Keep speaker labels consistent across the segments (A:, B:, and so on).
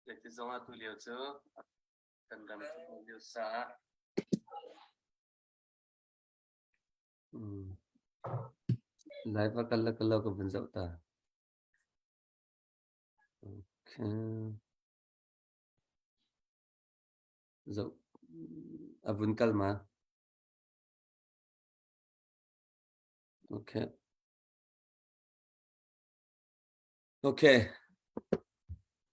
A: Zeiti zong ah tulio cu kan ram lio caah Live a kal le kal lo ka vun zoh ta. Okay. Zoh a vun kal ma? Okay. Okay.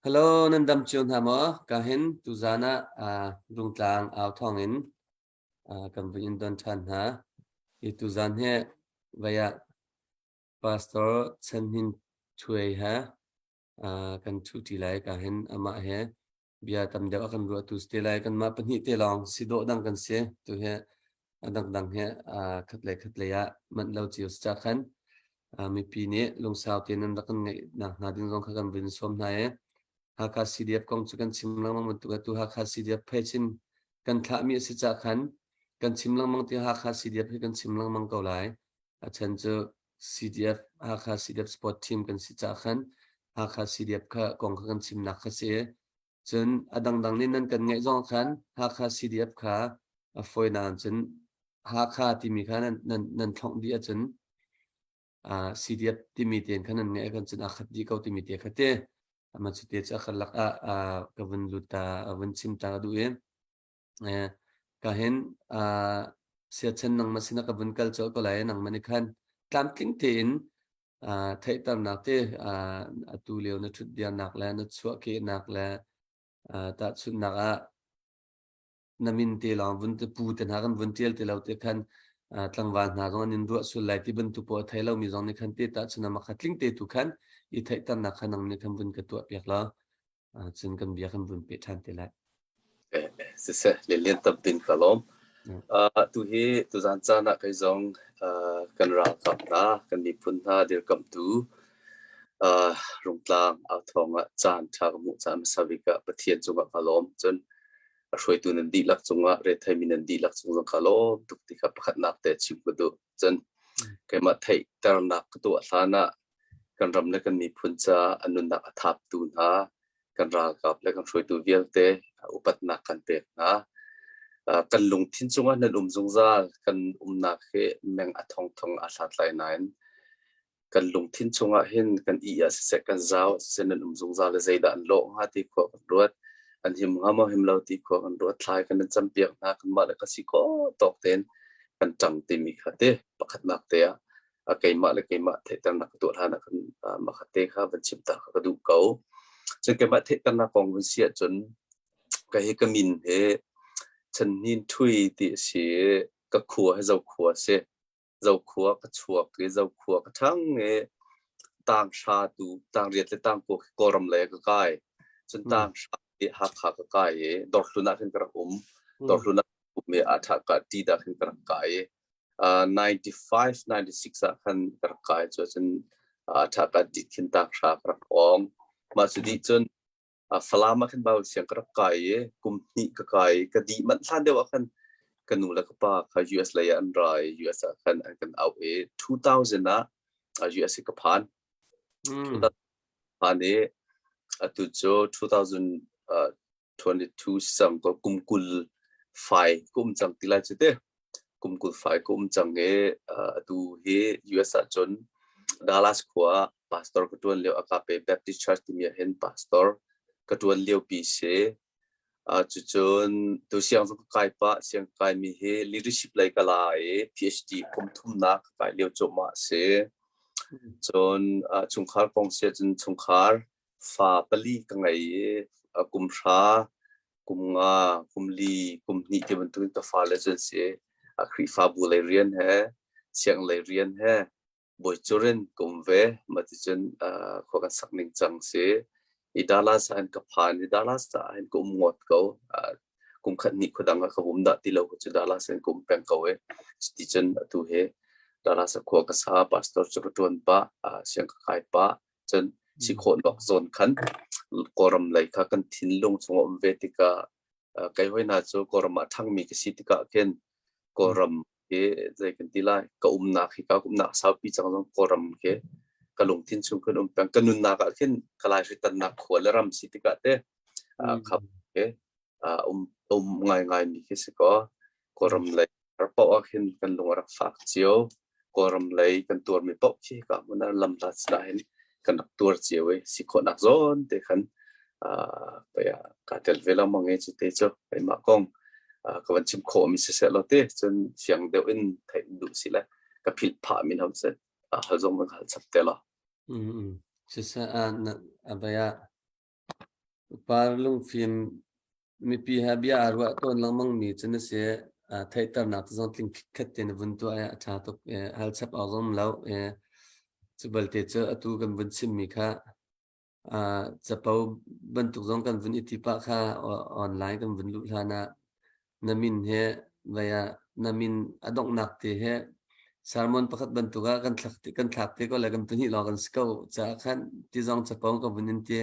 A: Hello, nan dam cio hna maw? Ka hin tuzan ah uh, Rungtlang au thawng in uh, kan vun in don ṭhan hna. Hi tuzan hi vaya Pastor Chan Hnin Thuai he uh, kan ṭhu ṭi lai. Ka hin amah he bia tam deuh a kan ruahtu si te lai. Kanmah pahnih te lawng si dawh dang kan si. Tu hi a dangdang he khat le khat lei ah manh lo cio si ca khan mipi nih lungsau tein nan rak kan ngeih nak hna ding zong kha kan vun sawm hna i Hakha CDF kong cu kan chim lengmang bantuk atu Hakha CDF phe chin kan thlahmi a si ca khan kan chim lengmang ti Hakha CDF hi kan chim lengmang ko lai. A chan cu CDF Hakha CDF sport team kan si ca khan Hakha CDF kha kong kha kan chimnak kha si. Cun a dangdang nih nan kan ngaih zong khan Hakha CDF kha a fawinak cun Hakha timi kha nan nan nan thlongh dih ahcun CDF timi tein khan nan ngaih ahcun cun aa khat dih ko timi te kha te. Amah cu te cu a karlak ah ka vun lut ta a vun chim ta ka duh i ka hin siachan nangmah sinah ka vun kal colh ko lai nangmah nih khan tlamtling tein theihternak te atu lio na ṭhutdirnak le na chuahkehnak le tahchunhnak ah na min te lawng vun te pu te hna kan vun ṭial ti lo te khan tlangval hna zong an in ruah sul lai ti bantuk pawl a thei lomi zong nih khan te tahchun ah kha tling te tu khan i theihternak kha nang nih khan vun ka tuah piak law cun kan bia kan vun peh ṭhan te lai.
B: Siseh, lianlian tam tin ka lawm. Tu hi tuzan caan ah kei zong kan ralkap hna, kan miphun hna dirkamhtu Rungtlang authawng ah caan ṭha ka hmuh caan hmasa bik ah Pathian cungah ka lawm. Cun a hruaitu nan dihlak cungah retheimi nan dihlak cung zong ka lawm tuk ti kha pakhatnak te chim ka duh. Cun keimah theihternak ka tuah hlan ah kan ram le kan miphun caah a nunnak a thaptu hna kan ralkap le kan hruaitu vialte upatnak kan pek hna. Kan lungthin cungah nan um zungzal. Kan umnak hi meng a thongthong a hlat lai nain kan lungthin chungah hin kan ih ah siseh kan zau ah siseh nan um zungzal le zeidah an lawh hnga ti khua kan ruat. An him hnga maw him lo ti khua kan ruat. Thlai kan in campiak hna kanmah le ka si khawh tawk tein kan ṭang timi kha te pakhatnak te ah keimah le keimah theihternak ka tuah hlan ah khan makhat te kha van chim ta kha ka duh ko. Cun keimah theihternak kong vun si ahcun ka hi ka min hi Chanhnin Ṭhui ti a si i ka khua hi Zokhua a si. Zokhua ka chuak i Zokhua ka ṭhang i tanghra tu tangriat le tangkua khi Kawlram lei ah ka kai. Cun tanghra hi Hakha ka kai i Dawrhlun ah khin ka rak um. Dawrhlun ah um i ah ṭha ka ṭi dah khin ka rak kai i 95 96 ah khan ka rak kai cu cun ṭha ka dit khin tanghra ka rak awng. Mah cu dih cun Falam ah khin Bible siang ka rak kai i kum hnih ka kai i ka dih manh hlan deuh ah khan ka nu le ka pa kha US lei ah an ra i US ah khan an kan auh i 2000 ah US i ka phan. 2000 phan i atu cu 2022 sang ko kum 20 fai ka um cang ti lai cu te. Kum 20 fai ka um cang i atu hi US ah cun Dallas khua ah pastor ka ṭuan lio Agape Baptist Church timi ah hin pastor ka ṭuan lio pi si. Cucun tu siang zong ka kai pah. Siang ka kaimi hi leadership lei ka la i PhD kum thumnak ka kai lio cuahmah a si. Cun chungkhar kong si ahcun chungkhar fa pali ka ngei i kum hra, kum nga, kum li, kum hnih ti bantukin ka fale cu an si. Khrihfabu lei rian he, siang lei rian he, bawi in ka um ve. Mah ticun khua kan sak ning cang si. I Dallas ah hin ka phan i Dallas ah hin ka um ngawt ko. Kum khat hnih khua dang ah ka um dah ti lo cu Dallas in ka um peng ko i cuticun atu hi Dallas ah khua ka sa, pastor cu ka ṭuan pah, siang ka kai pah. Cun si khawh zawn khan Kawlram lei kha kan thinlung chung a um ve tikah kei hoi hna cu Kawlram ah ṭhangmi ka si tikah khin Kawlram hi zei kan ti lai ka umnak hi ka umnak saupi cang zong Kawlram khi. Ka lungthin chung khin um peng. Ka nunnak ah khin ka lai hritannak khua le ram si tikah te khap ke um um ngai ngai mi khi si ko. Kawlram lei har paoh ah khin kan lung a rak fak cio. Kawlram lei kan tuarmi paoh khi ka hmun ah lam hlat sinah hin kan rak tuar cio i si khawhnak zawn te khan pei ah kaa tel ve lengmang i cu te cu keimah kong ka van chim khawh mi siseh law te cun fiang deuh in theih duh si le ka philh phah mi hom se hal zong ka hal chap te law.
A: Siseh abaya Par lungfim mipi he bia aa ruah tawn lengmang mi cu na si. Theihternak zong tling khitkhat te na vun tuah i a ṭha tuk. Hal chap awk zong um lo. Cu balte cu atu kan vun chimmi kha capo bantuk zong kan vun i ti pah kha online kan vun luh hlan ah na min he vai ah na min a donghnak te he sermon pakhat bantuk ah kan thlak kan thlak te ko le kan pahnih lawng kan si ko caah khan ti zong capo ka vun in ti.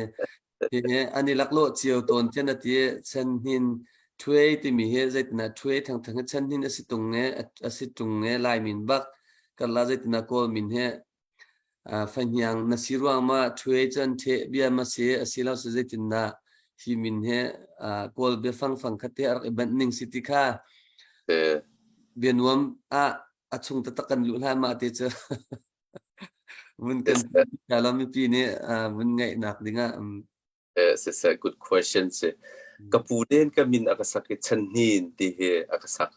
A: Hi an i laklawh cio tawn tian a ti. Chan hnin Ṭhuai timi hi zeitinah ṭhuai thangthang hi chan hnin a si tung nge a si ṭung nge Lai min bak karla zeitinah Kawl min he fahniang na si ruang ma ṭhuai cun ṭheh bia ma si a si lo si zeitindah hi min he Kawl biafang fang khat te a rak i banh ning si ti kha bia nuam ah a chung taktak kan luh hlan mah te cu vun kan lo mipi nih vun ngaihnak dingah.
B: Siseh, good question si. Ka pu nen ka min a ka sak i Chanhnin ti hi a ka sak.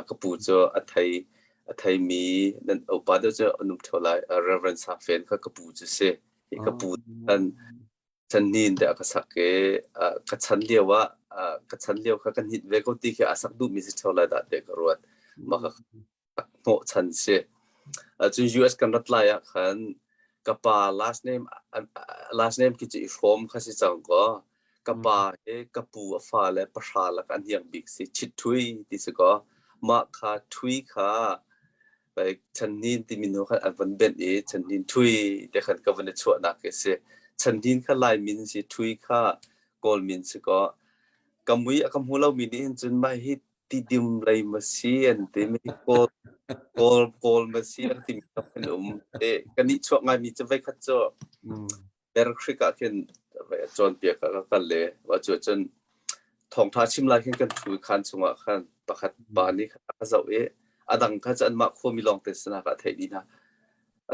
B: Ka pu cu a thei a theimi nan upa deuh cu an um ṭheo lai. Reverend Sa Fen kha ka pu cu si. Hi ka pu an Chanhnin te a ka sak i ka chan lio ah ka chan lio kha kan hit ve ko ti khi a sak duhmi si ṭheo lai dah tiah ka ruat. Mah ka hnawhchan si. Cun US kan rat lai ah khan ka pa last name last name khi cu i hrawm kha si cang kaw ka pa hi ka pu a fa le pahra lak an hiang bik si Chit Thui ti si kaw mah kha Thui kha like Channin timi nu khan an van benh i Channin Thui te khan ka van i chuahnak khi si. Channin kha Lai min si Thui kha Kawl min si kaw ka mui a ka hmu lomi nih hin cun mah hi Tidim lei ma si an ti mi Kawl Kawl Kawl ma si an timi kan um. E kan nih chuak ngai mi cu voi khat cu Bear Creek ah khin vai cawnpiak ah ka kal le wa cu cun thawngtha chim lai khin kan thu khan chungah khan pakhat pa nih a ka zoh i a dang kha cu anmah khuami lawng te sinah ka theih dih hna.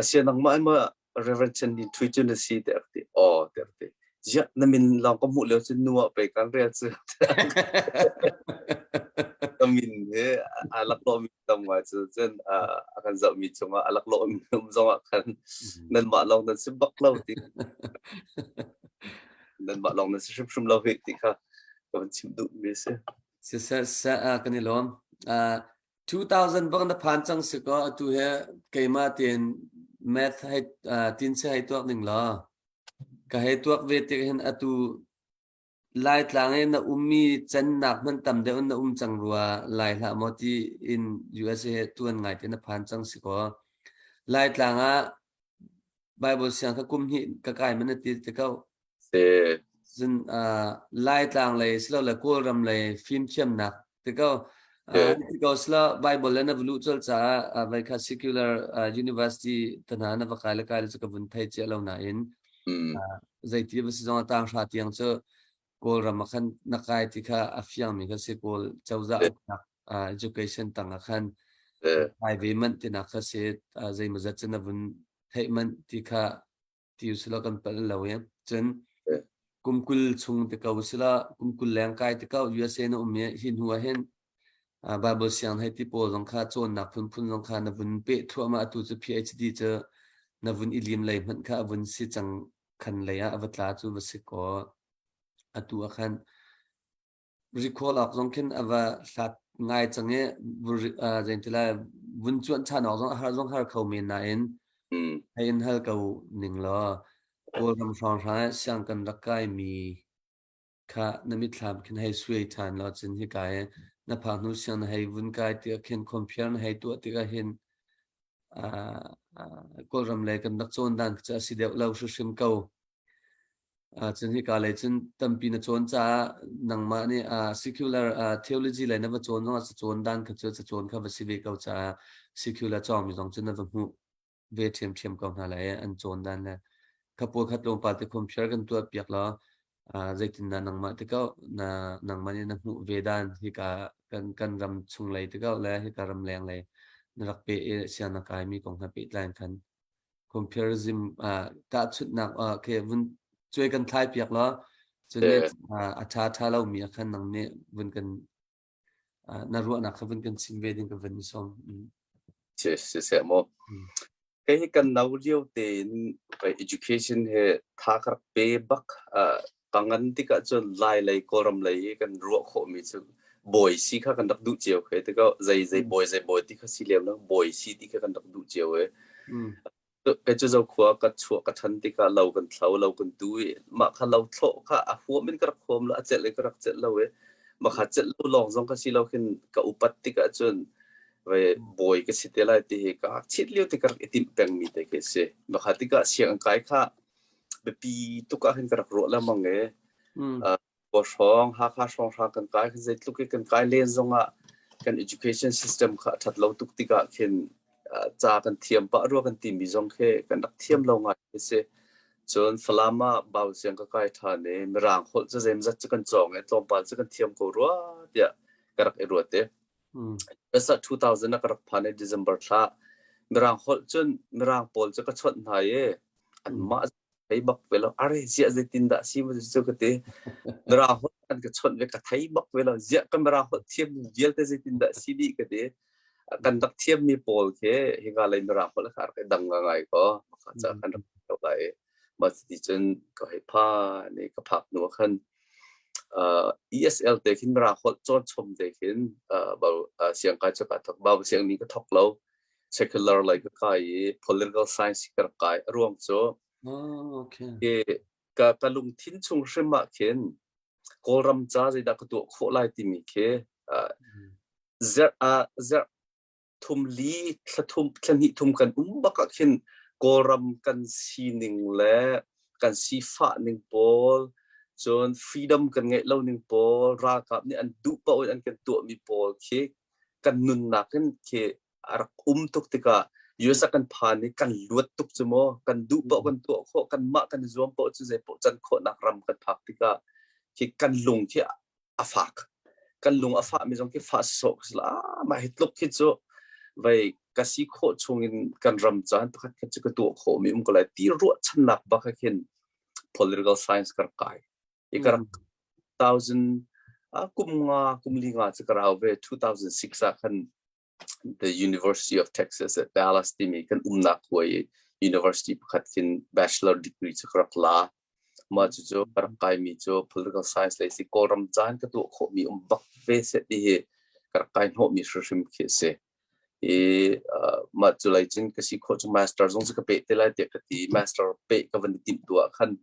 B: Asia nangmah ma Reverend Chen Ni Thui cu na si tiah ka ti. Aw tiah ka ti. Ziah na min lawng ka hmuh lio cu nu ah pei kan rel cu. Ka min hi a laklawh mi tam ngai cu cun a kan zoh mi cungah a laklawh mi um zong ah khan nanmah lawng nan si bak lo ti. Nanmah lawng nan si hrimhrim lo hi ti kha ka van chim duh mi a si.
A: Siseh seh kan i lawm. 2000 bang na phan cang si kaw atu he keimah tein math hei tin se hei tuak ning law ka hei tuak ve tik hin atu Laitlang i na ummi cannak hmanh tam deuh in na um cang rua lai hlah maw ti in USA he tuan ngai te na phan cang si kaw Laitlang ah Bible siang kha kum hnih ka kai man na ti te ko.
B: Si.
A: Cun Laitlang lei silole Kawlram lei fimthiamnak ti ko. Ti ko sila Bible le na va luh colh caah vai kha secular university te hna na va kai le kai le cu ka vun thei cia lo nain zeiti va si zong ah tanghra tiang cu Kawlram ah khan na kai ti kha a fiangmi kha si Kawl cozah uknak education tang ah khan kai ve manh tinak kha si zeimawzat cu na vun theih manh ti kha ti usila kan palh lo i cun kum 20 chung te ko usila kum 20 leng kai te ko USA na um i hi hnu ah hin Bible siang hei ti pawl zong kha cawnnak phunphun zong kha na vun peh thluahmah atu cu PhD cu na vun i lim lei hmanh kha a vun si cang khan lei ah a va tla cu va si kaw atu ah khan recall awk zong khin a va hlat ngai cang i zeitilai vun cuanh ṭhan awk zong a har zong har kho men nain hei in hal ko ning law Kawlram hrawnghrang siang kan rak kai mi kha na mitthlam khin hei suai ṭhan law cun hika hi na phak hnu siang na hei vun kai tikah khin compare na hei tuah tikah hin Kawlram lei kan rak cawn dan cu a si deuh lo hrimhrim ko. Cun hika lei cun tampi na cawn caah nangmah nih secular theology lei na va cawn zongah cacawn dan kha cu cacawn kha va si ve ko caah secular cawngmi zong cu na va hmuh. ve ṭhiamṭhiam ko hna lai an cawn dan le kha pawl kha tlawmpal te compare kan tuah piak law zeitindah nangmah te ko na nangmah nih na hmuh ve dan hika kan kan ram chung lei te ko le hika ram leng lei na rak pe i siang na kai mi kong he pehtlai in khan comparison tahchunhnak khi vun cuai kan thlai piak law cun a ṭha ṭha lo mi ah khan nang nih vun kan na ruahnak kha vun kan chim ve ding ka vun i sawm.
B: Si siseh maw. Kei hi kan no lio tein education he tha ka rak pe bak. Ka ngan tikah cun Lai lei Kawlram lei hi kan ruah khawhmi cu bawi si kha kan rak duh cio khe tikah zei zei bawi zei bawi ti kha si lem lo bawi si ti kha kan rak duh cio e. Kei cu Zokhua ka chuah ka ṭhan tikah lo kan thlo, lo kan tu i mah kha lo thlawh kha a huam in ka rak huam lo, a celh in ka rak celh lo i mah kha celh lo lawng zong ka si lo khin ka upat tikah cun ve bawi ka si te lai ti hi ka chit lio te ka rak i timh pengmi te khi a si. Mah kha tikah sianginn kai kha biapi tuk ah khin ka rak ruah lengmang i Khua hrawng, Hakha hrawnghrang kan kai khin zeitluk i kan kai len zongah kan education system kha a ṭhat lo tuk tikah khin ca kan thiam pah rua kan timi zong khi kan rak thiam lo ngai khi si. Cun Falam ah bau siang ka kai ṭhan i Mirang holh cu zeimzat cu kan cawng i tlawmpal cu kan thiam ko rua tiah ka rak i ruat i. Pesa 2000 ah ka rak phan i December thla Mirang holh cun Mirang pawl cu ka chawnh hna i anmah thei bak ve lo are ziah zeitin dah si mu cu ka ti mirang holh an ka chawnh ve ka thei bak ve lo ziah ka mirang holh thiam vialte zeitin dah si dih ka ti kan rak thiam mi pawl khi hika lei mirang holh kha rak i dang ngai ko kha ca kan rak lo lai ma ti cun ka hei pha ne ka phak nu khan ESL te khin mirang holh cawn chom te khin siang kai chu ka thok ba siang ni ka thok lo secular lei ka kai i political science ka rak kai a ruang cu
A: Oh, okay.
B: i ka ka lungthin chung hrim ah khin Kawlram ca zeidah ka tuah khawh lai timi khi zarh ah zarh thum li thla thum thla hnih thum kan um bak ah khin Kawlram kan sining le kan sifah ning pawl cun freedom kan ngeih lo ning pawl ralkap nih an duh paoh in an kan tuahmi pawl khi kan nunnak in khi a rak um tuk tikah US ah kan phan i kan luat tuk cu maw kan duh paoh kan tuah khawh kan mah kan i zuam paoh cu zei paoh can khawhnak ram kan phak tikah khi kan lung khi a fak kan lung a fah mi zong khi fah sawh ka si la mah hi tluk khi cu vei ka si khawh chung in kan ram caan pakhat khat cu ka tuah khawh mi um ko lai ti ruahchannak bak khin political science ka rak kai i ka rak 2000 kum nga kum li nga cu ka rau ve 2006 ah khan the University of Texas at Dallas timi kan umnak khua i university pakhat khin bachelor degree cu ka rak la. Mah cucu ka rak kaimi cu political science lei si Kawlram caan ka tuah khawhmi um bak ve seh ti hi ka rak kai hnawhmi hrimhrim khi a si. I mah cu lei cun ka si khawh cu master zong cu ka peh te lai tiah ka ti. Master peh ka van i timh tu ah khan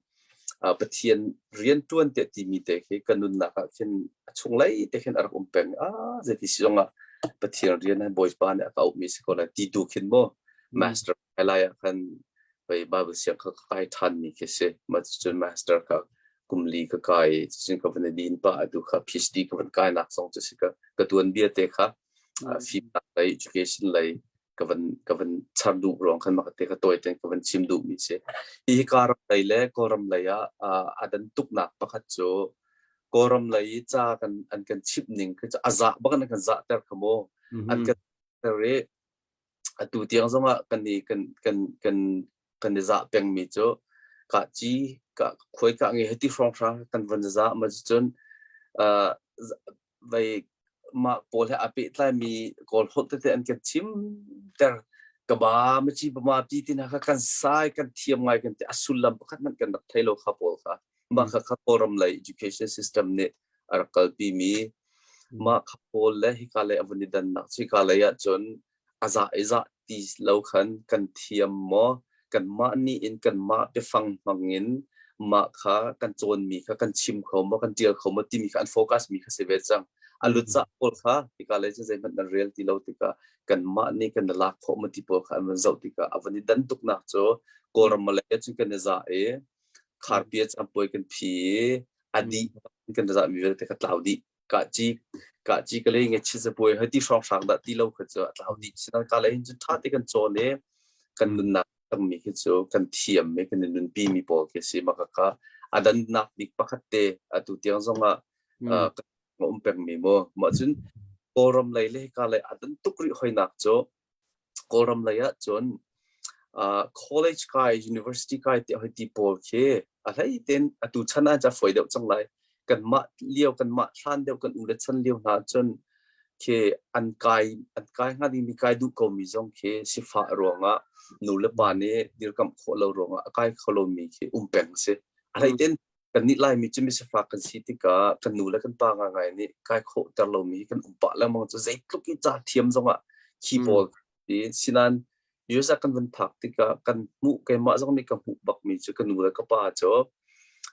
B: Pathian rianṭuan tiah timi te khi ka nunnak ah khin a chunglei te khin a rak um peng. Ah, zeiti si zongah Pathian rian hi Bawipa nih a ka auhmi si ko lai ti tu khin maw master kai lai ah khan pei Bible siang kha ka kai ṭhanmi khi si. Mah cucun master kha kum li ka kai i cucun ka van i din pah atu kha PhD ka van kainak zong cu si ka ka tuanbia te kha fimnak lei education lei ka van ka van char duh ruang khan mah te ka tawi ten ka van chim duh mi si hi hi ram lei le kawlram lei ah a dan tuknak pakhat cu kawlram lei i ca kan an kan chimh ning khi cu a zah bak an kan zah ter kha mu an kan ter i atu tiang zongah kan i kan kan kan kan i zah peng mi cu ka ci ka khuai ka nge heti hrawng hrang kan van za ma cun vei mah pawl he aa pehtlaimi Kawl holh tete an kan chim ter ka ba maci bama pi ti hna kha kan sai kan thiam ngai kan ti a sullam pakhat hmanh kan rak thei lo kha pawl kha mah kha kha Kawlram lei education system nih a rak kalpi mi mah kha pawl le hika lei a vun i dannak cu hika lei ah cun a zah i zah ti lo khan kan thiam maw kanmah nih in kanmah biafang hmang in mah kha kan cawnmi kha kan chim kho maw kan ṭial kho maw timi kha an focus mi kha si ve cang a lut cah pawl kha hika lei cun zeihmanh nan rel ti lo tikah kanmah nih kan i lak khawh maw ti pawl kha an van zoh tikah a van i dan tuknak cu Kawlram Malay cun kan i zah i kharpi a campuai kan phi i a dih kan i zah mi vialte kha tlau dih Ka ci ka ci ka le nge chi zapuai hoi ti hrawng hrang dah ti lo kha cu a tlau dih sinan ka le hin cu tha te kan cawn i Kan nunnak tangmi khi cu kan thiam mi kan nunpi mi pawl khi si maka ka adannak bik pakhat te atu tiang zong ah kan um peng mi mu. Mah cun Kawlram lei le hika lei adan tuk rih hoinak cu Kawlram lei ah cun college kai, university kai ti hoi ti pawl khi a hlei ten atu chan ah ca foi deuh cang lai. Kanmah lio kanmah hlan deuh kan u le chan lio hna cun khi an kai hnga ding mi kai duh ko mi zong khi sifah ruangah nu le pa nih dirkamh khawh lo ruangah a kai kho lo mi khi um peng si. A hlei ten kannih Laimi cu misifak kan si tikah kan nu le kan pa ngaingai nih kai khawh ter lomi kan um pah lengmang cu zeitluk i ca thiam zongah khi pawl ti sinan US ah kan van phak tikah kan hmuh keimah zong nih ka hmuh bakmi cu ka nu le ka pa cu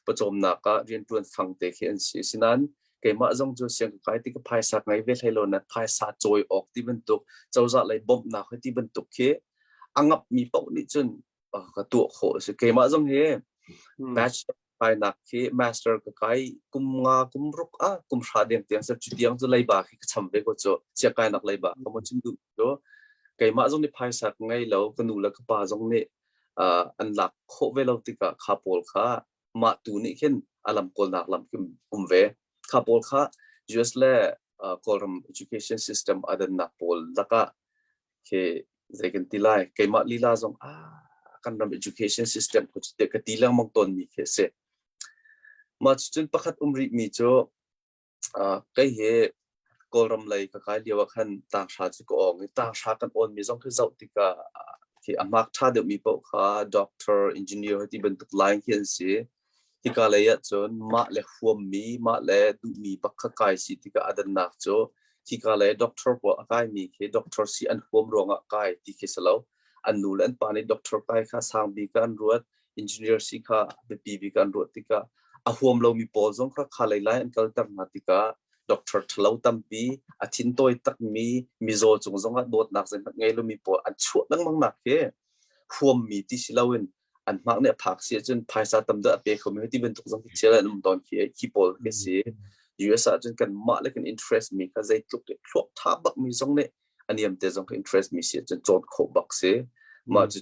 B: pawcawmnak ah rianṭuan fang te khi an si. Sinan keimah zong cu siang ka kai tikah phaisa ngei ve hlei lo na phaisa cawi awk ti bantuk cozah lei bawmhnak ti bantuk khi a ngapmi paoh nih cun ka tuah khawh a si. Keimah zong hi bachelor kainak khi master ka kai kum nga kum ruk ah kum hra deng tiang sep cu tiang cu leiba khi ka cham ve ko cu sia kainak leiba ka mo chim duh cu keimah zong nih phaisa ka ngei lo, ka nu le ka pa zong nih an lak khawh ve lo tikah kha pawl kha mah tu nih khin a lam kawlnak lam khi um ve. Kha pawl kha US le Kawlram education system adannak pawl lakah khi zei kan ti lai, keimah lila zong ah kan ram education system ko te ka ti lengmang tawn mi khi a si. Mah cun pakhat um rih mi cu kei hi Kawlram lei ka kai lio ah khan tanghra cu ka awng i tanghra kan awn mi zong khi zoh tikah khi a mark ṭha deuh mi paoh kha doctor, engineer ti bantuk line khi an si. Hika lei ahcun mah le huammi, mah le duhmi bak kha kai si tikah a dannak cu hika lei doctor pawl a kaimi khi doctor si an huam ruangah kai ti khi si lo. An nu le an pa nih doctor kai kha sang bik ah an ruat, engineer si kha biapi bik ah an ruat tikah a huam lomi pawl zong kha kha lei lai an kalter hna tikah doctor ṭhalo tampi, a thintawi takmi, mizaw cung zongah dawtnak zeihmanh ngei lomi pawl an chuah lengmang nak hi huammi ti si loin an hmak nih a phak si ahcun phaisa tam deuh a pe khomi ti bantuk zong khi thil an um tawn khi khi pawl khi si. US ah cun kan mah le kan interest mi kha zeitluk thluak tha bak mi zong nih a niam te zong kha interest mi si ahcun cawn khawh bak si. Mah cu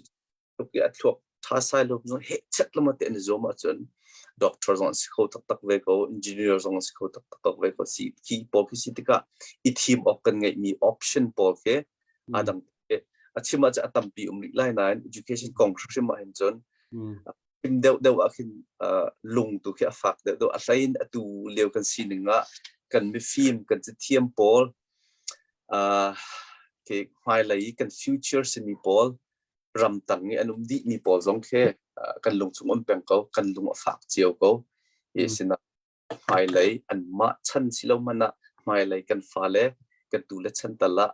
B: tluk i a thluak tha sai lo zong he chet lama te an zuam ahcun doctor zong an si kho taktak ve ko, engineer zong an si kho taktak ve ko. Si khi pawl khi si tikah i thim awk kan ngeihmi option pawl khi aa dang. A chim ah a tampi um rih lai nain education kong hrimhrim ah hin cun chim deuh deuh ah khin lung tu khi a fak deuh deuh. A hlei in atu lio kan sining ah kan mifim kan cathiam pawl ke hmailei kan future simi pawl ramtang i an um dih mi pawl zong khi kan lung chung um peng ko, kan lung a fak cio ko i sinah hmailei anmah chan si lo hmanh ah hmailei kan fale kan tule chan tal ah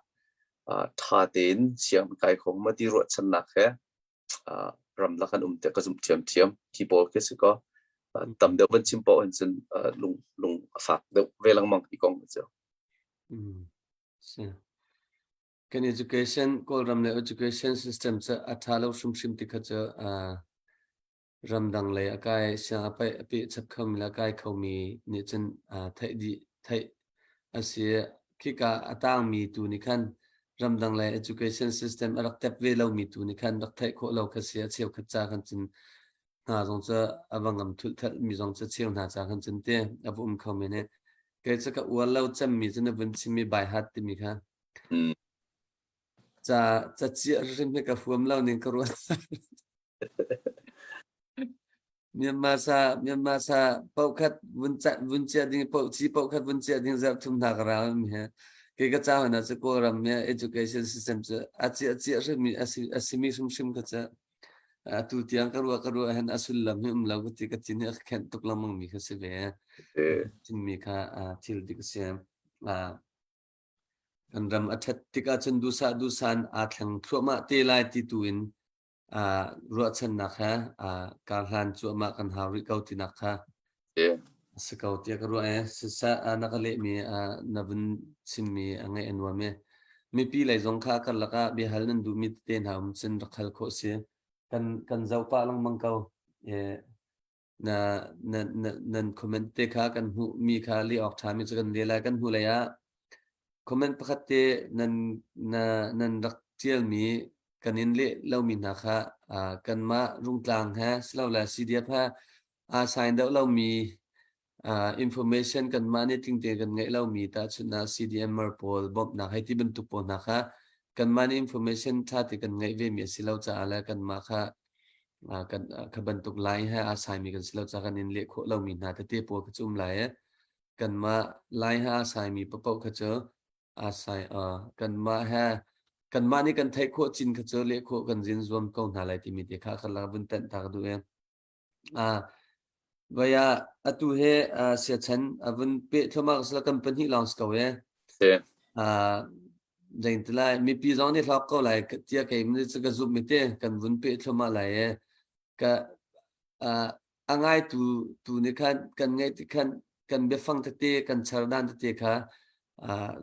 B: ṭha tein sianginn kai kho ma ti ruahchannak he ramlak an um tiah ka zumh ṭhiamṭhiam. Khi pawl khi si kaw tam deuh van chim paoh hin cun lung lung a fak deuh ve lengmang ti kong cu.
A: Si. Kan education Kawlram le education system cu a ṭha lo hrimhrim ti kha cu ramdang lei a kai siang a paih a peh chap khomi le a kai khomi nih cun theih dih theih a si. Khika a tangmi tu nih khan ramdang lei education system a rak tep ve lomi tu nih khan rak theih khawh lo kha si. A cheukhat ca khan cun hna zong cu a va ngam thulh mi zong cu cheu hna ca khan cun te a va um kho men he. Kei cu ka uar lo cemmi cu na vun chimmi by heart timi kha. Ca ca ciah hrim hi ka huam lo ning ka ruat. Myanmar sa Myanmar sa paukhat vun ca vun chia ding pau chi paukhat vun chia ding zarh thum hna ka rau mi he ke ka ca hna cu Kawlram mi education system cu a chia chia hrim mi asi asimi hrim hrim ka cha atu tiang ka ruah hen a sullam hi um lo ka ti ka tin hi a khenh tuk lengmang mi kha si ve mi kha thil dik si. Kan ram a ṭhat tikah cun duhsah duhsah in aa thleng thluahmah te lai ti tu in ruahchannak he karhlan cuahmah kan hau rih ko tinak kha a si ko tiah ka ruah i siseh na ka lehmi na vun chimmi a ngaih a nuam i mipi lei zong kha karlak ah biahal nan duhmi tete hna um cun rak hal khawh si. Kan zoh pah lengmang ko. Na na na nan comment te kha kan hmuh mi kha leh awk ṭha mi cu kan leh lai. Kan hnu lei ah comment pakhat te nan na nan rak ṭialmi. Kan in leh lomi hna kha kanmah Rungtlang he silole CDF he aa sign deuh lomi information kanmah nih tling tein kan ngeih lomi tahchunhnak CDMer pawl bawmhnak hei ti bantuk pawl hna kha kanmah nih information ṭha te kan ngeih vemi a si lo caah le kanmah kha kan kha bantuk line he aa saimi kan si lo caah kan in leh khawh lomi hna tete pawl kha cu um lai i kanmah line he aa saimi paoh kha cu aa sai kanmah he kanmah nih kan theih khawh cin kha cu leh khawh kan zin zuam ko hna lai timi te kha kan lak vun tenh ta ka duh i Vai ah atu hi siachan a vun peh thluahmah sila kan pahnih lawng si ko e.
B: Si.
A: Zein ti lai mipi zong nih hlawk ko lai tiah kei nih cu ka zumh mi te kan vun peh thluahmah lai e. Ka a ngaitu tu nih khan kan ngaih ti khan kan biafang tete kan char dan tete kha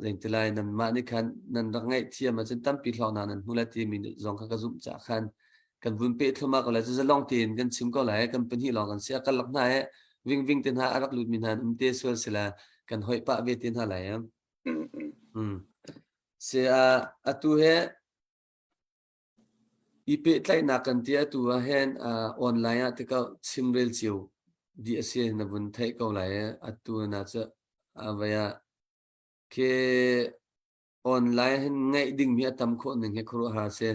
A: zein ti lai nanmah nih khan nan rak ngaihthiam ahcun tampi hlawknak nan hmu lai timi zong kha ka zumh caah khan kan vun peh thluahmah ko lai. Cu zalong tein kan chim ko lai. Kan pahnih lawng kan si. A karlak hna he vingving te hna a rak lutmi hna an um te sual sila kan hoih pah ve te hna lai. Mm. Si atu he i pehtlaihnak kan ti atu ah hin online ah tikah chimrel cio dih a si na vun theih ko lai i atu na cu vai ah khi online hin ngaih dingmi a tam khawh ning hi khuaruahhar a si.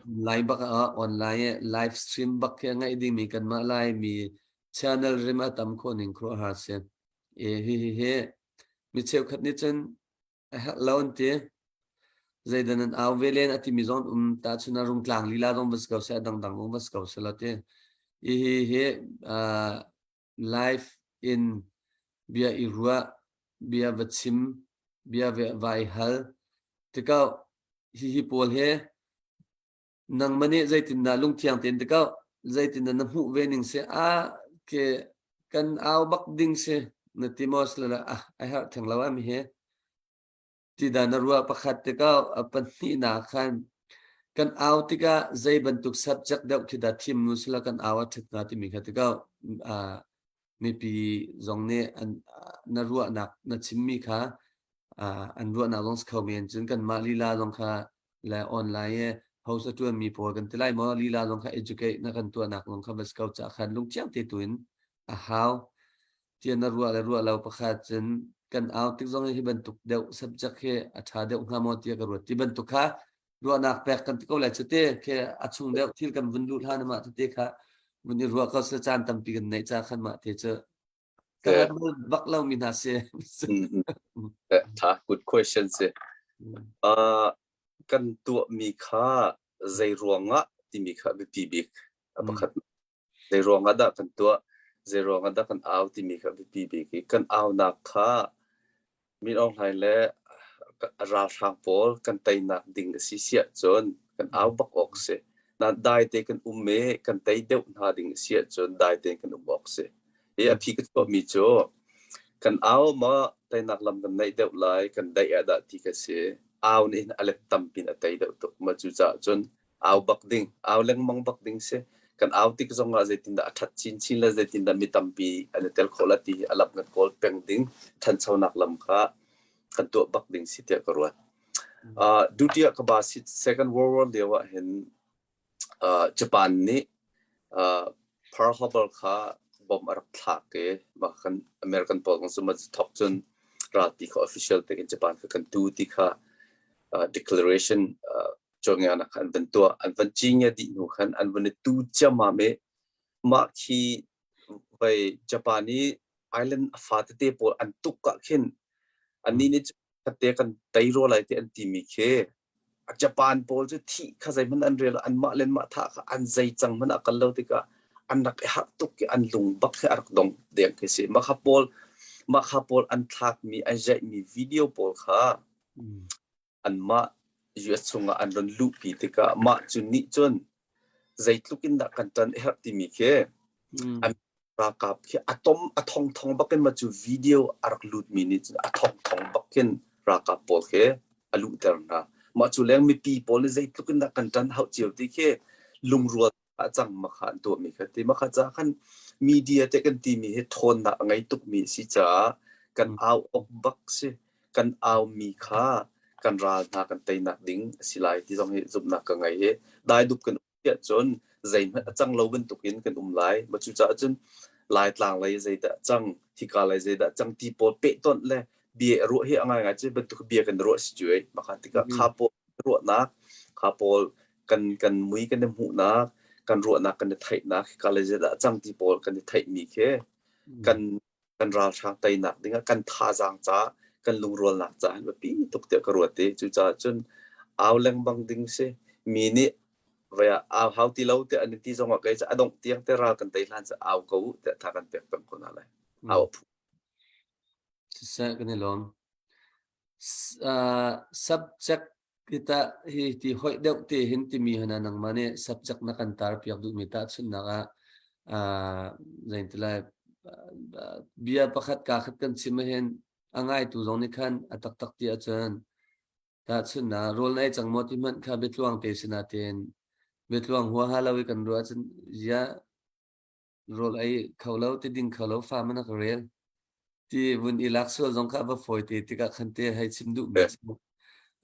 A: Online bak ah online i live stream bak khi a ngaih dingmi kanmah Laimi channel rim a tam khawh ning khuaruahhar a si. E hi hi hi mi cheukhat nih cun A herh lo an ti. Zeidah nan au ve len a timi zong um tahchun ah Rungtlang lila zong va si ko seh, a dangdang zong va si ko seh law ti. Hihi hi live in bia i ruah, bia va chim, bia va i hal. Tikah hihi pawl hi nangmah nih zeitindah lungthiang tein tikah zeitindah na hmuh ve ning si a ke kan au bak ding si na ti maw sila ah a herh theng lo am hi ti dah na ruah pakhat tikah a pahnihnak khan kan au tikah zei bantuk subject deuh khi dah thim nu sila kan au a ṭhat hnga timi kha tikah mipi zong nih an na ruahnak na chimmi kha an ruahnak zong si kho men cun kanmah lila zong kha le online i host a ṭuanmi pawl kan ti lai maw lila zong kha educate na kan tuahnak zong kha va si ko caah khan lungthiang te tu in a hau tiah na ruah le ruah lo pakhat cun kan au tik zong hi bantuk deuh subject hi a ṭha deuh hnga maw tiah ka ruat ti bantuk kha ruahnak pek kan ti ko lai cu te khi a chung deuh thil kan vun luh hlan mah tete kha vun i ruah ko seh caan tampi kan neih ca khan mah te cu ka hal bak lo mi hna si.
B: Tha good question si. Kan tuah mi kha zei ruangah timi kha biapi bik a pakhat. Zei ruangah dah kan tuah, zei ruangah dah kan au timi kha biapi bik i kan aunak kha Min Aung Hlaing le ralhrang pawl kan teinak ding a si siah cun kan au bak awk si. Nain dai te kan um i kan tei deuh hna ding a si ahcun dai tein kan um awk si. Hi a phi ka chuahmi cu kan au maw teinak lam kan neih deuh lai, kan daih ah dah ti ka si. Au nih hin a let tampi in a tei deuh tuk. Mah cucaah cun au bak ding, au lengmang bak ding si. Kan au tik zong ah zeitindah a ṭhat chinchin le zeitindah mi tampi an i tel khawh la ti hi a lam kan kawl peng ding, ṭhanchonak lam kha kan tuah bak ding si tiah ka ruat. Duty ah ka ba si Second World War lio ah hin Japan nih Pearl Harbor kha bomb a rak thlak i mah kan American pawl kong cu ma thok cun ralpi kha official tein Japan kha kan tu ti kha declaration cawngiaknak kha an van tuah an van cingia dih hnu khan an van i tu ciammam i mah khi vai Japan i island a fa tete pawl an tuk ah khin annih nih khatte kan tei rua lai ti an timi khi Japan pawl cu thih kha zeihmanh an rel anmah le anmah thah kha an zei cang hmanh a kal lo tikah an rak i harh tuk i an lung bak khi a rak dong deng khi si mah kha pawl mah kha pawl an thlakmi an jaihmi video pawl kha anmah US chungah an run luhpi tikah mah cu nih cun zeitluk in dah kan ṭan a herh timi khi an ralkap khi a tom a thong thong bakin mah cu video a rak lutmi nih cun a thong thong bakin ralkap pawl khi a luhter hna. Mah cu leng mipi pawl nih zeitluk in dah kan ṭan hauh cio ti khi lungrual a cang ma kha an tuahmi kha ti ma kha ca khan media te kan timi hi ṭhawnnak a ngei tukmi a si caah kan au awk bak si kan aumi kha. kan ral hna kan teinak ding a si lai ti zong hi zumhnak ka ngei hi dai dup kan um tiah cun zeihmanh a cang lo bantukin kan um lai. Ma cucaah cun Laitlang lei zeidah cang, hika lei zeidah cang ti pawl pehtonh le bia ruah hi a ngaingai cu bantuk bia kan ruah si cu ei. Maka tikah kha pawl ruahnak, kha pawl kan kan mui kan i hmuhnak, kan ruahnak kan i theihnak, hika lei zeidah cang ti pawl kan i theihmi khi kan kan ralhrang teinak dingah kan thazaang ca kan lungrualnak ca hin biapi tuk tiah ka ruat i cucaah cun au lengmang ding si mi nih vai ah au hau ti lo tiah an ti zongah kei cu a dongh tiang te ral kan tei hlan cu au ko u tiah tha kan pek peng ko hna lai au a phu
A: Siseh kan i lawm. Subject Kita hi ti hoih deuh te hin timi hana nangmah nih subject na kan tar piak duhmi tahchunhnak ah zeitilai bia pakhat ka khat kan chim hin a ngaitu zong nih khan a taktak ti ahcun tahchunhnak rawl na ei cang maw ti hmanh kha biatluang te sinain biatluang huaha lo i kan ruah ahcun zia rawl ei kho lo ti ding kho lo fa man a ka rel ti vun i lak sual zong kha a va fawi te tikah khan te hei chim duh mi cu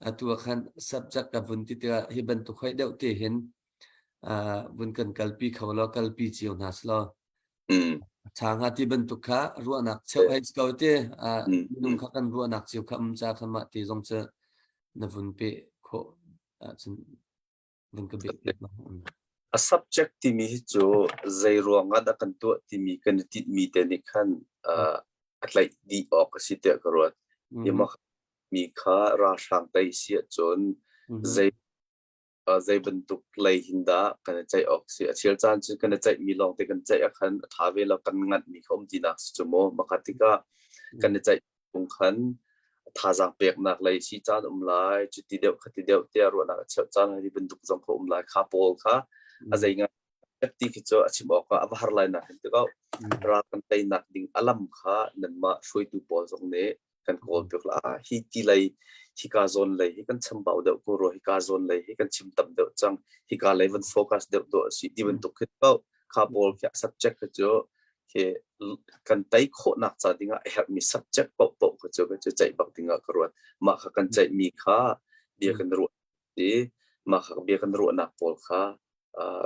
A: atu ah khan subject ka vun ti tikah hi bantuk hoi deuh te hin vun kan kalpi kho lo kalpi cio hna selaw ṭha hnga ti bantuk kha ruahnak cheuh hei ko te minung kha kan ruahnak cio kha um ca kha mah ti zong cu na vun pe khawh ahcun Vun ka beh piak
B: A subject timi hi cu zei ruang ah dah kan tuah timi kan i tinhmi te nih khan a tlaih dih awk a si tiah ka ruat. Mm-hmm. Mi kha ralhrang tei si ahcun zei zei bantuk lei hin dah kan i ceih awk si. A chel caan cu kan i ceihmi lawng te kan ceih ah khan a ṭha ve lo kan nganhmi kha um tinak si cu mu. Maka tikah kan i ceih kung khan thazaang peknak lei si caan um lai cuti deuh khati deuh tiah ruahnak a cheuh caan hi bantuk zong kha um lai kha pawl kha a zei ngai ti khi cu a chim awk ah a va har lai nak hin tikau ral kan teinak ding alam kha nanmah hruaitu pawl zong nih kan kawl piak la hi ti lei hika zawn lei hi kan chambau deuh ko ro hika zawn lei hi kan chim tam deuh cang hika lei van focus deuh do si ti bantuk khi ko kha pawl khi subject kha cu khi kan tei khawhnak ca dingah a herhmi subject paohpaoh kha cu cu ceih bak dingah ka ruat. Mah kha kan ceihmi kha bia kan ruah i mah kha bia kan ruahnak pawl kha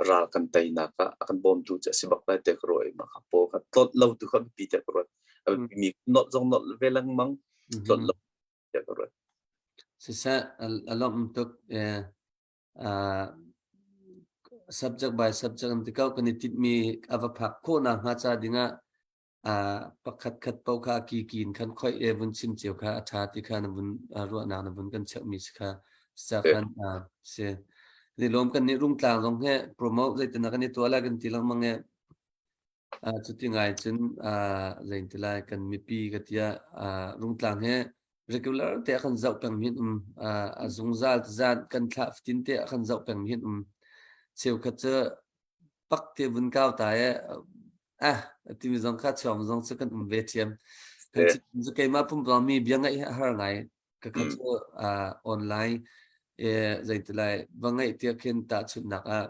B: ral kan teinak ah a kan bawmtu cu a si bak lai tiah ka ruah i mah kha pawl kha tlawt lo tu kha biapi tiah ka ruat. A biapimi nolh zong nolh ve lengmang, tlawt lo tiah ka ruat.
A: Siseh, a lawmh tuk. Subject by subject an ti ko. Kan i tinhmi a va phak khawhnak hnga ca dingah pakhat khat paoh kha a kiki in khan khoi e vun chim cio kha a ṭha ti kha na vun ruahnak na vun kan cheuhmi si kha sa khan si. Ni lawm kan nih Rungtlang zong he promote zeitin kan i tuah lai kan ti lengmang e. Cuti ngai cun zei ti lai kan mipi ka tiah Rungtlang he regular te a kan zoh peng hin um a zungzal zan kan thlah fatin te a kan zoh peng hin um cheukhat cu pak te vun kau ta e ah timi zong kha chuang zong cu kan um ve thiam kan cu keimah pumpak mi bia ngaih a har ngai ka kha cu online zei ti lai va ngaih tiah khin tahchunhnak ah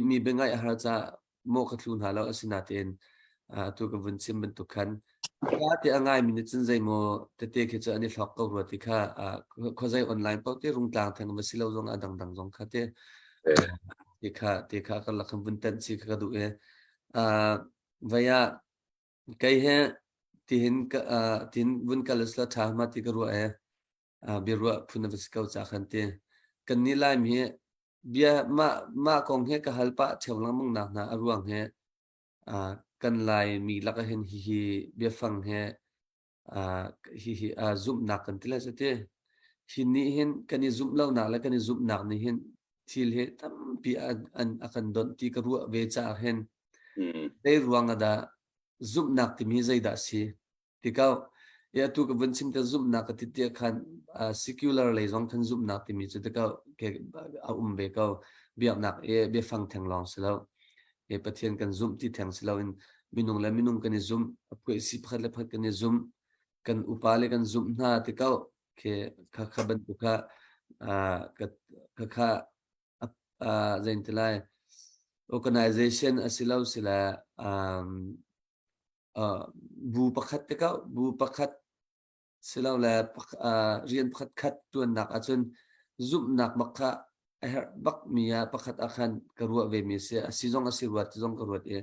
A: mi biangaih a har caah mawh ka thlu hna lo asinain atu ka vun chim bantuk khan ka te a ngaimi nih cun zeimaw tete khi cu an i hlawk ko rua ti kha khuazei online paoh te rungtlang theng va si lo zong a dangdang zong kha te ti kha ti kha ka lak vun tenh chi kha ka duh i vai ah kei he tihin tin vun kal la tha ma ti ka ruah e biaruah phun va si ko ca khan ti kan ni laimi hi bia mah mah kong he ka hal pah ṭheo lengmang nak hna a ruang he kan Laimi lak ah hin hihi biafang he hihi zumhnak kan ti lai cu ti. Hi nih hin kan i zumh lonak le kan i zumhnak nih hin thil hi tampi an, an a kan donh ti ka ruah ve caah hin zei ruang ah dah zumhnak timi zeidah si? Tikah i atu ka vun chim te zumhnak ka ti tiah khan secular lei zong khan zumhnak timi cu tikah ke a um ve ko. Biaknak i biafang theng lawng si lo. E Pathian kan zumh ti theng si loin minung le minung kan i zumh, a phuaisi pakhat le pakhat kan i zumh, kan upa le kan zumh hna tikah ke kha kha bantuk kha kha kha zein ti lai organization a si lo sila bu pakhat te ko bu pakhat Silole rian pakhat khat ṭuannak ahcun zumhnak bak kha a herh bakmi ah pakhat ah khan ka ruah ve mi a si. A si zong a si rua ti zong ka ruat i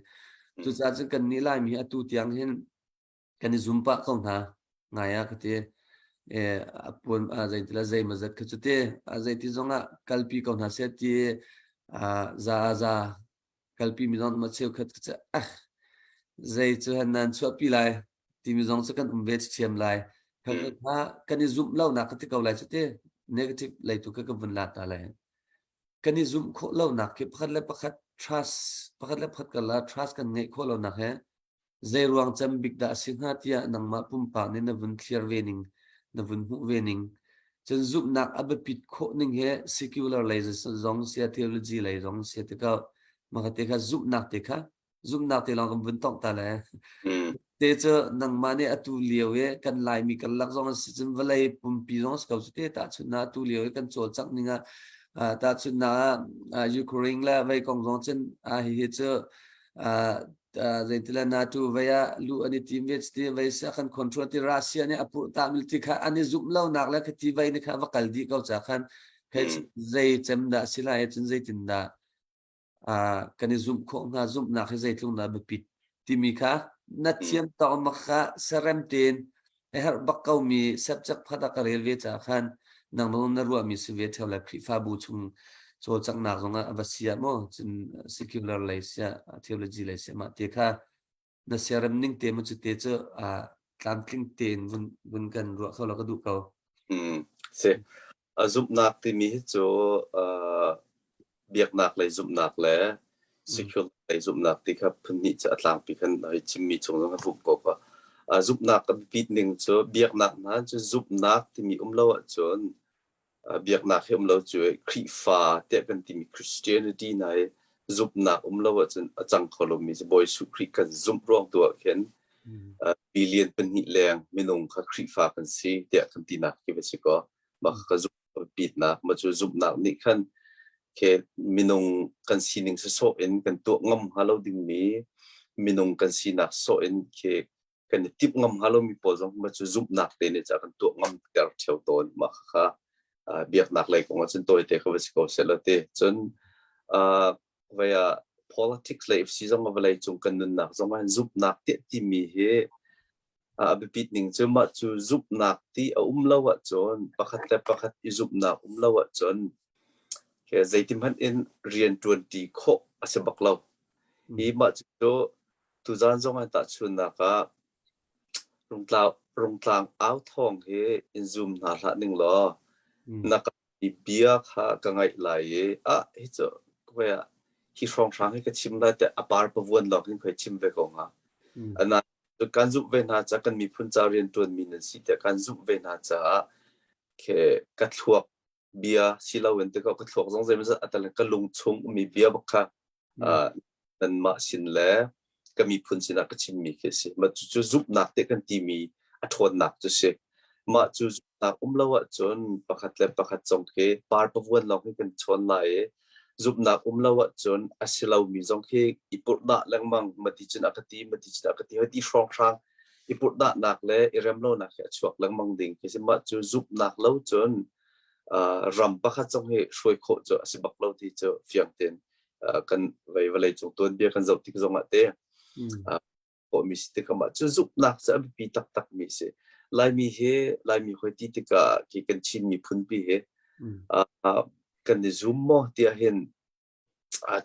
A: cucaah cun kannih Laimi atu tiang hin kan i zum pah ko hna ngai ah ka ti. A puan zeiti le zeimawzat kha cu ti zeiti zong ah kalpi ko hna seh ti za za kalpi mi zong ma cheukhat cu ah zei cu han nan chuahpi lai timi zong cu kan um ve thiam lai. Kha kan i zumh lo nak ka ti ko lai cu ti negative lei tu kha ka vun la ta lai. Kan i zumh khawh lo nak khi pakhat le pakhat trust pakhat le pakhat kala trust kan ngeih khawh lo nak he zei ruang cem bik dah a si hnga tiah nangmah pumpak nih na vun thliar ve ning na vun hmuh ve ning cun zumhnak a biapit khawh ning he secular lei zong sia theology lei zong sia tikah maka te kha zumhnak te kha zumhnak te lawng kan vun tongh ta le te cu nangmah nih atu lio i kan Laimi kan lak zong si cun vawlei pumpi zong si ko cu te tahchunhnak atu lio i kan cawlcangh ning ah tahchunhnak ah Ukraine le vei kong zong cun hihi cu zeitile NATO vei ah lu an i tim ve ti vei sia kan control ti Russia nih a purh ta mi ti kha an i zumh lo nak le khi ti vei ni kha va kal dih ko ca khan khei zei cem dah si lai cun zeitin dah kan i zumh khawh hnga zumhnak hi zeitlung dah biapit timi kha na thiam tawk mak kha serem tein a herh bak ko mi subject pakhat ah ka rel ve caah khan nangmah na ruahmi si ve theo lai Khrihfabu chung cawlcanghnak zongah a va siah maw cun secular lei siah theology lei siah mah te kha na siarem ning te mu cu te cu tlamtling tein vun vun kan ruah kho la ka duh ko.
B: Si. A zumhnak timi hi cu biaknak lei zumhnak le secular lei zumhnak ti kha phunhnih cu a tlangpi khan hei chimmi chung zong a vum ko ka. Zumhnak a biapit ning cu biaknak hna cu zumhnak timi um lo ahcun biaknak hi um lo cu Khrihfa tiah kan timi Christianity hna hi zumhnak um lo ahcun a cang kho lomi cu Bawi Jesuh Khrih kan zumh ruang tu ah khin billion pahnih leng minung kha Khrihfa kan si tiah kan tinak khi va si kaw mah ka zumhnak mah cu zumhnak nih khan ke minung kan sining sawsawh in kan tuah ngam hnga lo dingmi minung kan sinak sawh in ke kan i timh ngam hnga lomi pawl zong mah cu zumhnak te nih ca kan tuah ngam ter theo tawn mah kha biaknak lei kong ah cun tawite kha va si ko seh law ti cun vei ah politics lei si zong vawlei cung kan nunnak zong ah zumhnak tiah timi hi a biapit ning cu mah cu zumhnak ti a um lo ahcun pakhat le pakhat i zumhnak um lo ahcun zeiti hmanh in rian ṭuanṭi khawh a si bak lo. Hi mah cu tuzaan zong ah tahchunhnak ah Rungtlang au thawng hi in zum hna hlah ning law na ka bia kha ka ngaih lai i ah hi cu khoi ah hi hrawnghrang hi ka chim lai tiah a par pavuan lawng hin khoi chim ve ko hnga. Ana kan zumh ve hna ca kan miphun ca rianṭuanmi nan si tiah kan zumh ve hna caah khe ka thluak bia si loin te ka thluak zong zeimawzat a tel ka lung chung ummi bia bak kha nanmah sin le ka miphun sinah ka chimmi khi a si. Mah cucu zumhnak te kan timi a ṭhawnnak cu si. Mah cu zumhnak um lo ahcun pakhat le pakhat zong khi par pavuan lawng hi kan chawn lai i zumhnak um lo ahcun a si lomi zong khi i purhdah lengmang mati cun a ka ti mati cun a ka ti hoi ti hrawnghrang i purhdahnak le i remlonak hi a chuak lengmang ding khi si. Mah cu zumhnak lo cun ram pakhat zong hi hruai khawh cu a si bak lo ti cu fiang tein kan vei vawlei cung tuanbia kan zoh tik zong ah te khawhmi si tikah mah cu zumhnak cu a biapi taktak mi si. Laimi hi Laimi hoi ti tikah khi kan Chin miphun pi hi kan i zum maw tiah hin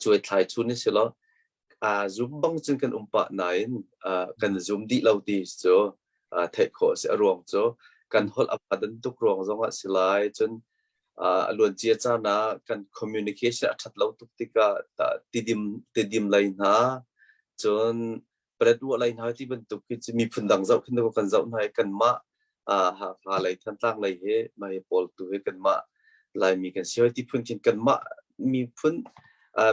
B: cuai thlai chun ni si law zum bang cun kan um pah nain kan zum dih lo ti cu theih khawh a si. A ruang cu kan holh a dan tuk ruang zong ah si lai cun a luancia caan ah kan communication a ṭhat lo tuk tikah tidim tidim lei hna cun Paletwa lei hna ti bantuk khi cu miphun dang zoh khin kan zoh hna i kanmah Hakha lei Thantlang lei hi mah hi pawl tu hi kanmah Laimi kan si hoi ti phun khin kanmah miphun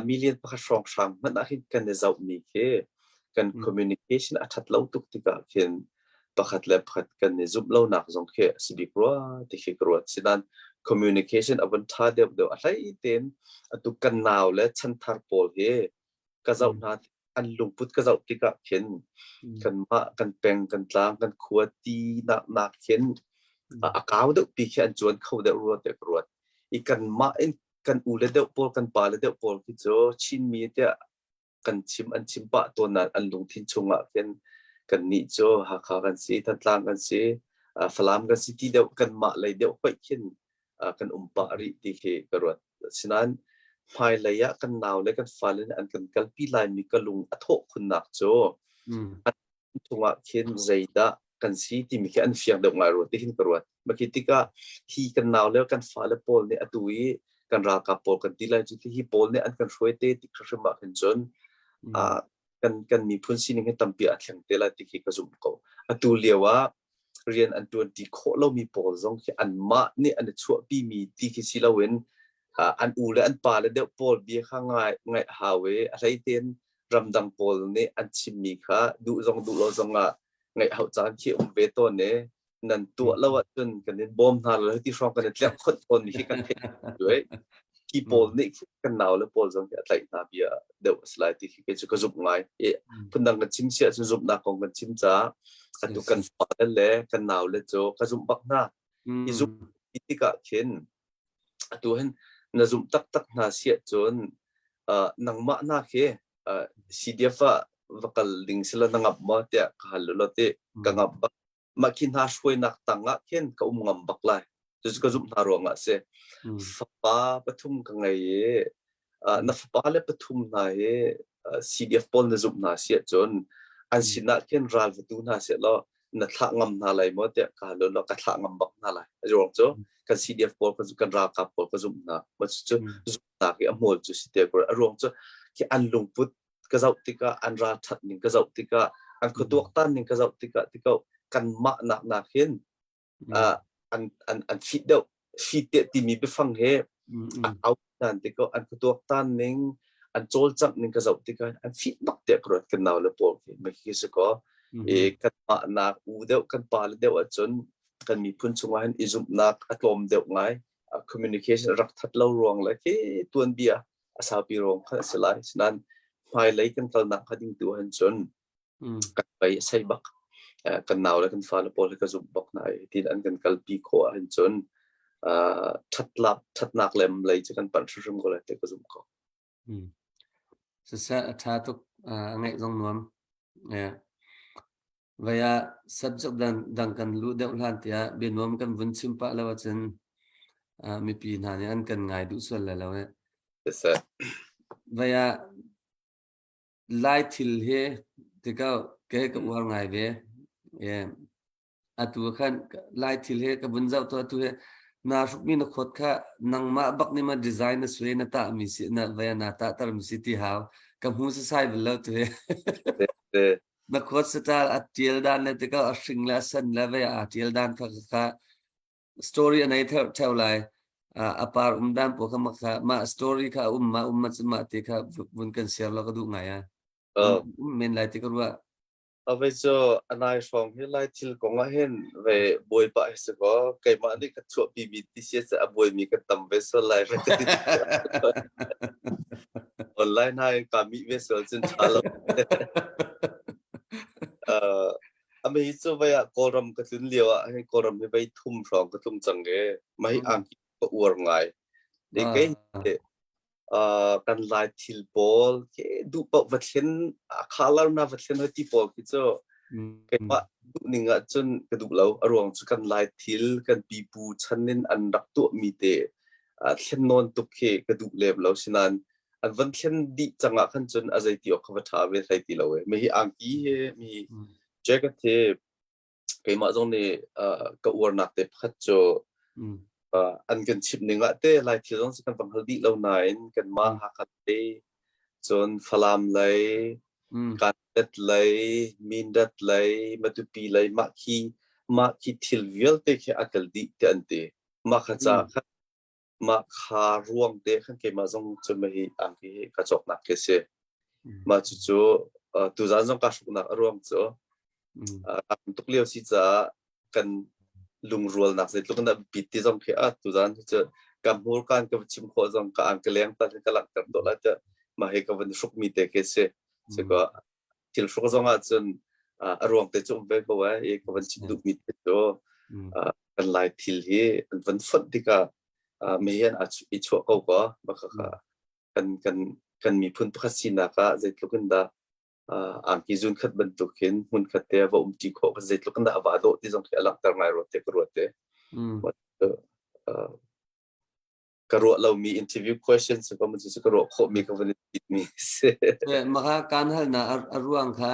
B: million pakhat hrawnghrang hmanh ah khin kan i zohmi khi kan communication a ṭhat lo tuk tikah khin pakhat le pakhat kan i zumh lonak zong khi a si bik rua ti khi ka ruat. Sinain communication a vun ṭha deuhdeuh a hlei tein atu kan nau le chanthar pawl hi ka zoh hna an lungput ka zoh tikah khin kanmah kan peng kan tlang kan khua ti nak nak khin. A kau deuh pi khi an cuan kho deuh rua tiah ka ruat. I kanmah in kan u le deuh pawl kan pa le deuh pawl khi cu Chinmi tiah kan chim an chim pah tawn nain an lungthin chungah khin kannih cu Hakha kan si, Thantlang kan si, Falam kan si ti deuh kanmah lei deuh hoih khin kan um pah rih ti khi ka ruat. Asinain hmailei ah kan nau le kan fale nih an kan kalpi laimi ka lung a thawh khunnak cu an chungah khin zeidah kan si timi khi an fiang deuh ngai rua ti hin ka ruat. Mah khi tikah hi kan nau le kan fale pawl nih atu i kan ralkap pawl kan ti lai cu hi pawl nih an kan hruai te tik hrimhrim ah khin cun kan kan miphun sining hi tampi a thleng te lai ti khi ka zumh ko. Atu lio ah rian an ṭuanṭi khawh lomi pawl zong khi anmah nih an i chuahpimi ti khi si loin an u le an pa le deuh pawl bia kha ngai ngaih hau i a hlei tein ramdang pawl nih an chimmi kha duh zong duh lo zong ah ngaih hauh caan khi um ve tawn i nan tuah lo ahcun kan in bawm hna lo ti hrawng kan i tlerh khawt tawn mi khi kan theih hi pawl nih kan nau le pawl zong hi a tlaih hna bia deuh a si lai ti khi kei cu ka zumh ngai. I phundang kan chim si ahcun zumhnak kong kan chim caah atu kan fale le kan nau le cu ka zumh bak hna. I zumh tikah khin atu hin na zumh taktak hna si ahcun nangmah hna khi CDF ah va kal ding sila na ngap maw tiah ka hal lo ti ka ngap bak. Mah khi hna hruainak tang ah khin ka um ngam bak lai. Cucu ka zumh hna ruangah a si. Fapa pathum ka ngei i na fapa le pathum hna hi CDF pawl na zumh hna si ahcun an sinah khin ral va tu hna seh law na thlah ngam hna lai maw tiah ka hal law ka thlah ngam bak hna lai. A ruang cu kan CDF pawl kan ralkap pawl ka zumh hna. Mah cucu zumhnak i a hmual cu si te a ruang cu khi an lungput ka zoh tikah an ralṭhat ning ka zoh tikah an khuatuaktan ning ka zoh tikah tikah kanmah nak nak hin an an an fit deuh fit te timi biafang he a au dan tikah an khuatuaktan ning an cawlcangh ning ka zoh tikah an fit bak tiah ka ruat kan nau le pawl khi ma khi si ko i kanmah nak u deuh kan pa le deuh ahcun kan miphun chungah hin i zumhnak a tlawm deuh ngai communication rak that lo ruang le khi tuanbia a saupi ruang kha a si lai. Sinain hmailei kan kalnak hnga ding tu ahhin cun kan pei a sei bak. Kan nau le kan fale pawl hi ka zumh bak hna i tin an kan kalpi khawh ahhin cun ṭhatlak ṭhatnak lem lei cu kan panh hrimhrim ko lai ti ka zumh ko.
A: Siseh a ṭha tuk a ngaih zong nuam. Vai ah subject dang kan luh deuh hlan tiah bianuam kan vun chim pah lo ahcun mipi hna nih an kan ngai duh sual lai lo eh.
B: Siseh.
A: Vai ah Lai thil hi tikah ke ka uar ngai ve. Yeah. Atu khan Lai thil he ka vun zoh to atu he na hrukmi na khawt kha nangmah bak nih ma design na sui na tah mi si na vai na tah tar mi si ti hau ka hmu sasai bal lo tu he. Na khawt style a tial dan le tikah a hring le a san le vai a tial dan kha kha story a nei theu theu lai. A par um dan po kha ma kha ma story kha um ma um ma chu ma ti kha vun kan share lo ka duh ngai a. Um men lai ti ka ruah.
B: Avei cu a nai hrawng hi Lai thil kong ah hin ve bawipa hi si kaw keimah nih ka chuahpimi ti si a buaimi kan tam ve sual lai ve ka ti. Online hai ka mi ve sual cun ṭha lo. Uh, ame hi cu vai ah Kawlram ka tlun lio ah hei Kawlram hi vei thum hrawng ka tlung cang e. Mah hi angki ka uar ngai. Le kei kan Lai thil pawl khi duh paoh va thlen color na va thlen hoi ti pawl khi cu keimah duh ning ah cun ka duh lo. A ruang cu kan Lai thil kan pipu chan in an rak tuahmi te thlen nawn tuk khi ka duh lem lo. Sinain an van thlen dih cang ah khan cun a zei ti awk kha va ṭha ve hlei ti lo e. Mi hi angki he mi jacket he keimah zong nih ka uarnak te pakhat cu an kan chimh ning ah te Lai thil zong kan vang hal dih lo nain kanmah Hakha lei cun Falam lei Kanpet lei Mindat lei Matupi lei mah khi mah khi thil vialte khi a tel dih ti an ti mah kha ca kha mah kha ruang te khan keimah zong cu hi angki hi ka cawknak khi si. Mah cucu tuzaan zong ka hruknak a ruang cu tuk lio si caah kan lungrualnak zeitluk in a biapit ti zong khi a tuzaan cu ka hmurkaan ka chim khawh zong ka ang ka leng ta ka langhter to lai tiah mah hi ka van hrukmi te khi si. Siko thil hruk zong ah cun a ruang te cu um ve ko ai i ka van chim duhmi te cu. Kan Lai thil hi an van fonh tikah mi hi an i chuah ko kaw baka kha kan kan kan miphun pakhat sinak ah zeitluk in dah angki zun khat bantuk hin hmun khat te va um ṭi khawh zeitluk in dah a va dawh ti zong khi a langhter ngai ruat te ka ruat te. Ka ruah lomi interview questions ka mun cu ka ruah khawhmi ka vun mi si.
A: Maka kan hal na a ruang kha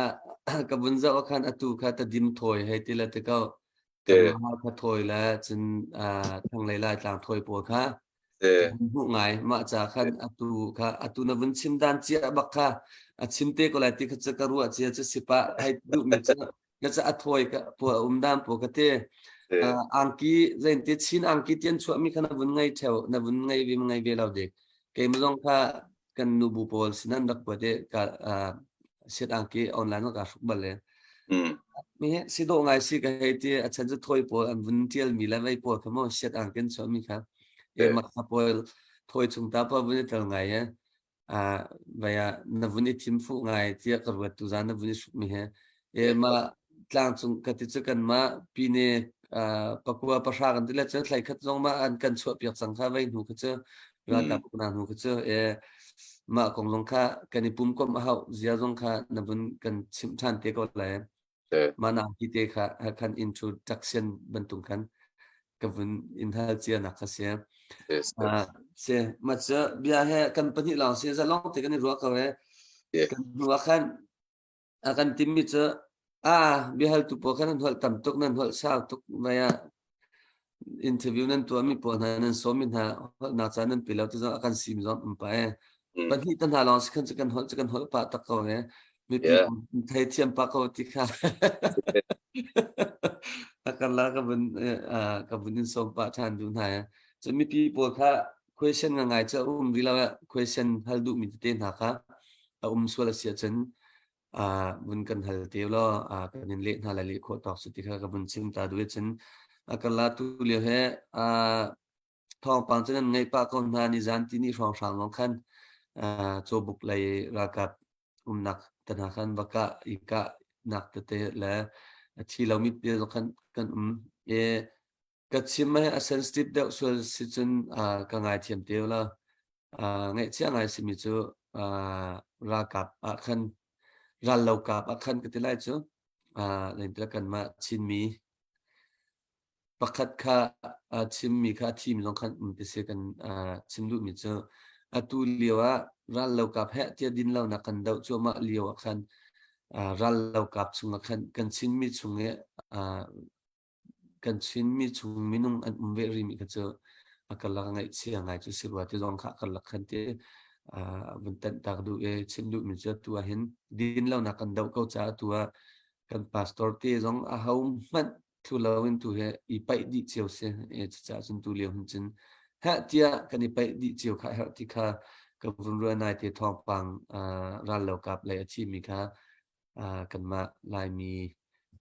A: ka vun zoh khan atu kha ta dim thawi hei ti la te ko. Kan ma kha thawi la cun thanglei lai tlang thawi pawl kha hmuh ngai mah ca khan atu kha atu na vun chim dan cia bak kha a chim te ko lai ti kha ka ruah cia cu sipa hei duh mi cu ka ca a thawi ka pu a um dan pu ka te angki zain te chin angki tian chuah mi kha na vun ngai theo na vun ngai ve ngai ve lo dik keimah zong kha kan nu bu pawl sinan rak kuat i ka siat angki online ka hruk bal le mi si do ngai si ka hei ti a chan cu thoi pawl an vun tial mi le vei pawl kha mo siat angkin chuah mi kha e mak kha pawl thoi chung ta pa vun i tel ngai e vai ah na vun i thim fuh ngai tiah ka ruat tu zan na vun i hruk mi he e ma tlangcung ka ti cu kan mah pine pakua pahra kan ti le cu thlai khat zong ma an kan chuah piak cang kha vei hnu kha cu ralkap uknak hnu kha cu e mah kong zong kha kan i pum kom a hau zia zong kha na vun kan chimh ṭhan te ko lai mah na ki te kha khan introduction bantuk khan ka vun in hal cia nak kha si se ma cu bia he kan pahnih lawng si zalong te kan i ruah ko e kan hnu ah khan A kan timmi cu a biahaltu pawl kha nan holh tam tuk, nan holh sau tuk vai ah interview nan tuahmi pawl hna nan sawmmi hna holhnak ca nan pe lo ti zong a kan sim zong um pah e. Pahnih te hna lawng si khan cu kan holh cu kan holh pah tak ko e. Mipi thei thiam pah ko ti kha. A kan la ka vun ka vun in sawm pah ṭhan duh hna e. Cun mipi pawl kha question nga ngai cu a um rih lo eh. Question hal duhmi tete hna kha a um sual a si ahcun vun kan hal te law kan in leh hna lai leh khawh tawk si ti kha ka vun chim ta duh cun a kan la tu lio he thawngpang cu nan ngaih pah ko hna ni zan ti ni hrawng hrang lawng khan cawbuk lei ralkap umnak te hna khan va kah i kah nak tete le a thi lomi te zong khan kan um e Ka chim hi a sensitive deuh sual si cun ka ngaithiam te la. Ngaihchia ngai simi cu ralkap ah khan rallokap ah khan ka ti lai cu. Lengtila kanmah Chinmi pakhat kha chimmi kha a thim zong khan um ti si kan chim duhmi cu atu lio ah rallokap heh tiah din lonak kan doh cuahmah lio ah khan rallokap chung ah khan kan Chinmi chung i Kan Chinmi chung minung an um ve rihmi kha cu a karlak ah ngaihchia ngai cu si rua ti zong kha a karlak khan ti vun tanhtak duh i chim duhmi cu atu ah hin dinlonak kan doh ko caah atu ah kan pastor te zong aho hmanh thlu loin tu hi i paih dih cio si. Cucaah cun tu lio hin cun heh tiah kan i paih dih cio kha a herh ti kha ka vun ruah nai te thawngpang rallokap lei a thimi kha kanmah Laimi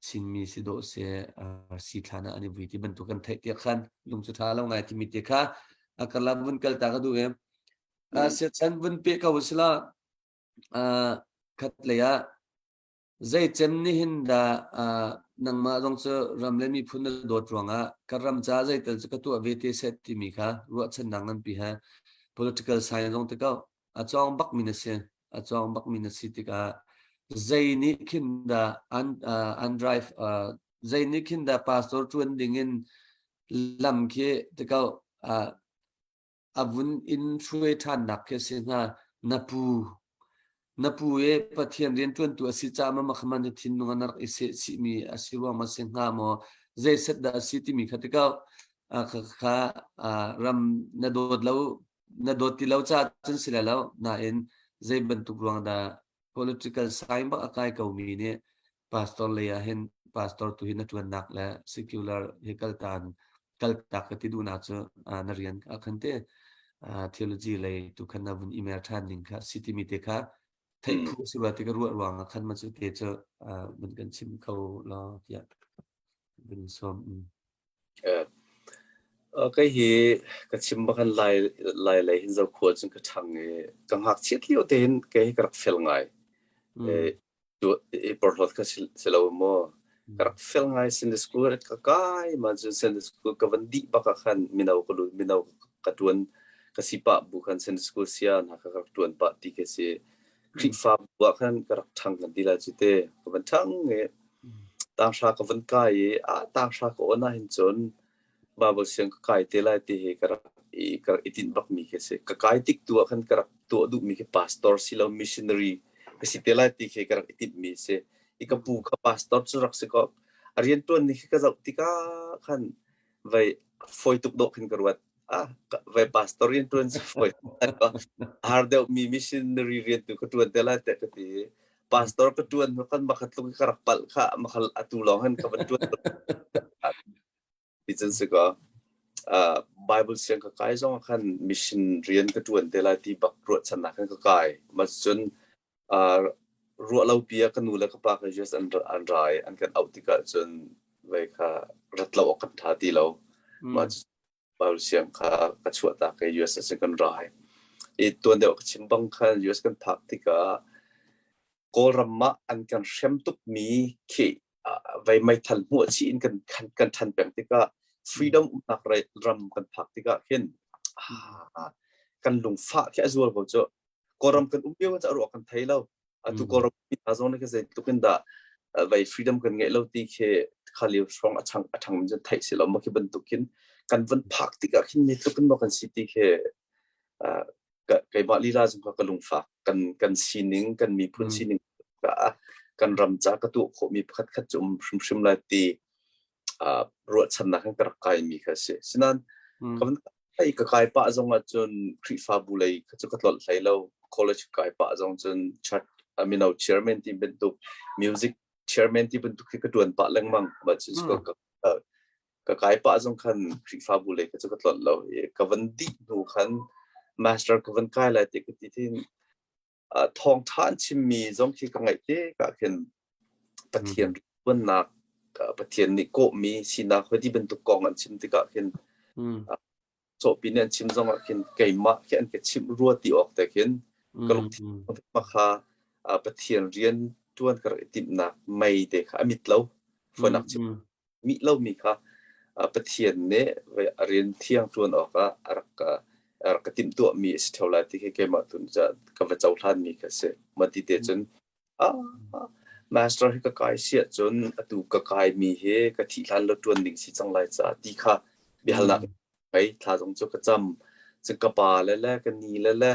A: Chinmi si dawh si si thlan ah an i vui ti bantuk kan theih tiah khan lung cu ṭha lo ngai timi te kha a karlak vun kal ta ka duh i siachan vun pe ko sila khat lei ah zei cem nih hin dah nangmah zong cu ram le miphun na dawt ruangah ka ram ca zeital cu ka tuah ve te set timi kha ruahchannak nganpi he political science zong te ko a cawng bak mi na si a cawng bak mi na si tikah zei nih khin dah an an drive zei nih khin dah pastor tuan ding in lam khi tikau a vun in hruai ṭhan nak khi si hna na pu na pu e Pathian rian ṭuantu a si caah ma makhaman na thinlung an rak i seh chihmi a si ruang ma si hnga maw zei set dah a si timi kha tikau kha ram na dawt lo na dawt ti lo caah cun si lai lo nain zei bantuk ruang dah political sign bak a kai ko mi nih pastor lei ah hin pastor tu hi na tuannak le secular hi kaltan kaltak ka ti duhnak cu na rian a khan te theology lei tu khan na vun email than ding kha si timi te kha theih phu si ba ti ka ruah ruang ah khan ma cu te cu vun kan chim ko law tiah vun sawm.
B: Kei hi ka chim bak hin Lai, Lai lei hin Zokhua cun ka ṭhang i ka ngakchiat lio te hin kei hi ka rak fel ngai. I porhlawt kha si lo maw? Ka rak fel ngai Sunday school ka kai ma cun Sunday school ka van dih bak ah khan mino ka lut mino ka tuan ka si pah bu khan Sunday school sia hna ka rak tuan pah ti khi si. Khrihfa bu ah khan ka rak ṭhang kan ti lai cu te. Ka van ṭhang i tanghra ka van kai i ah tanghra ka on ah hin cun Bible siang ka kai te lai ti hi ka rak i ka rak i tinh bakmi khi a si. Ka kai tik tu ah khan ka rak tuah duhmi khi pastor si lo missionary ka si te lai ti khi ka rak i tinhmi a si. I ka pu kha pastor cu rak si kaw a rianṭuan ni khi ka zoh tikah khan vei fawi tuk dawh khin ka ruat. Ah, vei pastor rianṭuan cu fawi har deuhmi missionary rian tu ka ṭuan te lai tiah ka ti. Pastor ka ṭuan hnu kan makhat tluk i ka rak palh kha makhal atu lawng hin ka van ṭuan Ti cun si kaw Bible siang ka kai zong ah khan mission rian ka ṭuan te lai ti bak ruahchannak khan ka kai. Mah cun ruah lo pi ah ka nu le ka pa kha US an an ra i an kan auh tikah cun vei kha rat lo awk kan ṭha ti lo. Mah cu Bible siang kha ka chuah tak i US ah cun kan ra i. I tuan deuh ka chim bang khan US kan phak tikah Kawlram ah an kan hrem tukmi khi vei meithal hmuah chih in kan kan ṭhan peng tikah freedom umnak ram kan phak tikah khin kan lungfah khi a zual ko cu. Kawlram kan um lio cu a ruah kan thei lo. Atu Kawlram mi hna zong nih khin zeitluk in dah vei freedom kan ngeih lo ti khi kha lio hrawng a chang a ṭhang mi cu theih si lo. Mah khi bantuk khin kan van phak tikah khin mi tluk in maw kan si ti khi keimah lila zong kha ka lungfak kan kan sining kan miphun sining ka kan ram ca ka tuah khawhmi pakhat khat cu um hrimhrim lai ti ruahchannak in ka rak kaimi kha si sinan ka van kai ka kai pah zong ah cun Khrihfabu lei kha cu ka tlolh hlei lo college kai pah zong cun church mino chairman ti bantuk music chairman ti bantuk khi ka tuan pah lengmang ma cun ka ka kai pah zong khan Khrihfabu lei kha cu ka tlolh lo i ka van dih hnu khan master ka van kai lai ti ka ti thin thawngṭha an chimmi zong khi ka ngaih te ka khin Pathian tuannak Pathian nih kawhmi sinak hoi ti bantuk kong an chim tikah khin cawhpi nih an chim zong ah khin keimah khi an ka chimh rua ti awk te khin ka lungthin kha Pathian rian ṭuan ka rak i timhnak mei te kha a mit lo fawinak chim mih lomi kha Pathian nih a rian thiang ṭuan awkah a rak a rak ka timhtuahmi a si ṭheo lai ti khi keimah tu ka va cohlanmi kha a si. Mah ti te cun ah master hi ka kai si ahcun atu ka kaimi hi ka thih hlan lo ṭuan ding si cang lai caah ti kha biahalnak ngei thla zong cu ka cam. Cun ka pa le le ka ni le le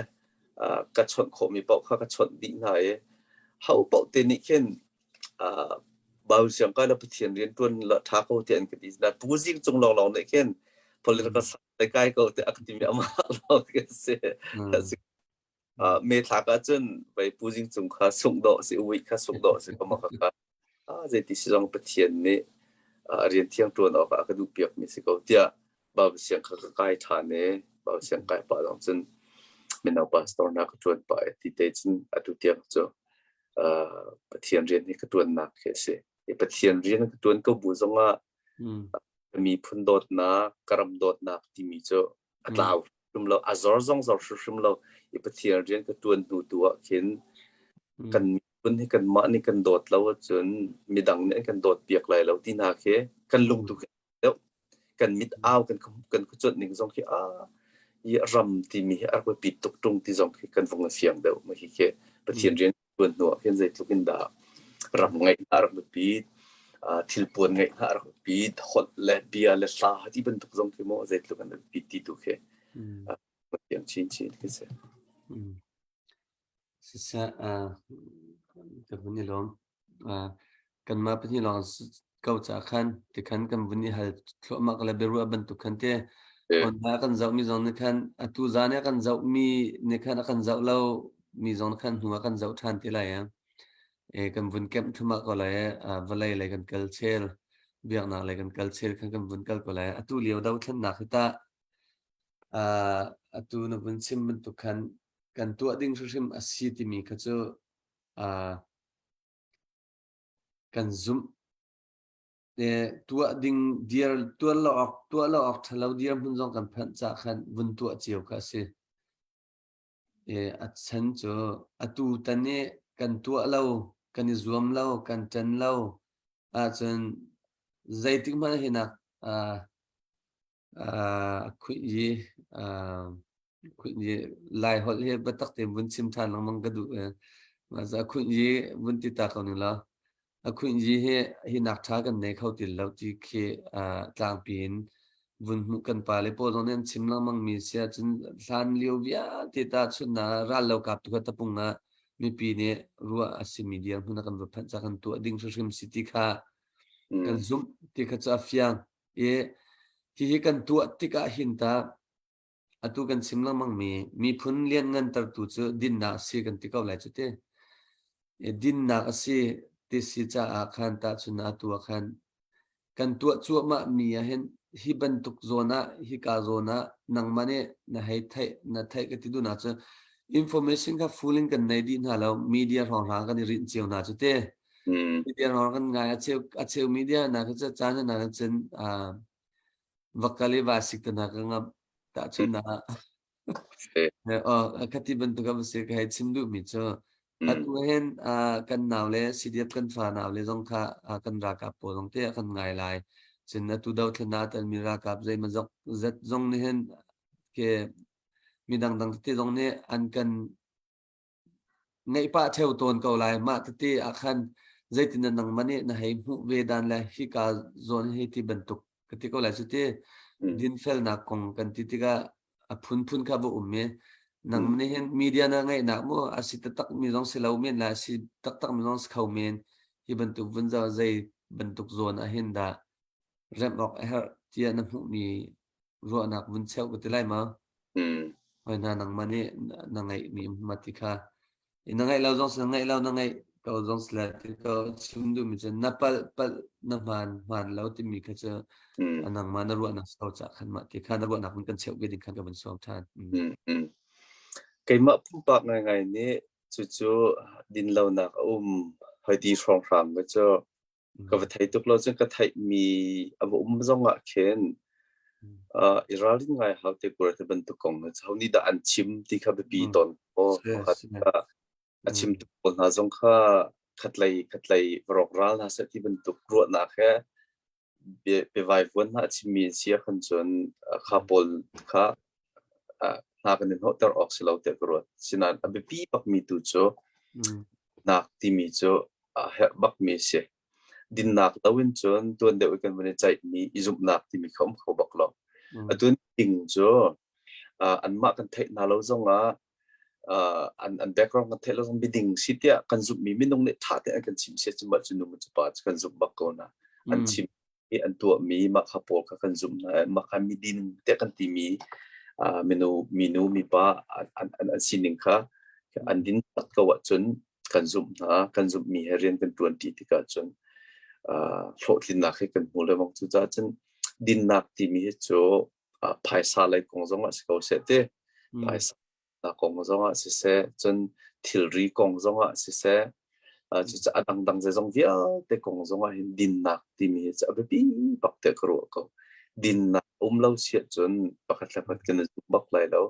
B: ka chawnh khawhmi paoh kha ka chawnh dih hna i ho paoh te nih khin Bible siang kai la Pathian rian ṭuan la ṭha ko tiah an ka ti. Na pu zing cung lawnglawng nih khin political science kai ko tiah a ka timi amah lawng khi a si. Me thlak ahcun vei pu zing cung kha sungh dawh si, uih kha sungh dawh si ka ka ka. Zeiti si zong Pathian nih rian thiang ṭuan awkah a ka duh piakmi si ko tiah Bible siang kha ka kai ṭhan i Bible siang kai pah zong cun mino pastor hna ka ṭuan pah i ti te cun atu tiang cu Pathian rian hi ka ṭuannak khi a si. I Pathian rian ka ṭuan ko bu zongah ka miphun dawtnak, ka ram dawtnak timi cu a tlau hrim lo, a zor zong zor hrimhrim lo. I Pathian rian ka ṭuan hnu tu ah khin kan miphun hi kanmah nih kan dawt lo ahcun midang nih an kan dawt piak lai lo ti hna khi kan lung tu khi deuh. Kan mit au kan kan khuacuanh ning zong khi a hi ram timi hi a rak biapit tuk ṭung ti zong khi kan vung i fiang deuh. Mah hi khi Pathian rian tuan hnu ah khin zeitluk in dah ram ngeih hna rak biapit, thilpuan ngeih hna rak biapit, holh le bia le hla ti bantuk zong khi maw zeitluk an biapit ti tu khi fiang chinchin khi si.
A: Siseh, ka vun i lawm. Kanmah pahnih lawng ko caah khan tikhan kan vun i hal thluahmah le biaruah bantuk khan te online kan zohmi zong nih khan atu zan i a kan zohmi nih khan a kan zoh lo mi zong nih khan hnu ah kan zoh ṭhan te lai. Kan vun kemh thluahmah ko lai. Vawlei lei kan kal chel, biaknak lei kan kal chel khan kan vun kal ko lai. Atu lio dothlennak hi tah atu na vun chim bantuk khan kan tuah ding hrimhrim a si timi kha cu kan zumh. Tuah ding dir tuah lo awk tuah lo awk ṭhalo dirhmun zong kan phanh cah khan vun tuah cio kha a si. A chan cu atu tan i kan tuah lo, kan i zuam lo, kan ṭan lo. Ahcun zeitik hmanh hi nak khuih i Lai holh hi biatak tein vun chim ṭhan lengmang ka duh. Khuih i vun ti ta ko ning law a khuih i hi hi nak ṭha kan nei kho ti lo ti khi tlangpi in vun hmuh kan pale pawl zong nih an chim lengmang mi si ahcun hlan lio vialte tahchunhnak rallokap tu kha tapung ah mipi nih ruah a simi dirhmun ah kan va phanh ca kan tuah ding hrimhrim si ti kha kan zumh ti kha cu a fiang. I hihi kan tuah tikah hin tah atu kan chim lengmang mi miphun lianngantertu cu dinnak a si kan ti ko lai cu ti. I dinnak a si ti si caah khan tahchun atu ah khan kan tuah cuahmah mi ah hin hi bantuk zawn ah hika zawn ah nangmah nih na hei theih na theih ka ti duhnak cu information kha full in kan nei dih hna lo media hrawnghrang kan i rinh cio hna cu ti. Media hrawng kan ngai a cheu media na ka caan na ka cun va kal i va sik te hna ka ngamh tahchunhnak ah khati bantuk a va si ka hei chim duhmi cu atu hin kan nau le CDF kan fa nau le zong kha kan ralkap pawl zong te kan ngai lai cun atu dothlennak telmi ralkap zeimaw zat zong nih hin ke midang dang tete zong nih an kan ngeih pah ṭheo tawn ko lai. Mah tete ah khan zeitin dah nangmah nih na hei hmuh ve dan le hika zawn hi ti bantuk ka ti ko lai cu ti. Dinfelnak kong kan ti tikah a phunphun kha va um i nangmah nih hin media na ngeihnak mu a si taktak mi zong si lo men le a si taktak mi zong si kho men hi bantuk vun zoh zei bantuk zawn ah hin dah remh awk a herh tiah na hmuhmi ruahnak vun cheuh ka ti lai ma? Hoi hna nangmah nih na ngeihmi ma ti kha na ngeih lo zong si na ngeih lo na ngeih ko zong si le ti ko chim duhmi cu na palh palh na hmaan hmaan lo timi kha cu nangmah na ruahnak so cah khan mah ti kha na ruahnak vun kan cheuh ve ding khan ka vun sawm ṭhan.
B: Keimah pumpak ngaingai nih cucu dinlonak a um hoi ti hrawnghrang ka cu Ka va thei tuk lo cun ka theihmi a va um zong ah khin i ralrin ngai hau te kura te bantuk kong hi ho nih dah an chim ti kha biapi tawn ko. Pakhat a chimtu pawl hna zong kha khatlei khatlei va rawk ral hna seh ti bantuk ruahnak he biavaivuan hna a chimmi an si ahkhan cun kha pawl kha hna kan i hnawhter awk si lo tiah ka ruat. Sinain a biapi bakmi tu cu nak timi cu a herh bakmi a si. Dinnak lo in cun tuan deuh i kan van i ceihmi i zumhnak timi kha um kho bak lo. Atu ding cu anmah kan theih hna lo zongah an background kan theih lo zong miding si tiah kan zumhmi minung nih ṭha tein an kan chim sia cu mah cu nu cu pa cu kan zumh bak ko na. An chim i an tuahmi mah kha pawl kha kan zumh hna i mah kha midin tiah kan timi minu minu mipa an, an, an sining kha an din tak ko ahcun kan zumh hna kan zumhmi he rian kan ṭuanṭi tikah cun hlawhtlinnak hi kan hmu lengmang cucaah cun dinnak timi hi cu phaisa lei kong zong ah si ko seh ti phaisa kong zongah siseh, cun thilri kong zongah siseh, cucu a dangdang zeizong vialte kong zongah hin dinnak timi hi cu a biapi bak tiah ka ruah ko. Dinnak um lo si ahcun pakhat le pakhat kan i zum bak lai lo.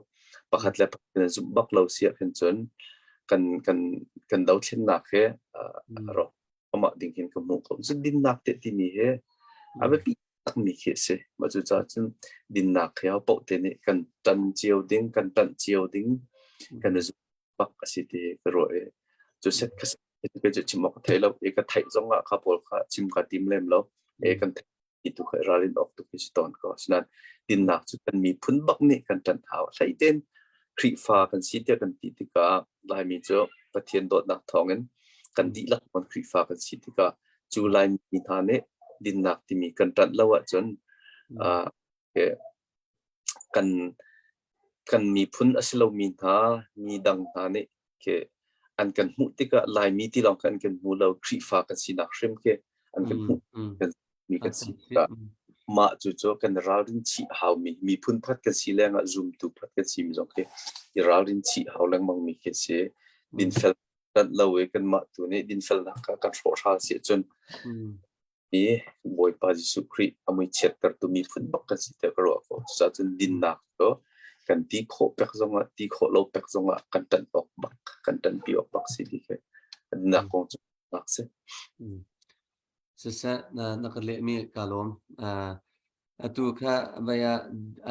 B: Pakhat le pakhat kan i zumh bak lo si ahkhin cun kan kan kan dothlennak hi a rawk amah ding hin ka hmuh ko. Cun dinnak te timi hi a biapi takmi khi a si. Mah cucaah cun dinnak he paoh te nih kan ṭan cio ding, kan ṭanh cio ding, kan i zumh bak a si ti ka ruah i cu set kha set cu chim awk ka thei lo i ka theih zong ah kha pawl kha chim ka tim lem lo e kan theih tu kha ralrin awk tu khi si tawn ko. Asinain dinnak cu kan miphun bak nih kan ṭanh hau. Hlei tein Khrihfa kan si tiah kan ti tikah Laimi cu Pathian dawtnak thawngin kan dihlak kan Khrihfa kan si tikah cu Laimi hna nih dinnak timi kan ṭanh lo ahcun kan kan miphun a si lomi hna mi dang hna nih khi an kan hmuh tikah Laimi ti lawng kha an kan hmu lo Khrihfa kan sinak hrim khi an kan hmuh kan mi kan si tikah mah cu cu kan ralrin chih haumi miphun pakhat kan si lengah zumtu pakhat kan si mi zong khi i ralrin chih hau lengmang mi khi si dinfel ṭanh lo i kanmah tu nih dinfelnak kha kan hrawhhral si ahcun hi Bawipa Jesuh Khrih a mui chiattertu miphun bak kan si tiah ka ruah ko. Cucaah cun dinnak cu kan ti khawh pek zongah ti khawh lo pek zongah kan ṭanh awk bak kan ṭanpi awk bak si ti khi dinnak kong cu nak si.
A: Siseh, na na ka lehmi kaa lawm. Atu kha vai ah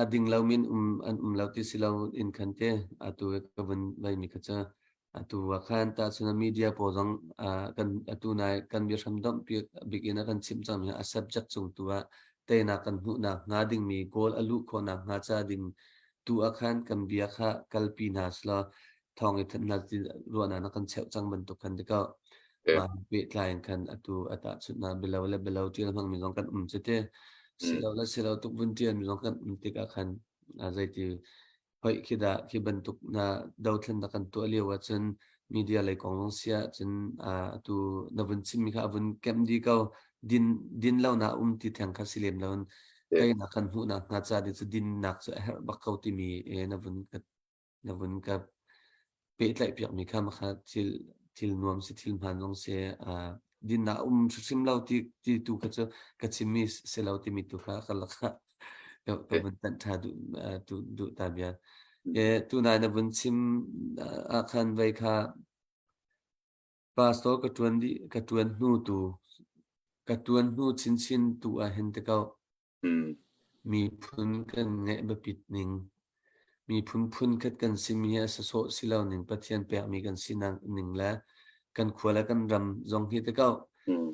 A: a ding lomi an um an um lo ti si lo in khan te atu ka vun veimi kha cu atu ah khan tahchun ah media pawl zong kan atu nai kan biahram domh bik in a kan chimh cangmi a subject cung tu ah teinak kan hmuhnak hnga dingmi goal a luh khawhnak hnga ca ding tu ah khan kan bia kha kalpi hna selaw thawng i thanh hna ti ruahnak na kan cheuh cang bantuk khan ti ko mah pehtlai in khan atu a tahchunhnak bialo le bialo ṭial hmangmi zong kan um cu ti silo le silo tuk vun ṭialmi zong kan um tikah khan zeiti hoih khi dah khi bantuk na dothlennak kan tuah lio ahcun media lei kong zong si ahcun atu na vun chimmi kha a vun kemh dih ko din din lo na um ti theng kha si lem lo teinak kan hmuhnak hnga ca ding cu dinnak cu a herh bak ko timi na vun ka na vun ka pehtlaih piakmi kha makha thil thil nuam si thil hmaan zong si dinnak um hrimhrim lo ti ti tu kha cu ka chimmi si lo timi tu kha ka lakah ka ka vun tanh ṭha duh tu duh ta bia. E tu nai na vun chim ah khan vei kha pastor ka ṭuan dih ka ṭuan hnu tu ka ṭuan hnu chinchin tu ah hin te ko Miphun kan ngeih biapit ning, miphun phunkhat kan simi hi a sawsawh si lo ning, Pathian pekmi kan sinak ning le kan khua le kan ram zong hi te ko.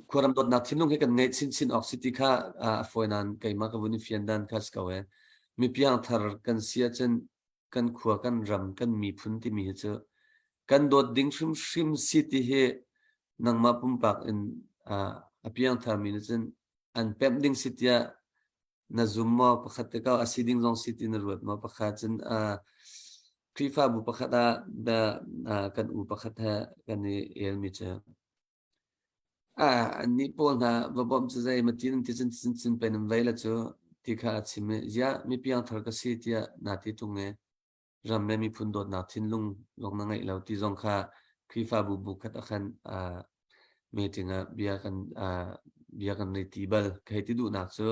A: Khuaram dawtnak thinlung hi kan ngeih chinchin awk si ti kha a fawi nain keimah ka vun i fian dan kha si ko ee. Mi piangthar kan si ahcun kan khua, kan ram, kan miphun timi hi cu kan dawt ding hrimhrim si ti hi nangmah pumpak in a piangtharmi nih cun an pemh ding si tiah na zum maw pakhat te ko a si ding zong si ti na ruat maw pakhat cun Khrihfabu pakhat ah kan u pakhat he kan i elmi cu annih pawl hna va bawmh cu zei ma ti nan ti cun cun cun pen an vei la cu ti kha a chim i ziah mi piangthar ka si tiah naa ti tung i ram le miphun dawtnak thinlung zong na ngeih lo ti zong kha Khrihfabu bu khat ah khan meeting ah bia kan bia kan nei ti bal. Ka hei ti duhnak cu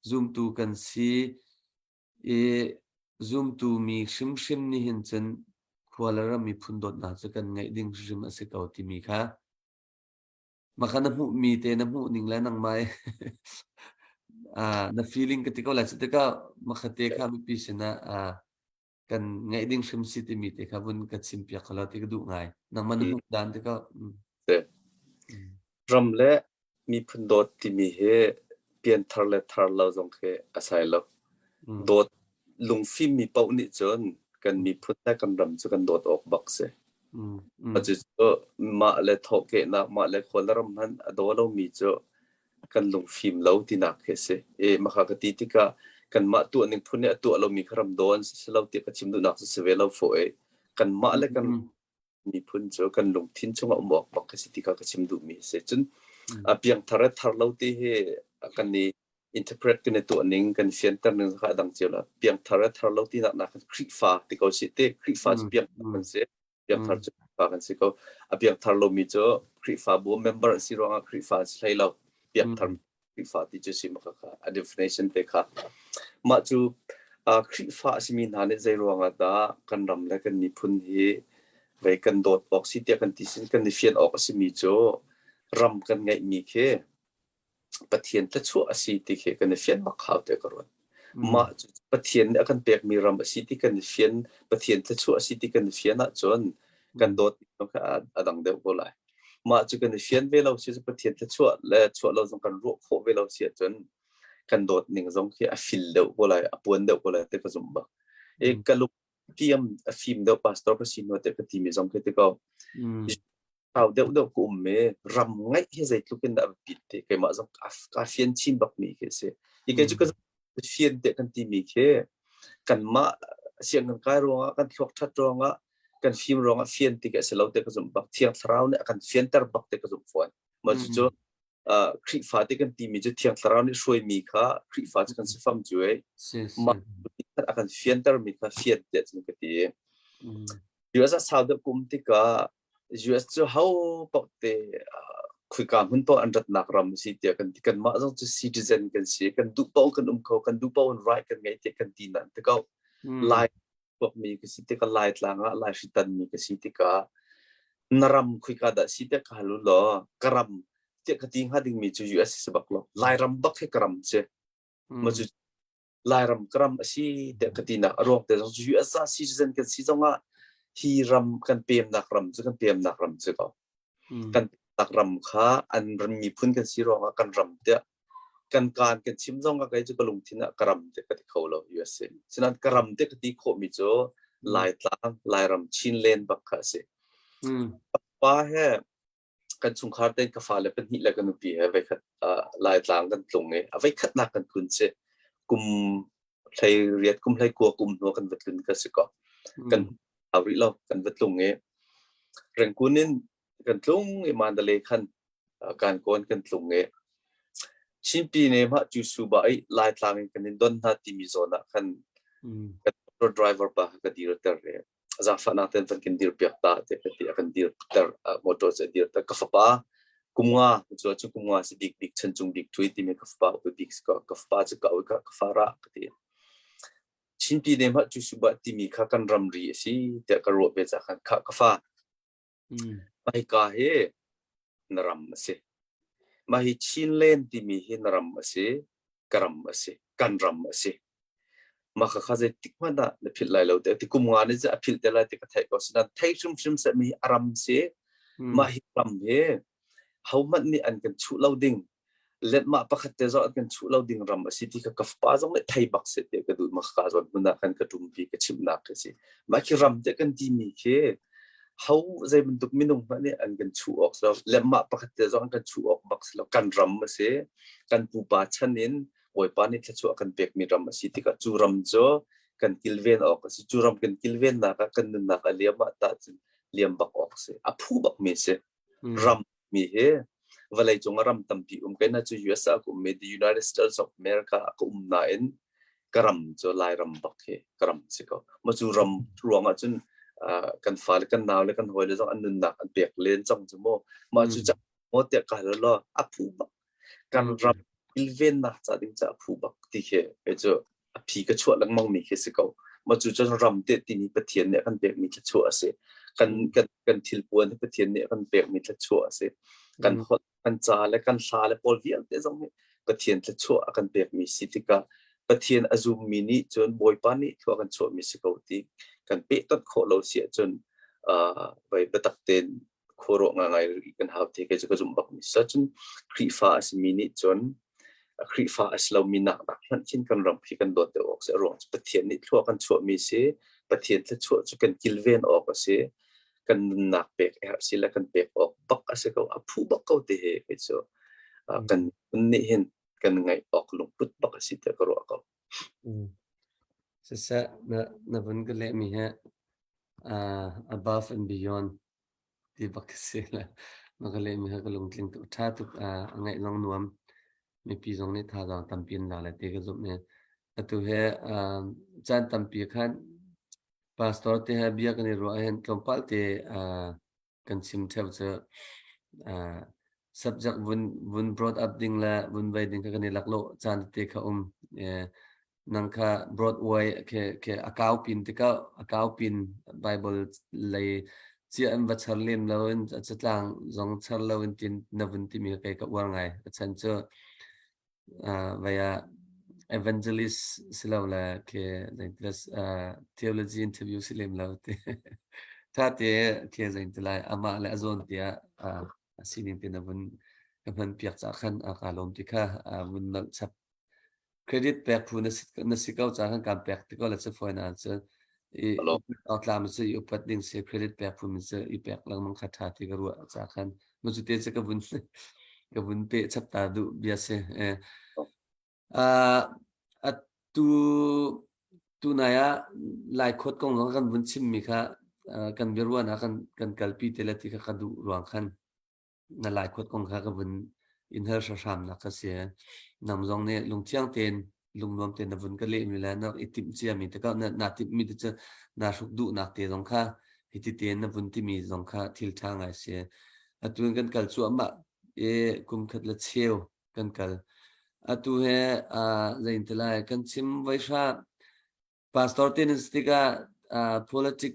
A: zumtu kan si i zumtu mi hrimhrim nih hin cun khua le ram miphun dawtnak cu kan ngeih ding hrim a si ko timi kha Mah na hmuhmi te na hmuh ning le nangmah i na feeling ka ti ko lai. Cu tikah makhate kha mipi sinah kan ngeih ding hrim si timi te kha vun ka chimpiak kho lo ti ka duh ngai. Nangmah na hmuh dan tikah.
B: Ram le miphun dawt timi hi pianthar le thar lo zong khi a sai lo. Dawt lungfimmi paoh nih cun kan miphun le kan ram cu kan dawt awk bak si. Cucu mah le thawhkehnak, mah le khualram hmanh a daw lomi cu kan lungfim lo tinak khi a si. I mahka ka ti tikah kanmah tuahning phun nih a tuah lomi kha ram daw an si lo tiah ka chim duhnak cu si ve lo fawh i kanmah le kan miphun cu kan lungthin chungah um awk bak khi si ti kha ka chim duhmi a si. Cun a piangthar le thar lo ti hi kan i interpret kan i tuah ning kan fianter ning kha a dang cio la. Piangthar le thar lo tinak nak Khrihfa ti ko si te Khrihfa cu piangthar kan si. Piangthar cu Khrihfa kan si ko. A piangthar lomi cu Khrihfabu member an si ruangah Khrihfa an si hlei lo. Piangthar Khrihfa ti cu si maka kha a definition te kha. Mah cu Khrihfa a simi hna nih zei ruangah dah kan ram le kan miphun hi vei kan dawt awk si tiah kan ti sin kan i fian awk a simi cu ram kan ngeihmi khi Pathian thluachuah a si ti khi kan i fian bak hau tiah ka ruat. Mah cu Pathian nih a kan pekmi ram a si ti kan i fian, Pathian thluachuah a si ti kan i fian ahcun kan dawt kha a dang deuh ko lai. Mah cu kan i fian ve lo si cu Pathian thluachuah le chuah lo zong kan ruah khawh ve lo si ahcun kan dawt ning zong khi a fil deuh ko lai, a puan deuh ko lai ti ka zumh bak. I ka lung fiam a fim deuh pastor ka si hnu te ka timi zong khi ti ko. Thau deuhdeuh ka um i ram ngaih hi zeitluk in dah a biapit ti keimah zong kaa fian chin bakmi khi a si. Hi kei cu ka fian tiah kan timi khi kanmah sianginn kai ruangah kan thluak ṭhat ruangah kan fim ruangah fian ti khi a si lo ti ka zumh bak. Thiang Thlarau nih a kan fianter bak ti ka zumh fawn. Mah cucu Khrihfa ti kan timi cu Thiang Thlarau nih hruaimi kha Khrihfa cu kan si fam cu ei. Mah a kan fiantermi kha fian tiah cun ka ti. US ah sau deuh kum tikah US cu ho paoh te khuika hmun paoh an ratnak ram a si tiah kan ti. Kanmah zong cu citizen kan si. Kan duh paoh kan um kho, kan duh paoh in right kan ngei tiah kan ti nain ti ko. Lai tuakmi ka si tikah Laitlang ah Lai hritanmi ka si tikah na ram khuika dah si tiah ka hal u law ka ram. tiah ka ti hnga dingmi cu US si bak lo. Lairam bak hi ka ram si. Ma cu Lairam ka ram a si tiah ka tinak a ruang te zong cu US ah citizen kan si zongah hi ram kan pemnak ram cu kan pemnak ram si ko. Kan pemnak ram kha an miphun kan si ruangah kan ram tiah kan kaan kan chim zong ah kei cu ka lungthin ah ka ram te ka ti kho lo USA. Sinain ka ram te ka ti khawhmi cu Laitlang, Lairam, Chinland bak kha a si. Pa he kan chungkhar tein ka fale pahnih le ka nupi he voikhat Laitlang kan tlung i a voikhatnak kan tlun si kum hlei riat kum hlei kua kum hnu kan va tlun ka si ko. Kan au rih lo kan va tlung i Rengkun in kan tlung i Mandalay khan kan kawn kan tlung i Chinpi ne mah cu suba i Laitlang in kan in don hna timi zawn ah khan kan motor driver pa ka dir ter i zaangfahnak ten van kan dir piak ta te ka ti a kan dir ter motor cu a dir ter ka fapa kum nga cu cu kum nga si bik bik chan cung bik thui timi ka fapa upa bik ka ka fapa cu ka ka ka fara ka ti Chinpi ne mah cu suba timi kha kan ramri a si tiah ka ruah ve ca khan kha ka fa Mahika hi na ram a si. Mah hi Chinland timi hi na ram a si, ka ram a si, kan ram a si. Mah khakha zeitik hmanh ah na philh lai lo te. Ti kum nga nih cun a philh te lai ti ka theih ko. Sinain thei hrimhrim seh mi hi a ram si. Mah hi ram hi hohmanh nih an kan chuh lo ding letmah pakhat te zong an kan chuh lo ding ram a si ti kha ka fapa zong nih thei bak seh tiah ka duh ma ka zawn hmun ah khan ka ṭumpi ka chimhnak khi si mah khi ram te kan timi khi ho zei bantuk minung hmanh nih an kan chuh awk si lo letmah pakhat te zong an kan chuh awk bak si lo kan ram a si kan pupa chan in Bawipa nih thluachuah kan pekmi ram a si tikah cu ram cu kan kilven awk a si cu ram kan kilvennak ah kan nunnak a liam ah tah cun liam bak awk a si a phu bak mi si ram mi hi vawlei cung ah ram tampi um kai na cu US ah ka um i the United States of America ah ka um nain ka ram cu Lairam bak hi ka ram si ko. Ma cu ram ruang ah cun kan fale kan nau le kan hawi le zong an nunnak an pek len cang cu mu. Mah cu maw tiah ka hal law a phu bak. Kan ram kilvennak ca ding ca a phu bak ti khi kei cu a phi ka chuah lengmang mi khi si ko. Mah cu cun ram te timi Pathian nih a kan pekmi thluachuah a si. Kan kan kan thilpuan hi Pathian nih a kan pekmi thluachuah a si. Kan holh, kan ca le kan hla le pawl vialte zong nih Pathian thluachuah a kan pekmi si tikah Pathian a zummi nih cun Bawipa nih thlua kan chuahmi si ko ti kan pehtonh khawh lo si ahcun vai biatak tein khuaruah ngai kan hau te kei cu ka zumh bak mi si. Cun Khrihfa a simi nih cun Khrihfa a si lomi nak nak hmanh khin kan ram khi kan dawt deuh awk si. A ruang cu Pathian nih thlua kan chuahmi si. Pathian thluachuah cu kan kilven awk a si. Kan nunnak pek a herh si le kan pek awk bak a si ko. A phu bak ko te he kei cu kan nih hin kan ngaih awk lungput bak a si tiah ka ruah ko.
A: Siseh na na vun ka lehmi he above and beyond ti bak ka si le na ka lehmi kha ka lungtling tuk. Ṭha tuk a ngaih zong nuam. Mipi zong nih thazaang tampi an la lai ti ka zumh i atu he caan tampi khan pastor te he bia kan i ruah ahhin tlawmpal te kan chim ṭheo cu subject vun vun brought up ding le vun vei ding kha kan i laklawh caan tete kha um. Nang kha Broadway ke ke a kau pin tikah a kau pin Bible lei cia an va char lem lo in a catlang zong char lo in tin na vun timi kha kei ka uar ngai. A chan cu vai ah evangelist si lo le ke theology interview si lem lo ti. Tha te ke zain ti lai amah le a zawn tiah a sining te na vun ka hman piak ca khan a ka lawm ti kha vun nolh chap Credit pek phu na si ko caah khan kaan pek ti ko le cafuai na cun i tlam cu i upat ding si credit pek phu min cu i pek lengmang kha ṭha ti ka ruah caah khan ma cu te cu ka vun ka vun peh chap ta duh bia si. Atu tunai ah Laikhawt kong zong kan vun chimmi kha kan biaruahnak kan kan kalpi te le ti kha ka duh ruang khan na laikhuat kong kha ka vun in hal hramnak ka si. Nang zong nih lungthiang tein lungnuam tein na vun ka lehmi le na i timh ciami te ka na, na timhmi te cu naa hruk duhnak te zong kha hiti tein na vun timi zong kha thil ṭha ngai si. Atu in kan kal cuahmah i kum khat le cheu kan kal. Atu he uh, zein ti lai kan chim voi hra Pastor te nan si tikah politic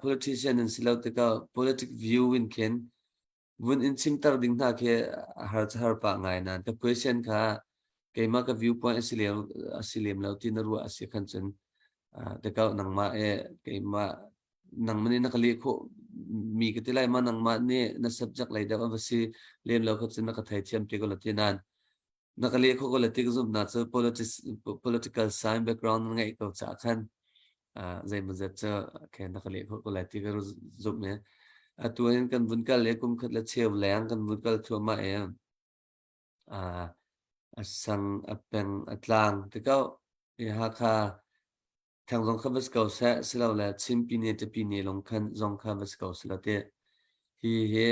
A: politician nan si lo tikah politic view in khin. Vun in chimter ding hna khi a har cu har pah ngai nain ka question kha keimah ka viewpoint a si lem a si lem lo ti na ruah a si khan cun te ko nangmah e keimah nangmah nih na ka leh khawh mi ka ti lai ma nangmah nih na subject lei deuh a va si lem lo kha cun na ka theithiam te ko la ti nain na ka leh khawh ko le ti ka zumhnak cu politics, political science background na ngeih ko caah khan zeimawzat cu okay, na ka leh khawh ko lai ti ka zumh i atu hin kan vun kal i kum khat le cheu leng kan vun kal thluahmah i a sang a peng a tlang ti ko i Hakha Thang zong kha va si ko seh, silole Chin pyine Tapine lung khan zong kha va si ko selaw teh. Hi hi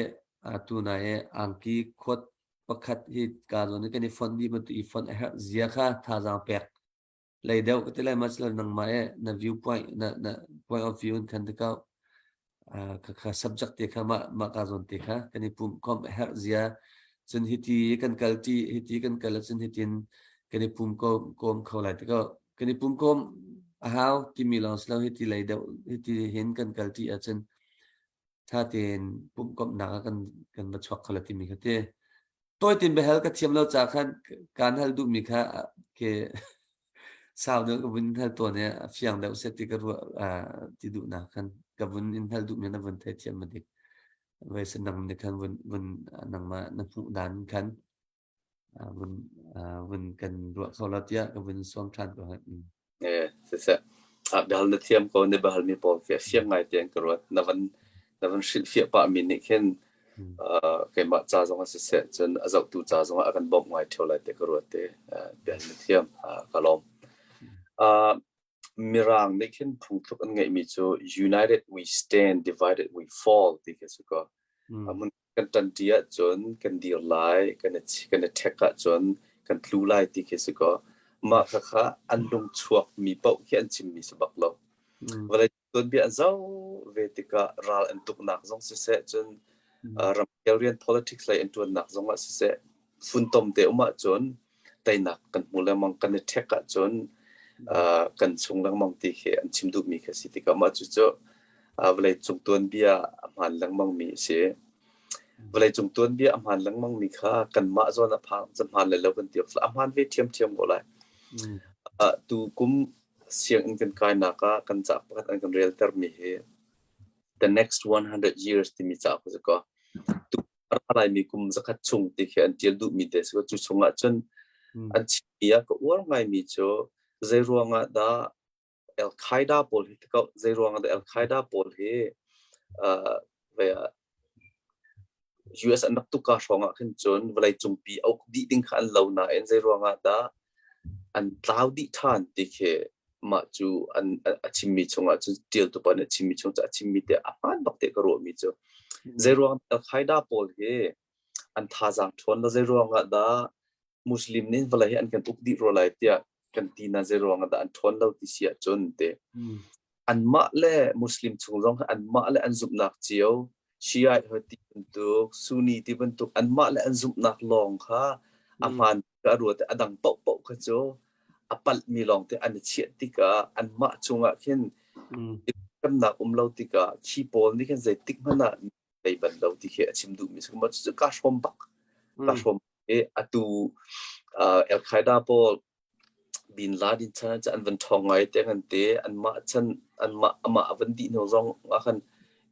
A: atu nai i angki khuat pakhat hi ka zawn i kan i fonh dih bantuk i fonh a herh zia kha thazaang pek lei deuh ka ti lai ma silo nangmah i na viewpoint na na point of view in khan ti ko kha subject te kha mah mah ka zawn te kha kan i pum khom a herh zia cun hiti kan kal ti hiti kan kal cun hitin kan i pum kom kom kho lai ti ko kan i pum kom a hau timi lawng silo hiti lei deuh hiti hin kan kal ti ahcun tha tein pum komhnak ah kan kan va chuak kho la timi kha te Tawi tin biahal ka thiam lo ca khan kaan hal duhmi kha ke sau deuh ka vun hal tawn i a fiang deuh seh ti ka ruah ti duhnak khan ka vun in hal duhmi na vun theithiam ma dik. Voi se nang nih khan vun vun nangmah na hmuh dan khan vun vun kan ruah kho lo tiah ka vun sawm ṭhan ko.
B: Siseh, biahal na thiam ko, na biahal mi pawl khi a fiang ngai tiang ka ruat. Na van hrilhfiah pah mi nih khin keimah ca zong ah siseh, cun a zohtu ca zong ah a kan bawmh ngai ṭheo lai ti ka ruat i biahal na thiam, ka lawm. Mirang nih khin phungthluk an ngeihmi cu United we stand, divided we fall ti khi a si ko. Hmun kan ṭanṭi ahcun kan dir lai, kan i kan i ṭhek ahcun kan tlu lai ti khi si kaw mah khakha an lung chuakmi paoh khi an chimmi si bak lo. Vawlei tuanbia an zoh ve tikah ral an tuknak zong siseh, cun ramkhel rian politics lei an ṭuannak zong ah siseh, funtom te um ahcun teinak kan hmu lengmang, kan i ṭhek ahcun kan sung lengmang ti khi an chim duhmi khi a si tikah mah cucu vawleicung tuanbia a hmaan lengmangmi a si. Vawleicung tuanbia a hmaan lengmangmi kha kanmah zawn a phang cu hmaan le lo kan ti awk a hmaan ve ṭhiamṭhiam ko lai. Tu kum sianginn kan kainak ah kan ca pakhat an kan reltermi hi The Next 100 Years timi cauk a si ko. Tu a laimi kum zakhat chung ti khi an ṭial duhmi te si cu chungah cun an chimmi ah ka uar ngaimi cu zei ruangah dah Al Qaeda pawl hi zei ruangah dah Al Qaeda pawl hi US an rak tuk ka hrawng ah khin cun vawlei cungpi a uk dih ding kha an lo nain zei ruangah dah an tlau dih ṭhan ti khi mah cu an a chimmi chungah cun ṭialtu pa nih a chimmi chung cu a chimmi te a hmaan bak te ka ruahmi cu zei ruang Al Qaeda pawl hi an thazaang ṭhawn lo zei ruangah dah Muslim nih vawlei hi an kan uk dih rua lai tiah kan ti na zei ruangah dah an ṭhawn lo ti si ahcun te anmah le Muslim chung zong anmah le an zumhnak cio Shiite hoi ti bantuk Sunni ti bantuk anmah le an zumhnak lawng kha a hmaan ka ruat a dang paohpaoh kha cu a palhmi lawng te an i chiah tikah anmah chungah khin remnak um lo tikah khi pawl nih khin zeitik hmanh ah ei bal lo ti khi a chim duhmi si cu ka hrawm bak ka hrawm i atu Al Qaeda pawl Bin Laden chan ah an van ṭhawng ngai te ngan te anmah chan anmah amah a van dih hnu zong ah khan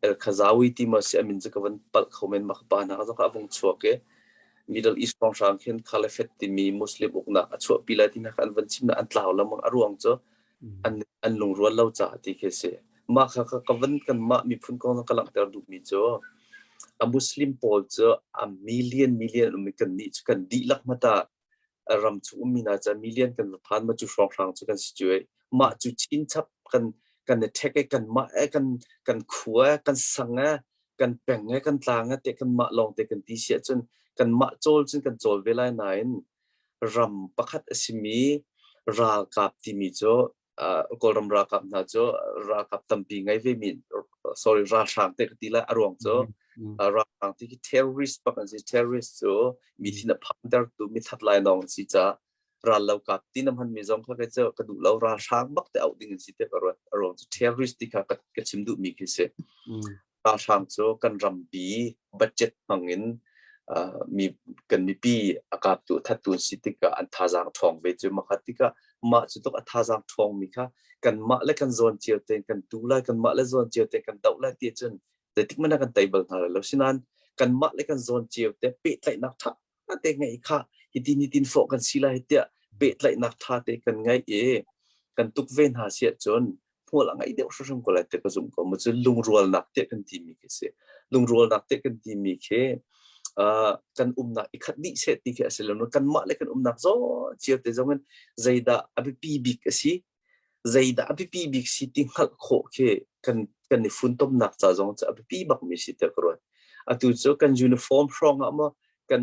B: El Khazawi ti maw si a min cu ka van palh kho men mah pa hna zong kha a vung chuak i Middle East hrawnghrang khin Caliphate timi Muslim uknak a chuahpi lai ti hna kha an van chim na an tlau lengmang a ruang cu an an lungrual lo caah ti khi si. Mah kha ka van kanmah miphun kong ka langhter duhmi cu a Muslim pawl cu a million million um i kannih cu kan dihlak hmata ram chung ummi hna cu million kan va phan ma cu hrawnghrang cu kan si cu ei mah cu chinchap kan kan i ṭhek i kanmah e kan kan khua e kan sang e kan peng e kan tlang e te kanmah lawng te kan ti si ahcun kanmah cawl cun kan cawl ve lai nain ram pakhat a simi ralkap timi cu Kawlram ralkap hna cu ralkap tampi ngei ve mi sorry ralhrang te ka ti lai a ruang cu ralhrang ti khi terrorist bak an si terrorist cu mi thin a phantertu mi that lai nawng an si caah rallokap ti na hman mi zong kha kei cu ka duh lo ralhrang bak te auh ding an si te ka ruat a ruang cu terrorist ti kha ka chim duh mi khi si. Ralhrang cu kan rampi budget hmang in mi kan mipi a kaptu thattu an si tikah an thazaang ṭhawng ve cu makhat tikah mah cu tuk a thazaang ṭhawng mi kha kanmah le kan zawn cio tein kan tu lai, kanmah le zawn cio tein kan doh lai ti cun zeitik hmanh ah kan tei bal hna lai lo. Sinain kanmah le kan zawn cio te pehtlaihnak ṭha te ngeih kha hitin hitin fawh kan si lai tiah pehtlaihnak ṭha te kan ngeih i kan tuk ve hna si ahcun hmual a ngei deuh hrimhrim ko lai ti ka zumh ko. Mu cu lungrualnak tiah kan timi khi si. Lungrualnak tiah kan timi khi kan umnak i khat dih seh ti khi a si lo. Kanmah le kan umnak zawn cio te zong in zeidah a biapi bik a si, zeidah a biapi bik si ti hngalh khawh khi kan i funtomnak ca zong cu a biapi bakmi si tiah ka ruat. Atu cu kan uniform hrawng ah maw kan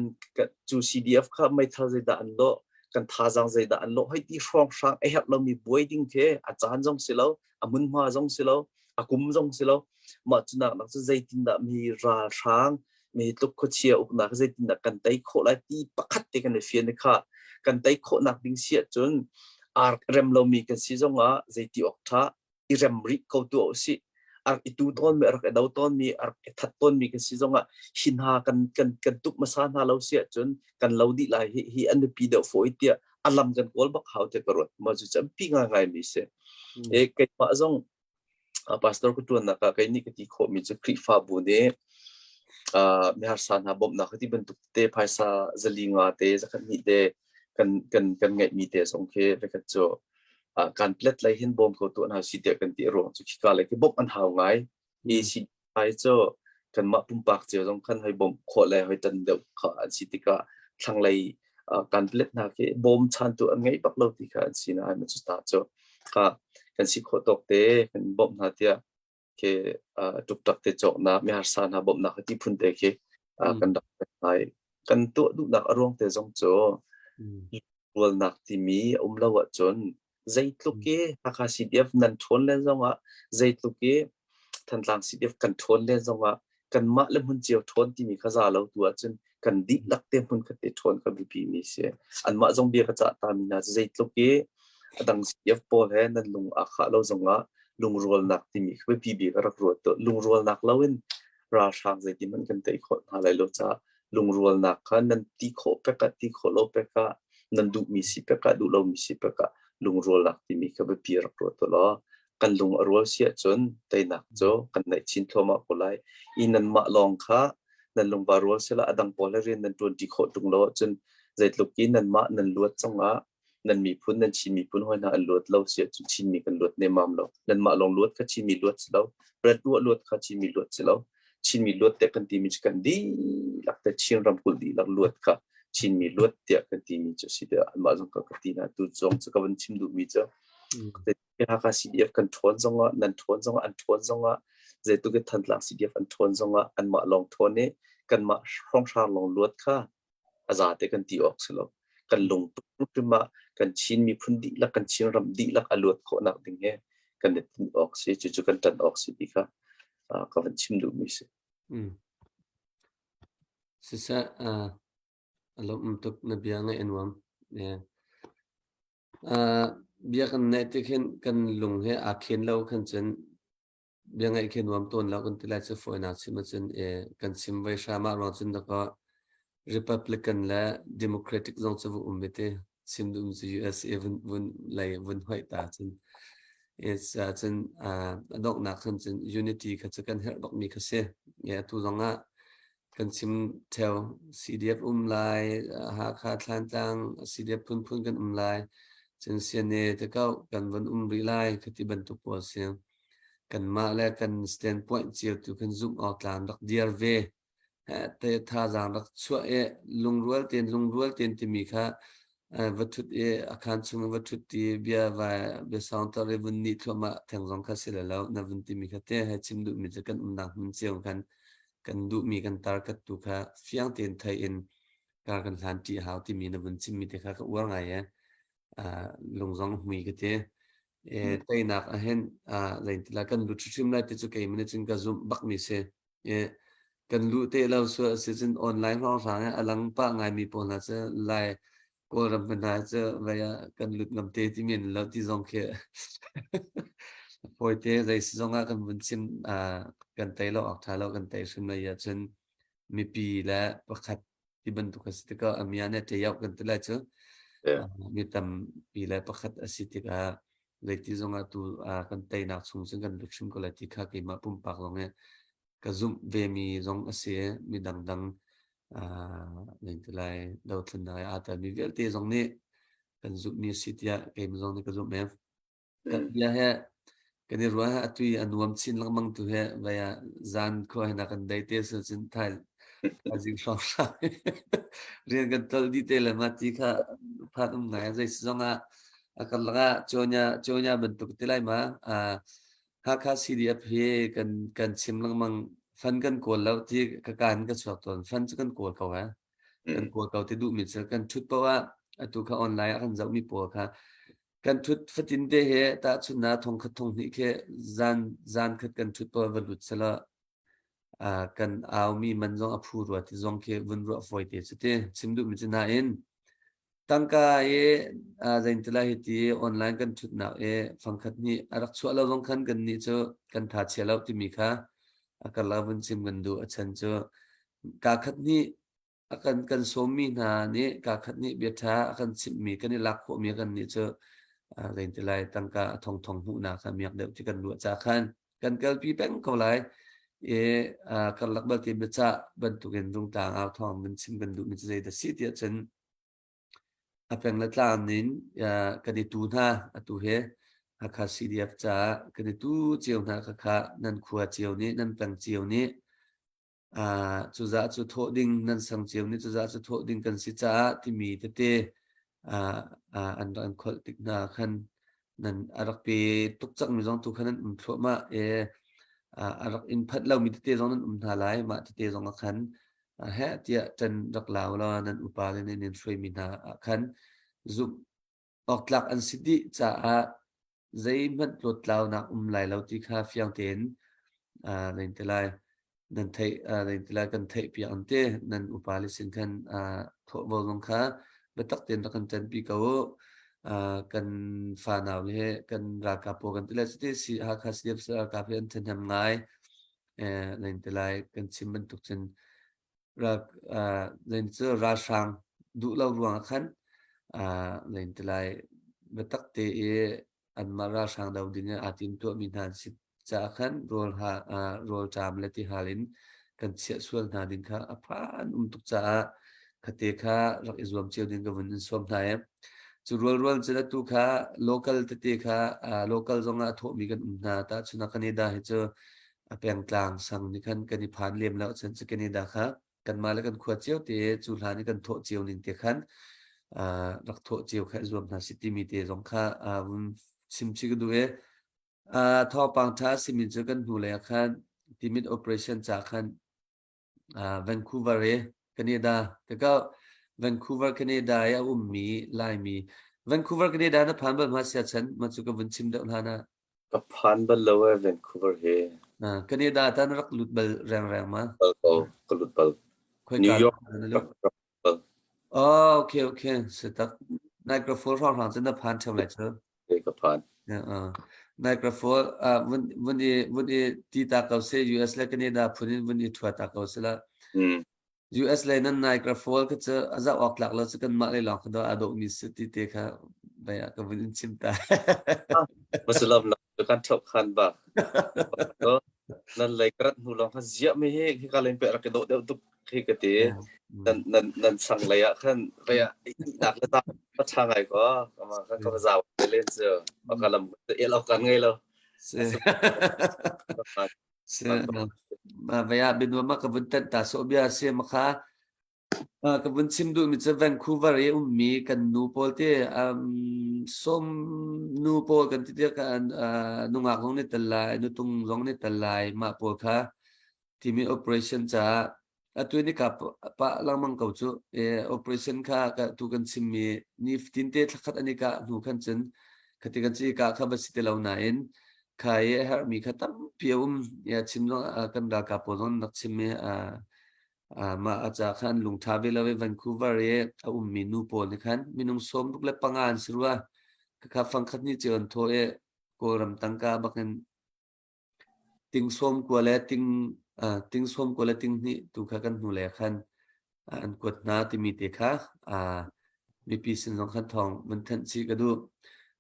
B: cu CDF kha meithal zeidah an lawh, kan thazaang zeidah an lawh, hei ti hrawnghrang a herh lomi buai ding khi a caan zong si lo, a hmunhma zong si lo, a kum zong si lo. Mah cu nak nak cu zeitindah mi ralhrang, mi tluk khuachia uknak zeitindah kan tei khawh lai ti pakhat te kan i fian kha kan tei khawhnak ding si ahcun ar rem lomi kan si zongah zeiti awk ṭha i rem rih ko tuah usih. A rak i tu tawnmi, a rak i do tawnmi, a rak i that tawnmi kan si zongah hi hna kan tuk hmasa hna lo si ahcun kan lo dih lai. Hi hi an biapi deuh fawi tiah a lam kan kawl bak hau tiah ka ruat. Mah cu campi ngaingai mi si. E keimah zong pastor ka ṭuannak ah kei nih ka ti khawhmi cu Khrihfabu nih miharsa hna bawmhnak ti bantuk te phaisa zali nga te zakhat hnih te kan ngeihmi te zong khi vekhat cu kan plet lei hin bawm ko tuah hna si tiah kan ti ruang cu khika lei khi bawmh an hau ngai. Hi si ai cu kanmah pumpak cio zong khan hoi bawmh khawh le hoi tan deuh kha an si tikah thlanglei kan plet hna khi bawm chantu an ngei bak lo ti kha an si na ai ma cu ta cu kha kan si khawh tawk te kan bawmh hna tiah khi ṭukṭak te cawknak miharsa hna bawmhnak ti phun te khi kan rak ngai. Kan tuah duhnak a ruang te zong cu rualnak timi a um lo ahcun zeitluk i Hakha CDF nan ṭhawn len zongah, zeitluk i Thantlang CDF kan ṭhawn len zongah, kanmah le hmun cio ṭhawn timi kha za lo tu ahcun kan dihlak te hmun khat te ṭhawn kha biapi mi si. Anmah zong bia ka cah ta mi hna cu zeitluk i a dang CDF pawl he nan lung aa khah lo zongah lungrualnak timi kha biapi bik a rak ruat. Lungrualnak loin ralhrang zeitin hmanh kan tei khawh hna lai lo caah lungrualnak kha nan ti khawh pek ah, ti khawh lo pek ah, nan duhmi si pek ah, duh lomi si pek ah lungrualnak timi kha biapi rak ruat u law kan lung a rual si ahcun teinak cu kan neih chin thluahmah ko lai. I nanmah lawng kha nan lungvar rual sila a dang pawl he rian nan ṭuanṭi khawh ṭung lo ahcun zeitluk in nanmah nan luat zongah nan miphun, nan Chin miphun hawi hna an luat lo si ahcun Chinmi kan luat nemmam lo. Nanmah lawng luat kha Chinmi luat si lo. Rat luat kha Chinmi luat si lo. Chinmi luat tiah kan timi cu kan dihlak te Chin ramkulh dihlak luat kha Chinmi luat tiah kan timi cu si tiah anmah zong ka ka ti hna. Tu zong cu ka van chim duhmi cu Hakha CDF kan ṭhawn zongah, nan ṭhawn zongah, an ṭhawn zongah, zeitluk in Thantlang CDF an ṭhawn zongah anmah lawng ṭhawn i kanmah hrawnghrang lawng luat kha a zate kan ti awk si lo. Kan lungput hrim ah kan Chin miphun dihlak, kan Chin ram dihlak a luat khawhnak ding hi kan i tinh awk si, cucu kan ṭan awk si ti kha ka van chim duhmi si.
A: Siseh, a lawmh tuk na bia ngaih a nuam. Yeah. Bia kan neih tik hin kan lung he aa khen lo khan cun bia ngaih khi nuam tawn lo kan ti lai cu fawinak chim ahcun kan chim voi hram ah ruang cun dakaw Republican le Democratic zong cu va um ve te chim duhmi cu USA vun vun lei vun hoih ta cun it's cun a donghnak khan cun unity kha cu kan herh bakmi kha si. Atu zong ah kan chim theo. CDF um lai, Hakha Thlantlang CDF phunphun kan um lai, cun CNA te ko kan van um rih lai khati bantuk pawl si. Kanmah le kan standpoint cio tu kan zumh awk tlang rak dir ve. Te thazaang rak chuah i lungrual tein lungrual tein timi kha va ṭhut i a khaan chung i va ṭhut i bia vai bia sangter i vun nih thluahmah theng zong kha si le lo na vun timi kha te he chim duhmi cu kan umnak hmun cio khan kan duhmi kan target tu kha fiang tein thei in kar kan hlan ṭi a hau timi na vun chimmi te kha ka uar ngai e. Lung zong hmui ka ti. E, teinak ahin zeintila kan lut hrim lai ti cu keimah nih cun ka zumh bakmi si. E, kan luh te lo sual si cun online hrawnghrang i a lang pah ngaimi pawl hna cu Lai Kawlram hna cu vei ah kan lut ngam te timi an lo ti zong khi. Fawite zei si zongah kan vun chim kan tei lo awk ṭha lo kan tei hrim lai ahcun mipi le pakhat ti bantuk a si tikah a mia ne ṭe kan ti lai cu mi tampi le pakhat a si tikah zeiti zongah tu kan teinak chung cun kan lut hrim ko lai ti kha keimah pumpak zong hi ka zumh vemi zong a si mi dangdang ti lai dothlennak aa telmi vialte zong nih kan zumhmi a si tiah keimah zong nih ka zumh em. Kan bia he kan i ruah atu i a nuam chin lengmang tu he vai ah zan khua he na kan dei te su cun thai thaizing hrawng hrawng rian kan tol dih te le ma ti kha phan um ngai zei si zong ah a kan lakah chonya chonya bantuk ti lai ma Hakha CDF hi kan kan chim lengmang fan kan kawl lo ti ka kan ka chuak tawn fan cu kan kawl ko he kan kawl ko ti duhmi cu kan thut paoh ah atu kha online ah kan zohmi pawl kha Kan ṭhut fatin te he tahchunhnak thongkhat thonghnih khi zan zan khat kan ṭhut paoh va lut selaw kan aumi man zong a phu rua ti zong khi vun ruah fawi te cu ti chim duhmi cu nain tangka i zeintila hi ti online kan ṭhutnak i fangkhat nih a rak chuah lo zong khan kan nih cu kan tha chia lo timi kha a karlak vun chim kan duh a chan cu kaa khat nih a kan kan sawmmi hna nih kaa khat nih bia ṭha a kan chimhmi kan i lak khawhmi kan nih cu zeiti lai tangka a thongthong hmuhnak kha miak deuh ti kan ruah ca khan kan kalpi peng ko lai i karlak balte biacah bantukin rungtlang au thawng min chim kan duhmi cu zeidah si tiah cun a peng le tlang in kan i tu hna atu he Hakha CDF caah kan i tu cio hna khakha nan khua cio nih nan peng cio nih Cuzah cu thawh ding nan sang cio nih cuzah cu thawh ding kan si caah timi tete an rak in kholh tik hna khan nan a rak pe tuk cangmi zong tu khan nan um thluahmah i a rak in phanh lomi tete zong nan um hna lai. Mah tete zong ah khan heh tiah ṭan rak lau law nan upa le nan in hruaimi hna ah khan zumh awktlak an si dih caah zeihmanh tlawttlaunak um lai lo ti kha fiang tein nan ti lai. Nan theih nan ti lai kan theih piak an ti. Nan upa le sin khan thawhvo zong kha biatak tein rak kan ṭanpi ko u. Kan fanau le he kan ralkap pawl kan ti lai cuti si Hakha CDF ralkap hi an ṭhahnem ngai. Nan ti lai kan chim bantuk cun cu ralhrang duh lo ruangah khan ti lai biatak te i anmah ralhrang do ding i aa timtuahmi hna an si caah khan rawl ha rawlṭam le tihal in kan chiah sual hna ding kha a phan um tuk caah khate kha rak i zuam cio ding ka vun in sawm hna i cu rualrual cun atu kha local tete kha local zongah a thawhmi kan um hna tahchun ah Canada hi cu a pengtlang sang nih khan kan i phan lem lo cun cu Canada kha kanmah le kan khua cio te cu hlan i kan thawh cio ning te khan rak thawh cio kha zuam hna si timi te zong kha vun chim chi ka duh i thawngpang ṭha simi cu kan hnu lei ah khan timit operation ca khan Vancouver i Canada ka Vancouver Canada i a ummi Laimi Vancouver Canada na phan bal ma sia chan ma cu ka vun chim deuh hlan ah
B: Ka phan bal lo ee Vancouver hi.
A: Canada ta na rak lut bal rengreng ma?
B: Bal ko, ka lut bal. New York rak rak bal.
A: Oh, okay, okay. Sitak. Niagara Falls hrawng cun na phan ṭheo lai cu.
B: Ka phan.
A: Niagara Falls vun vun i vun i ti ta ko se US le Canada phun in vun i ṭhua ta ko se la. US lei nan Niagara Falls kha cu a zoh awk tlak lo cu kanmah lei lawng kha dawh aa dawhmi si ti te kha bai ah ka vun in chim ta.
B: Masalam na kan thok khan ba. Nan lei karat hnu lawng kha ziah mi hi hi ka len pe rak ke dawh deuh tuk khi ka ti. Nan nan nan sang lei ah khan vai ah nak le ta pa tha ngai ko. Kama kan ka zaw le cu. Ka lam el ok kan ngei lo.
A: Vaya binuam ah ka vun tanh ta sawh bia a si ma kha ka vun chim duhmi cu Vancouver i ummi kan nu pawl te som nu pawl kan ti tiah kan nungak zong nih tel lai nutung zong nih tel lai mah pawl kha timi operation caah Atu ni ka pah lengmang ko cu. Operation kha ka tu kan chimmi ni fatin te thlakhat an i kah hnu khan cun khati kan ci kah kha va si ti lo nain kha i a herhmi kha tampi a um. Ya chim zong kan ralkap pawl zong rak chim i mah a ca khan lungtha ve lo i Vancouver i a ummi nu pawl nih khan minung 65 an si rua. Khakha fangkhat ni cio an thawh i Kawlram tangka bakin ting 90 le ting ting 90 le ting hnih tu kha kan hnu le khan an kuat hna timi te kha mipi sin zong khan thawng vun thanh chih ka duh.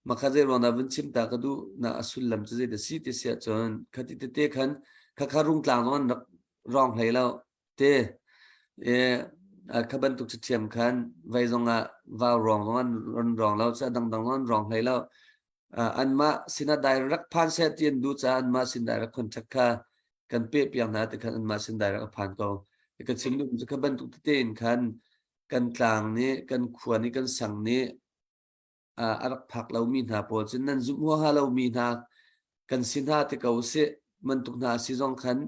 A: Makha zei ruang dah vun chim ta ka duh na a sullam cu zei dah si ti si ahcun khati tete khan khakha rungtlang zong an rak rawng hlei lo te e kha bantuk ṭhiam khan vai zong ah vau rawng zong an ron rawng lo ca dangdang zong an rawng hlei lo. Anmah sinah direct phan seh ti an duh caah anmah sin direct contact kha kan peh piak hna ti khan anmah sin direct a phan ko. Ka chim duh cu kha bantuk tete in khan kan tlang nih kan khua nih kan sang nih a rak phak lomi hna pawl cu nan zumh huaha lomi hna kan si hna te ko sih bantuk hna si zong khan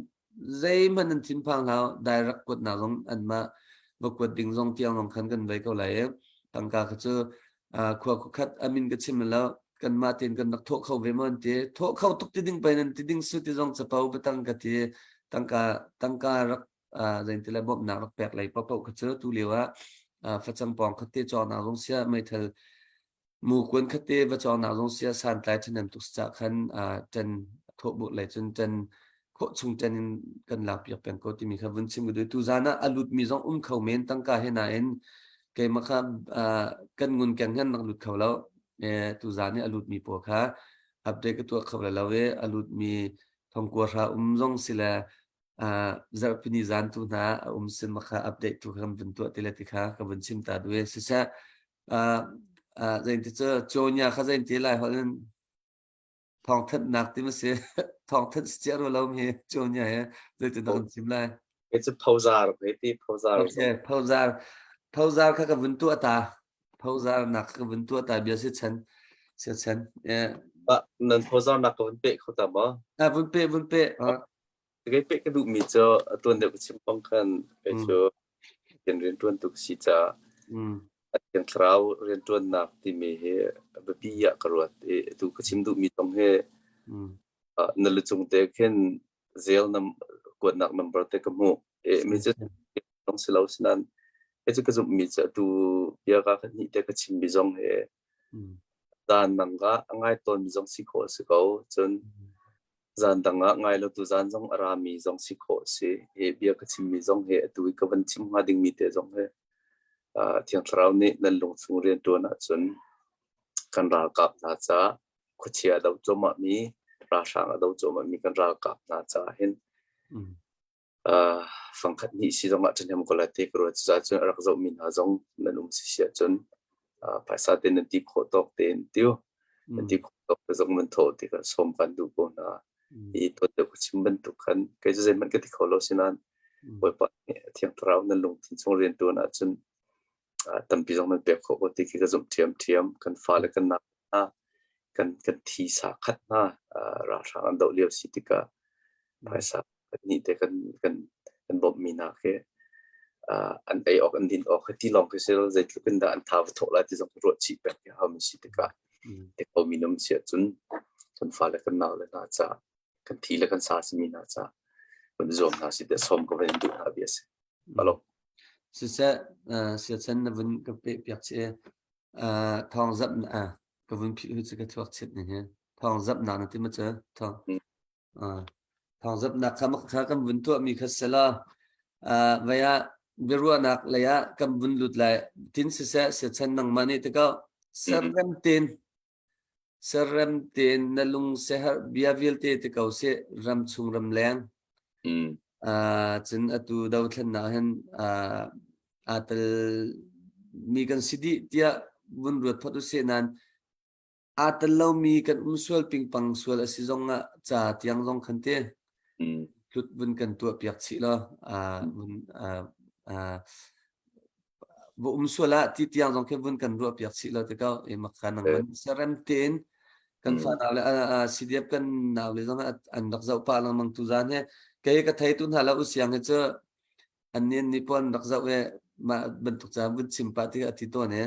A: zeihmanh nan thinphang hlah direct kuatnak zong anmah va kuat ding zong tiang zong khan kan vei ko lai i tangka kha cu khua khat amin ka chim lo kanmah tein kan rak thawh kho ve maw an ti thawh kho tuk ti ding pei nan ti ding su ti zong capo batang ka ti tangka tangka rak zein ti le bawmhnak rak pek lei paohpaoh kha cu tu lio ah facang pawng khat te cawknak zong sia meithal mu kuan khat te va cawknak zong sia santlai ṭhahnem tuk ca khan ṭan thawh bu lei cun ṭan khawh chung ṭan in kan lak piak peng ko timi kha vun chim ka duh tu zan ah a lut mi zong um kho men tangka he nain keimah kha kan ngun keng hian nak lut kho lo tu zan i a lut mi pawl kha update ka tuah kho lo i a lut mi thongkua hra um zong si le zarhpini zan tu hna a um sin ma kha update tu kan vun tuah ti le ti kha ka vun chim ta duh i siseh zein ti cu cawnya kha zein ti lai holh in thawngthanhnak ti ma si thawngthanh si cia ro lo mi cawnya he zeitin dah kan chim lai?
B: It's a phozar ti phozar.
A: Okay, phozar phozar kha ka vun tuah ta phozar nak ka vun tuah ta bia si chan si chan.
B: Nan phozar nak ka vun pe kho ta ma?
A: Vun pe vun pe.
B: Kei peh ka duhmi cu tuan deuh ka chim bang khan kei cu rian rianṭuan tu ka si caah Thiang Thlarau rianṭuannak timi hi biapi ah ka ruat i atu ka chim duhmi zong hi na lucung te khin zel nam kuatnak number te ka hmuh i mi cu zong si lo sinain kei cu ka zumhmi cu atu bia ka kan hnih te ka chimmi zong hi zan nang ah a ngai tawnmi zong si khawh a si ko cun Zan dang ah ngai lo tuzan zong a rami zong si khawh a si. Hi bia ka chimmi zong hi atu i ka van chim hnga dingmi te zong hi Thiang Thlarau nih nan lungchung rianṭuan ahcun kan ralkap hna caah khuachia a do cuahmahmi, ralhrang a do cuahmahmi kan ralkap hna caah hin fangkhat hnih si zongah ṭhahnem ko lai ti ka ruat. Cucaah cun a rak zohmi hna zong nan um si si ahcun phaisa te nan ti khawh tawk tein tiu nan ti khawh tawk te zong nan thawh ti kha sawm kan duh ko hna. Hi tuan deuh ka chim bantuk khan kei cu zeihmanh ka ti kho lo sinain Bawipa nih Thiang Thlarau nan lungthin chung rianṭuan ahcun tampi zong nan pek khawh ko ti khi ka zumh ṭhiamṭhiam. Kan fale kan nau hna kan kan thi sa khat hna ralhrang an doh lio si tikah phaisa nih te kan kan kan bawmhmi hna khi an ei awk an din awk khi ti lawng khi si zeitluk in dah an tha va thawh lai ti zong ruah chih pek khi hau mi si tikah te ko mi num si ahcun kan fale kan nau le hna ca kan thi le kan sa simi hna ca kan zuam hna si te som ko van duh hna bia si alo.
A: Siseh siachan na vun ka pe piak che thawng zap na ka vun phih hu chu ka thuak chit ni he thawng zap na na ti ma che thawng Thawngzamhnak kha kha kan vun tuahmi kha si law vei ah biaruahnak lei ah kan vun lut lai. Tin siseh siachan nangmah nih tikah serrem tein serrem tein na lung siaherh bia vialte ti ko sih ram chung ram leng. Cun atu dothlennak hin aa tel mi kan si dih tiah vun ruat phot usih nain Aa tel lomi kan um sual pingpang sual a si zong ah ca tiang zong khan ti tlut vun kan tuah piak chih law vun va um sual ah ti tiang zong khi vun kan ruah piak chih law ti ko i makha nang man serem tein kan fa nau le CDF kan nau le zong an rak zoh pah lengmang tu zan he kei ka thei tu hna la usiang hi cu an nih nih pon rak zoh i mah bantuk ca vun chim pah ti a ti tawn i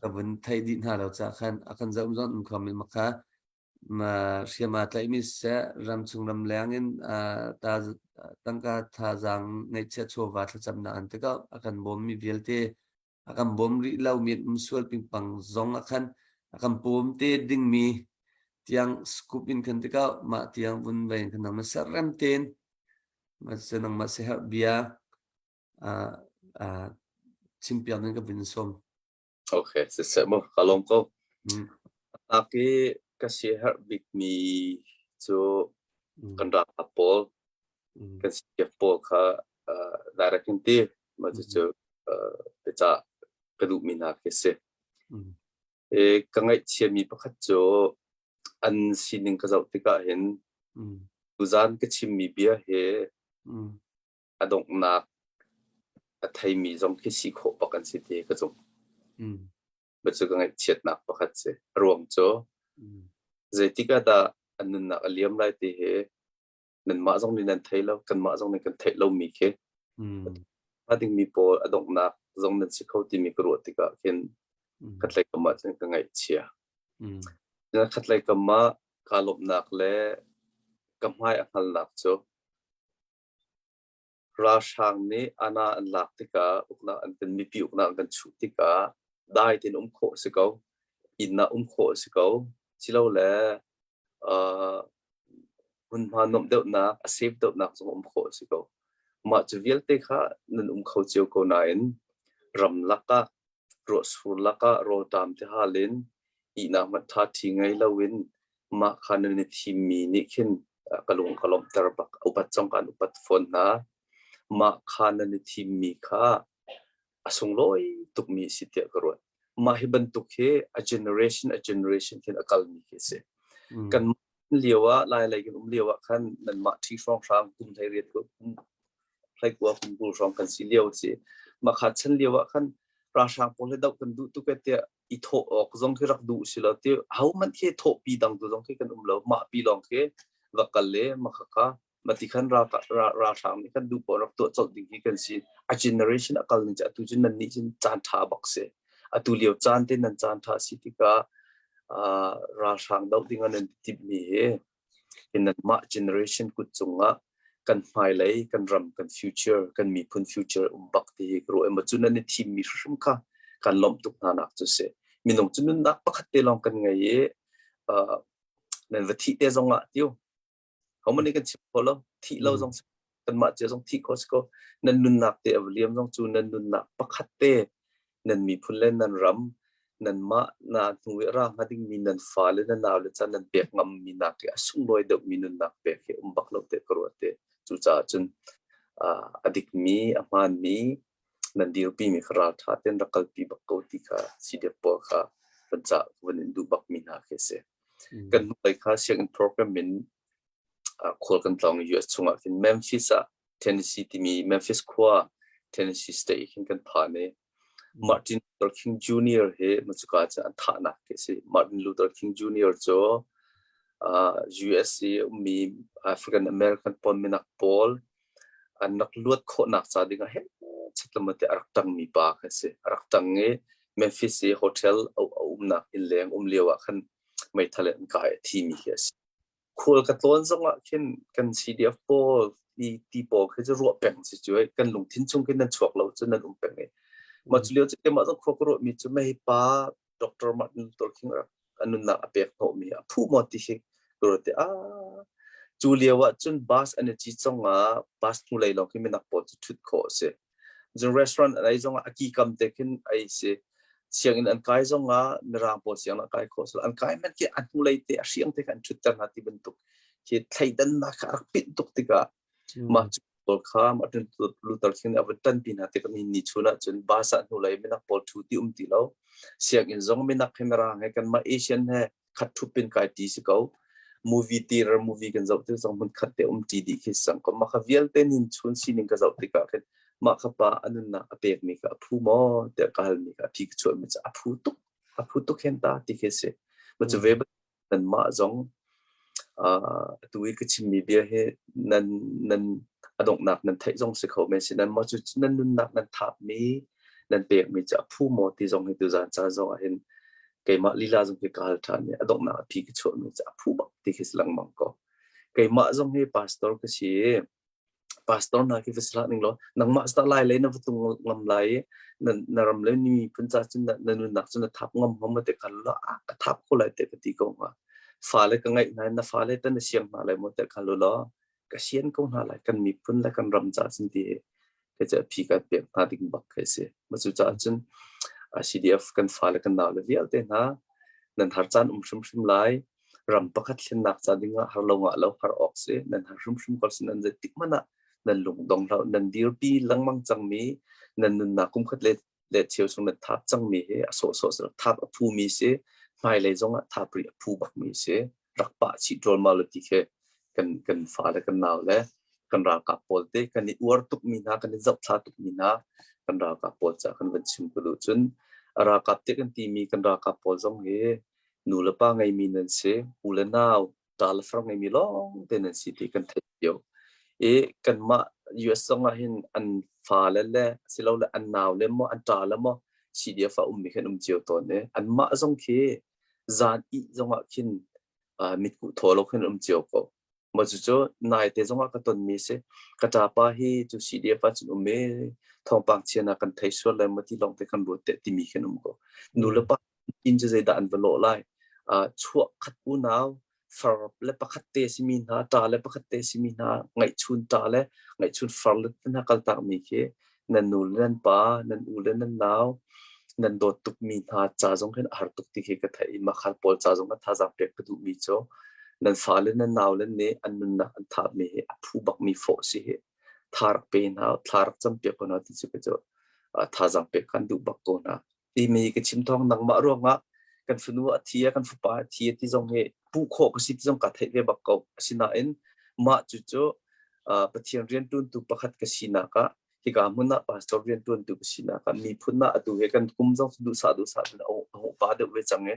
A: ka vun thei dih hna lo ca khan a kan zoh zon um kho mi makha ma hriama tlaihmi siseh ram chung ram leng in ta tangka thazaang ngeihchiah chawva thlacamnak an tikah a kan bawmmi vialte a kan bawm rih lomi an um sual pingpang zong ah khan a kan bawm te dingmi. Tiang scoop in kan tikah mah tiang vun vein kan nang ser rem ten ma se nang ma se her bia chim piak nan ka vun som.
B: Okay, siseh mu ka lawm ko. Tak i ka si herh bikmi cu kan ralkap pawl kan siaf pawl kha direct in ti ma cu biacah ka duhmi hna khi si. Ka ngaihchiami pakhat cu an sining ka zoh tikah hin tuzan ka chimmi bia hi a donghnak a theimi zong khi si khawh bak an si ti ka zumh. Mah cu ka ngaihchiatnak pakhat si. A ruang cu zeitik ah dah an nunnak a liam lai ti hi nanmah zong nih nan thei lo, kanmah zong nih kan theih lomi khi a dingmi pawl a donghnak zong nan si kho timi ka ruah tikah khin khatlei kam ah cun ka ngaihchia. Khatlei kam ah kaa lawmhnak le ka hmai a hngalnak cu ralhrang nih ana an lak tikah uknak an kan mipi uknak an kan chuh tikah dai tein um khawh a si ko inn ah um khawh a si ko silole hmunhma nuamh deuhnak a safe deuhnak zong um khawh a si ko. Mah cu vialte kha nan um kho cio ko nain ramlak ah ruahsur lakah rawlṭam ti hal in ihnak hmanh ṭhaṭhi ngei loin mah kha nan i thimmi nih khin ka lung ka lawmhter bak. Upat zong kaan upat fawn hna. Mah kha nan i thimmi kha a sunglawi tukmi a si tiah ka ruat. Mah hi bantuk hi a generation a generation khin a kalmi khi a si. Kan lio ah Lailei kan um lio ah khan nanmah ṭhi hrawnghrang kum 18 kum 19 kum 20 hrawng kan si lio a si. Mah kha chan lio ah khan ralhrang pawl he doh kan duh tuk e tiah i thawh awk zong khi rak duh si lo ti hohmanh khi thawhpi dang tu zong khi kan um lo mah pi lawng khi va kal le mah khakha mati khan ralhrang nih kan duh paoh rak tuah colh ding hi kan si. A generation a kal ning cu atu cu nan nih cun caan ṭha bak si. Atu lio caan te nan caan ṭha si tikah ralhrang doh ding ah nan timhmi hi nanmah generation kut cungah kan hmailei kan ram kan future kan miphun future um bak ti hi ka ruah i cu nan i thimmi hrimhrim kha kan lawmh tuk hna nak cu si. Minung cu nunnak pakhat te lawng kan ngei i nan va thih te zong ah tiu Hohmanh nih kan chim kho lo. Thih lo zong kanmah cia zong thih khawh si ko. Nan nunnak te a va liam zong cu nan nunnak pakhat te nan miphun le nan ram nanmah na hnu i ra hnga dingmi nan fale nan naule ca nan pek ngammi nak hi a sunglawi deuhmi nunnak pek hi um bak lo te ka ruat te. Cucaah cun a dikmi a hmaanmi nan dirpimi kha ralṭha tein rak kalpi bak ko ti kha CDF pawl kha van cah van in duh bakmi hna khi a si. Kan hnulei kha sianginn program in khual kan tlawng i US chungah khin Memphis ah Tennessee timi Memphis khua Tennessee state khin kan phan i Martin Luther King Jr. hi macuka cu an thahnak khi a si. Martin Luther King Jr. cu US i ummi African American pawl minak pawl an rak luat khawhnak ca dingah he chatlamate a rak ṭangmi pa kha a si. A rak ṭang i Memphis i hotel a umnak innleng um lio ah khan meithal in an kah i a thimi khi a si. Khual ka tlawn zongah khin kan CDF pawl ti pawl khi cu ruah peng si cu kan lungthin chung khin nan chuak lo cu nan um peng i mah cu lio cu keimah zong khua ka ruahmi cu mei pa Dr. Martin Luther King rak a nunnak a pek hnawhmi a phu maw ti hi ka ruat i ah cu lio ah cun bus an i cit zong ah bus hnulei lawng khi minak pawl cu ṭhut khawh a si. Cun restaurant an ei zong ah a kikam te khin ei si. Sianginn an kai zong ah mirang pawl sianginn an kai khawh an kai man khi a hnulei te a hriang te kha an ṭhutter hna ti bantuk khi thleidannak kha a rak pit tuk tikah mah cu pawl kha Martin Luther King nih a van ṭanpi hna tikah ni ni chun ahcun bus ah hnulei minak pawl ṭhu ti um ti lo. Sianginn zong minak he mirang he kanmah Asian he khat ṭhup in kai ṭi si ko. Movie theater movie kan zoh tik zong hmun khat te um ṭi dih khi sang ko. Mah kha vialte nin chun sining ka zoh tikah khin mah kha pa a nunnak a pekmi kha a phu maw tiah ka halmi kha a phi ka chuahmi cu a phu tuk a phu tuk hen ta ti khi si. Ma cu ve nanmah zong atu i ka chimmi bia hi nan nan a donghnak nan theih zong si kho men si nan mah cu nan nunnak nan thapmi nan pekmi cu a phu maw ti zong hi tuzan caan zong ah hin keimah lila zong hi ka hal ṭhan i a donghnak a phi ka chuahmi cu a phu bak ti khi si lengmang ko. Keimah zong hi pastor ka si i pastor hna khi va si hlah ning law nangmah sta lai lei na va tung ngam lai i na, na ram le ni miphun ca cun na, na nunnak cu na thap ngam ngam te khan la a ka thap ko lai te ka ti ko hnga. Fale ka ngeih hna na fale tan na siang hna lai maw tiah kha lu law ka sian ko hna lai kan miphun le kan ram caah cun ti hi kei cu a phi ka pek hna ding bak khi a si. Mah cu caah cun CDF kan fale kan naule vialte hna nan har caan um hrimhrim lai. Ram pakhat thlennak ca dingah har lo ngah lo har awk si. Nan har hrimhrim ko si nan zeitik hmanh ah nan lung dong hlah nan dirpi lengmang cangmi nan nunnak kum khat le le cheu chung nan thap cangmi hi a sawhsawh si thap a phumi si hmailei zongah thap rih a phu bakmi si rak pah chih ṭualmal lo ti khi kan kan fale kan nau le kan ralkap pawl te kan i uar tukmi hna kan i zohthla tukmi hna kan ralkap pawl ca kan van chim ko duh cun a ralkap te kan timi kan ralkap pawl zong hi nu le pa ngeimi nan si u le nau ṭa le far ngeimi lawng te nan si ti kan theih cio i kanmah US zong ah hin an fale le silole an nau le maw an ṭa le maw CDF ah ummi khan um cio tawn i anmah zong khi zan ih zongah khin mitkuh thaw lo khin um cio ko. Mah cucu naite zongah ka tonmi si. Ka ṭapa hi cu CDF ah cun um i thawngpang chia na kan thei sual lai maw ti lawng te kan ruat teh timi khin um ko. Nu le pa inn cu zeidah an va lawh lai? Chuah khat unau far le pakhat te simi hna, ṭa le pakhat te simi hna, ngaihchun ṭa le ngaihchun far le hna kaltakmi khi nan nu le nan pa, nan u le nan nau, nan dawt tukmi hna ca zong hin a har tuk ti khi ka theih i mah khal pawl ca zong ah thazaang pek ka duhmi cu nan fale nan naule nih an nunnak an thahmi hi a phu bakmi fawh si hi tha rak pe hna thla rak campiak ko hna ti cu ka cu thazaang pek kan duh bak ko hna. Timi ka chim thawng nangmah ruangah kan fanu a thi a kan fapa a thi ti zong hi puh khawh ka si ti zong ka theih ve bak ko. Asinain mah cucu Pathian rianṭuantu pakhat ka sinak ah hika hmun ah pastor rianṭuantu ka sinak ah miphun ah atu he kan kum zong duhsah duhsah in a hung pa deuh ve cang i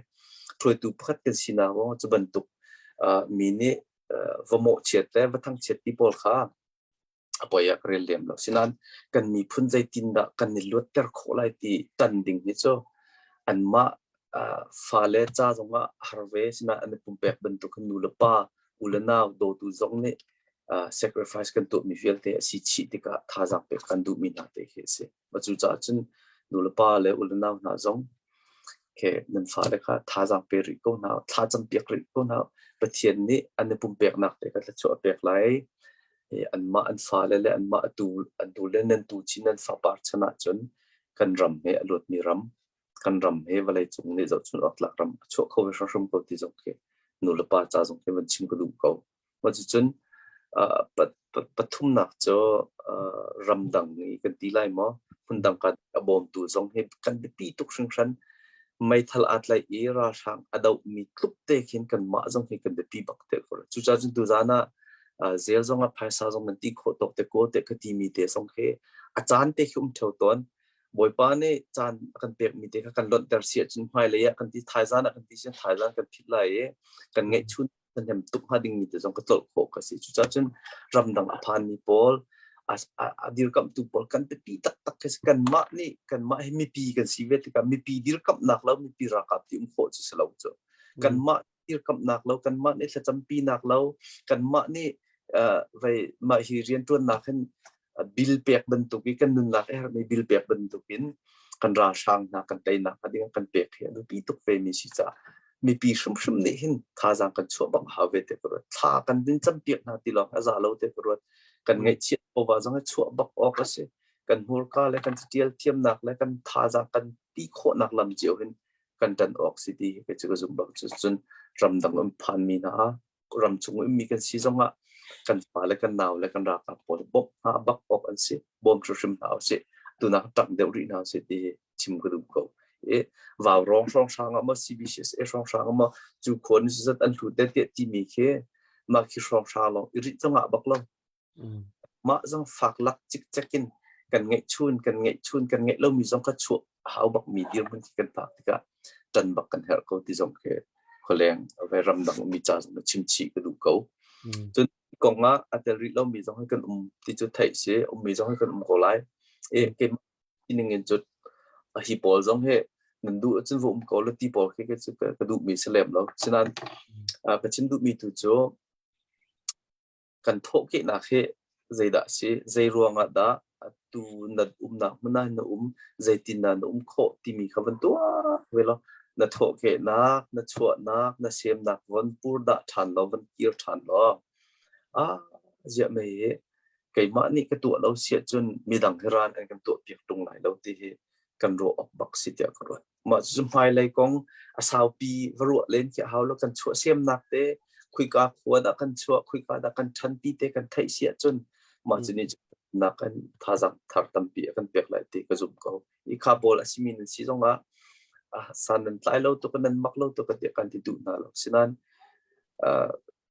B: hruaitu pakhat kan sinak ruangah cu bantuk mi nih va mawhchiat le va thangchiat ti pawl kha a poi ah ka rel lem lo. Sinain kan miphun zeitindah kan i luatter khawh lai ti tan ding hi cu anmah fale ca zongah har ve sinain an i pumpek bantuk hin nu le pa u le nau dawtu zong nih sacrifice kan tuahmi vialte a si chih tikah thazaang pek kan duhmi hna te khi a si. Cucaah cun nu le pa le u le nau hna zong khi nan fale kha thazaang pe rih ko hna, thla campiak rih ko hna. Pathian nih an i pumpeknak te kha thluachuah a pek lai. Anmah an fale le anmah atu an tu le nan tu chin nan fapar chan ahcun kan ram he a luatmi ram, kan ram he vawleicung nih zohchun awk tlak ram a chuah kho ve hrimhrim ko ti zong khi nu le pa ca zong khi van chim ka duh ko. Mah cucun pathumnak cu ramdang i kan ti lai maw hmundang kan a bawmtu zong hi kan biapi tuk hringhran. Meithal aa tlaih i ralhrang a dohmi tluk te khin kanmah zong hi kan biapi bak te ko. Cucaah cun tuzaan ah zel zong ah phaisa zong nan ti khawh tawk te ko te ka timi te zong khi a caan te khi um theo tawn. Bawipa nih caan a kan pekmi te kha kan lonhter si ahcun hmailei ah kan ti thaizan ah kan ti sian thaizan kan phit lai i kan ngeihchun thahnem tuk hnga dingmi te zong ka tlolh khawh ka si. Cucaah cun ramdang a phanmi pawl, a dirkamhtu pawl kan biapi taktak khi si. Kanmah nih kanmah hi mipi kan si ve tikah mipi dirkamhnak lo mipi ralkap ti um khawh cu si lo cu. Kanmah dirkamhnak lo, kanmah nih thlacampinak lo, kanmah nih vei mah hi rianṭuannak hin bill pek bantuk i kan nunnak a herhmi bill pek bantuk in kan ralhrang hna kan teinak hnga ding kan pek hi a biapi tuk ve mi si caah mipi hrimhrim nih hin thazaang kan chuah bak hau ve te ka ruat thla kan din campiak hna ti lawng a za lo te ka ruat kan ngaihchiat pova zong hi chuah bak awk a si kan hmurka le kan catial thiamnak le kan thazaang kan ti khawhnak lam cio hin kan tan awk si ti hi cu ka zum bak cu cun ramdang um phan mi hna ramchung ummi kan si zongah kan fale kan nau le kan ralkap pawl bawmh hna bak awk an si bawm hrimhrim hna usih tunak ṭang deuh rih hna usih ti chim ka duh ko i vau rong hrawng hrang ah maw CBCSA hrawng hrang ah maw cu khuan zat an hlut te tiah timi khi mah khi hrawng hrang lawng i rih zongah bak lo Mah zong fak lak cikcek in kan ngeihchun, kan ngeihchun, kan ngeih lomi zong kha chuah a hau bakmi dirhmun khi kan phak tikah ṭan bak kan herh ko ti zong khi khualeng vai ramdang ummi ca zong chim chih ka duh ko. Cun kong ah a tel rih lomi zong hi kan um ti cu theih si, ummi zong hi kan um ko lai. E keimah ning in cun hi pawl zong hi nan duh ahcun va um ko la ti pawl khi ka duhmi si lem lo. Sinain ka chim duhmi tu cu Kan thawhkehnak hi zeidah a si? Zei ruangah dah atu na umnak hmun ah na um? Zeitindah na um khawh timi kha van tuak ve law. Na thawhkehnak, na chuahnak, na semnak von purdah ṭhan law von kir ṭhan law, ah ziah mei hi keimah nih ka tuah lo si ahcun midang hi ran an kan tuahpiak ṭung lai lo ti hi kan ruah awk bak si tiah ka ruat. Mah cucu hmailei kong a saupi va ruah len khi a hau lo. Kan chuahsemnak te, khuika khua dah kan chuah, khuika dah kan ṭhan ti te kan theih si ahcun mah cu nih nak kan thazaang thar tampi a kan pek lai ti ka zumh ko. I kha pawl a simi nan si zongah san nan tlai lo tuk nan mak lo tuk tiah kan ti duh hna lo. Sinain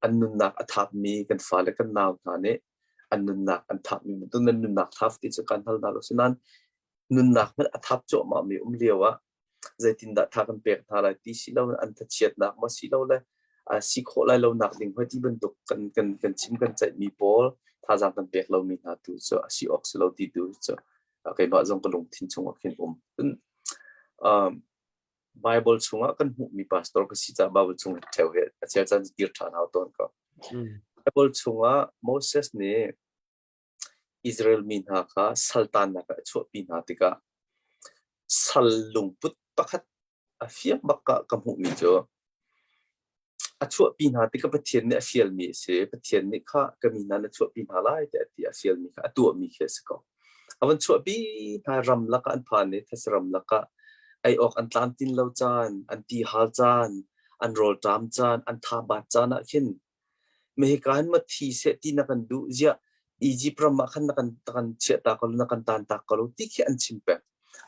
B: an nunnak a thapmi kan fale kan nau hna nih an nunnak an thapmi bantuk nan nunnak thap ti cu kan hal hna lo. Sinain nunnak hmanh a thap cuahmah mi um lio ah zeitindah tha kan pek hna lai ti si lo an thachiatnak maw si lo le si khawh lai lo nak ding hoi ti bantuk kan kan kan chim kan ceih mi pawl thazaang kan pek lo mi hna tu cu a si awk si lo ti tu cu keimah zong ka lungthin chungah khin um. Bible chungah kan hmuhmi pastor ka si caah Bible chung ṭheo he a chel caan kir ṭhan hau tawn ko. Bible chungah Moses nih Israel mi hna kha saltannak ah a chuahpi hna tikah sal lungput pakhat a fiang bak ah ka hmuhmi cu a chuahpi hna tikah Pathian nih a fialmi a si. Pathian nih kha ka mi hna na chuahpi hna lai tiah a ti. A fialmi kha a tuahmi khi a si ko. A van chuahpi hna ram lakah an phan i thetse ram lakah ei awk an tlamtlin lo caan, an ti hal caan, an rawlṭam caan, an thabat caan ah khin Mehika hin ma thi seh ti na kan duh ziah Egypt ram ah khan na kan na kan chiahta ko na kan tantak ko ti khi an chim peng.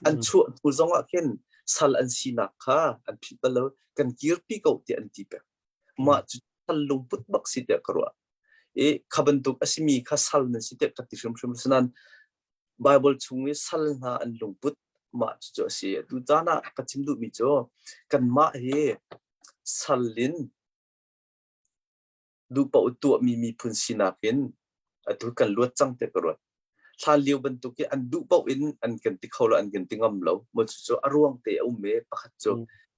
B: An chuah hnu zong ah khin sal an sinak kha an philh bal lo kan kirpi ko ti an ti peng. Mah cu sal lungput bak si tiah ka ruah. I kha bantuk a simi kha sal nan si tiah ka ti hrimhrim. Asinain Bible chung i sal hna an lungput mah cucu a si. Tu caan ah ka chim duhmi cu kanmah hi sal in duhpaoh tuahmi miphun sinak in atu kan luat cang tiah ka ruat. Hlan lio bantuk i an duh paoh in an kan ti kho lo, an kan ti ngam lo. Maw cucu a ruang te a um i pakhat cu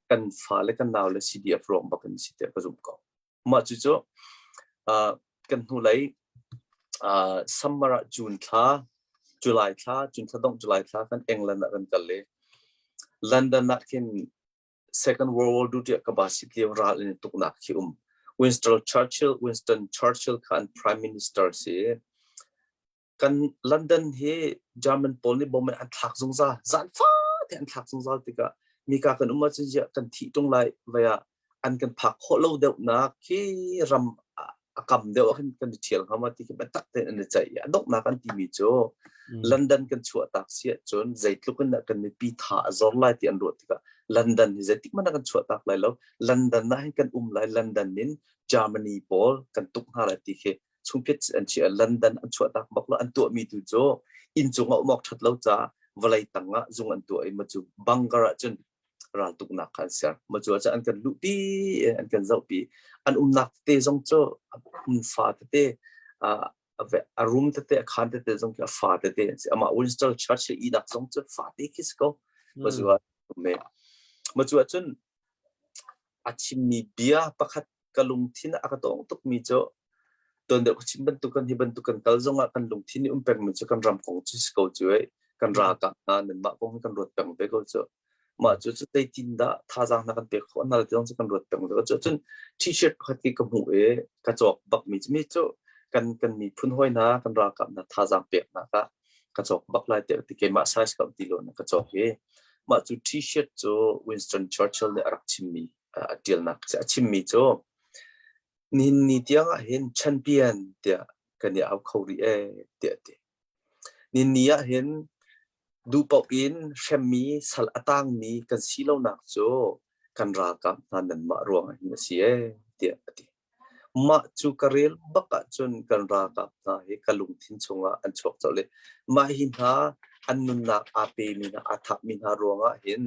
B: kan fale kan nau le CDF ruang bak in si tiah ka zumh ko. Mah cucu kan hnulei summer ah June thla, July thla, June thla dongh July thla kan England ah kan kal i London ah khin Second World War II tiah ka ba sit lio ral in tuknak khi um. Winston Churchill, Winston Churchill kha an prime minister si. Kan London hi German pawl nih bom in an thlak zungzal. Zan fate an thlak zungzal tikah mika kan um ahcun ziah kan thih tung lai vai ah an kan phak khawh lo deuhnak khi ram a kam deuh ah khin kan i ṭhial hnga ma ti khi biatak tein an i ceih i a donghnak an timi cu London kan chuahtak si ahcun zeitluk in dah kan mipi tha a zor lai ti an ruah tikah London hi zeitik hmanh ah kan chuahtak lai lo. London ah hin kan um lai. London in Germany pawl kan tuk hna lai ti khi chungphiat an chiah. London an chuahtak bak lo. An tuahmi tu cu inncung ah um awk ṭhat lo caah vawlei tang ah zung an tuah i ma cu bunker ah cun raltuknak kha an ser. Maw cu ah an kan luhpi, an kan zohpi. An umnak tete zong cu hmun fa tete, a room tete, a khaan tete zong khi a fa tete an si. Amah Winston Churchill ihnak zong cu fate khi si ko. Maw cu ah maw cu ahcun a chimmi bia pakhat ka lungthin a ka tawng tukmi cu tuan deuh ka chim bantuk kan hi bantuk kan kal zongah kan lungthin i um pengmi cu kan ram kong cu si ko cu ei kan ralkap hna nanmah kong hi kan ruat peng ve ko cu mah cu cu zeitin dah thazaang hna kan pek khawh hna ti zong cu kan ruat peng ve ko cu cun t-shirt pakhat khi ka hmuh i ka cawk bak mi cu mi cu kan kan miphun hawi hna kan ralkap hna thazaang pek hna ka ka cawk bak lai tiah ti keimah size ka ti lo na ka cawk i mah cu t-shirt cu Winston Churchill nih a rak chimmi a ṭialnak a chimmi cu nihin ni tiang ah hin champion tiah kan i au kho rih ee tiah a ti. Nihin ni ah hin duhpaoh in hremmi sal a tangmi kan si lonak cu kan ralkap hna nanmah ruangah hin a si ee tiah a ti. Mah cu ka rel bak ahcun kan ralkap hna hi ka lungthin chungah an chuak colh i mah hi hna an nunnak aa pemi hna aa thapmi hna ruangah hin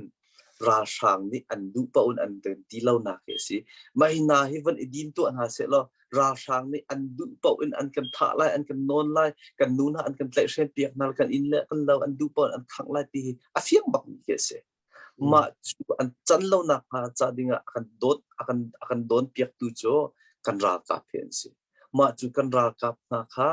B: ralhrang nih an duh paoh in an kan ti lonak hi a si. Mah hi hna hi von i dim tuah hna sehlaw ralhrang nih an duh paoh in an kan thah lai, an kan nawn lai, kan nu hna an kan tlaihhrem piak hna, kan inn le kan lo an duh paoh in an khangh lai ti hi a fiang bakmi khi a si. Mah cu an can lonak hnga ca dingah a kan dawt a kan a kan dawnpiaktu cu kan ralkap hi an si. Mah cu kan ralkap hna kha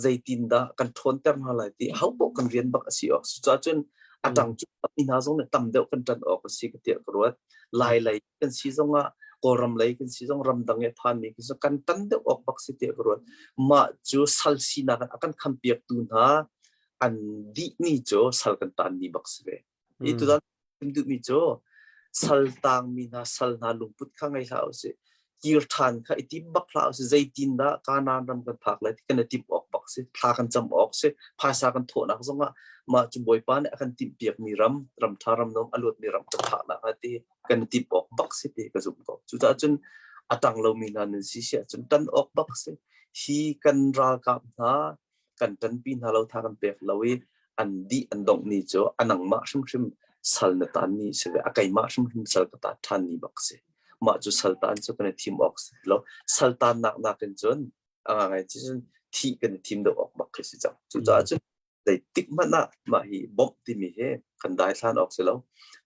B: zeitindah kan ṭhawnter hna lai ti ahopaoh kan rian bak a si awk. Cucaah cun A ṭang cu mi hna zong nih tam deuh kan ṭan awk a si ka tiah ka ruat. Lai lei kan si zongah Kawlram lei kan si zong ramdang i a phanmi kan si kan tan deuh awk bak si tiah ka ruat. Mah cu sal sinak in a kan khampiaktu hna an dih ni cu sal kan tan ni bak si ve. Hi tutan chim duhmi cu sal tangmi hna sal hna lungput kha ngei hlah usih. Kir ṭhan kha i tim bak hlah usih. Zeitin dah Kanaan ram kan phak lai ti kan i timh awk bak si. Thla kan cam awk si. Phaisa kan thawhnak zongah mah cu Bawipa nih a kan timhpiakmi ram, ram ṭha ram nuam a luatmi ram kan phaknak hnga ti kan i timh awk bak si ti ka zumh ko. Cucaah cun a tang lomi hna nan si si ahcun ṭan awk bak si. Hi kan ralkap hna kan ṭanpi hna lo tha kan pek lo i an dih an dongh ni cu a nangmah hrimhrim sal na tan ni si ve a keimah hrimhrim sal ka ta ṭhan ni bak si mah cu sal tan cu kan i thim awk si lo sal tan nak nakin cun a ngai ci cun thih kan i thim deuh awk bak khi si cang cucaah cun zeitik hmanh ah mah hi bawmh timi hi kan daithlan awk si lo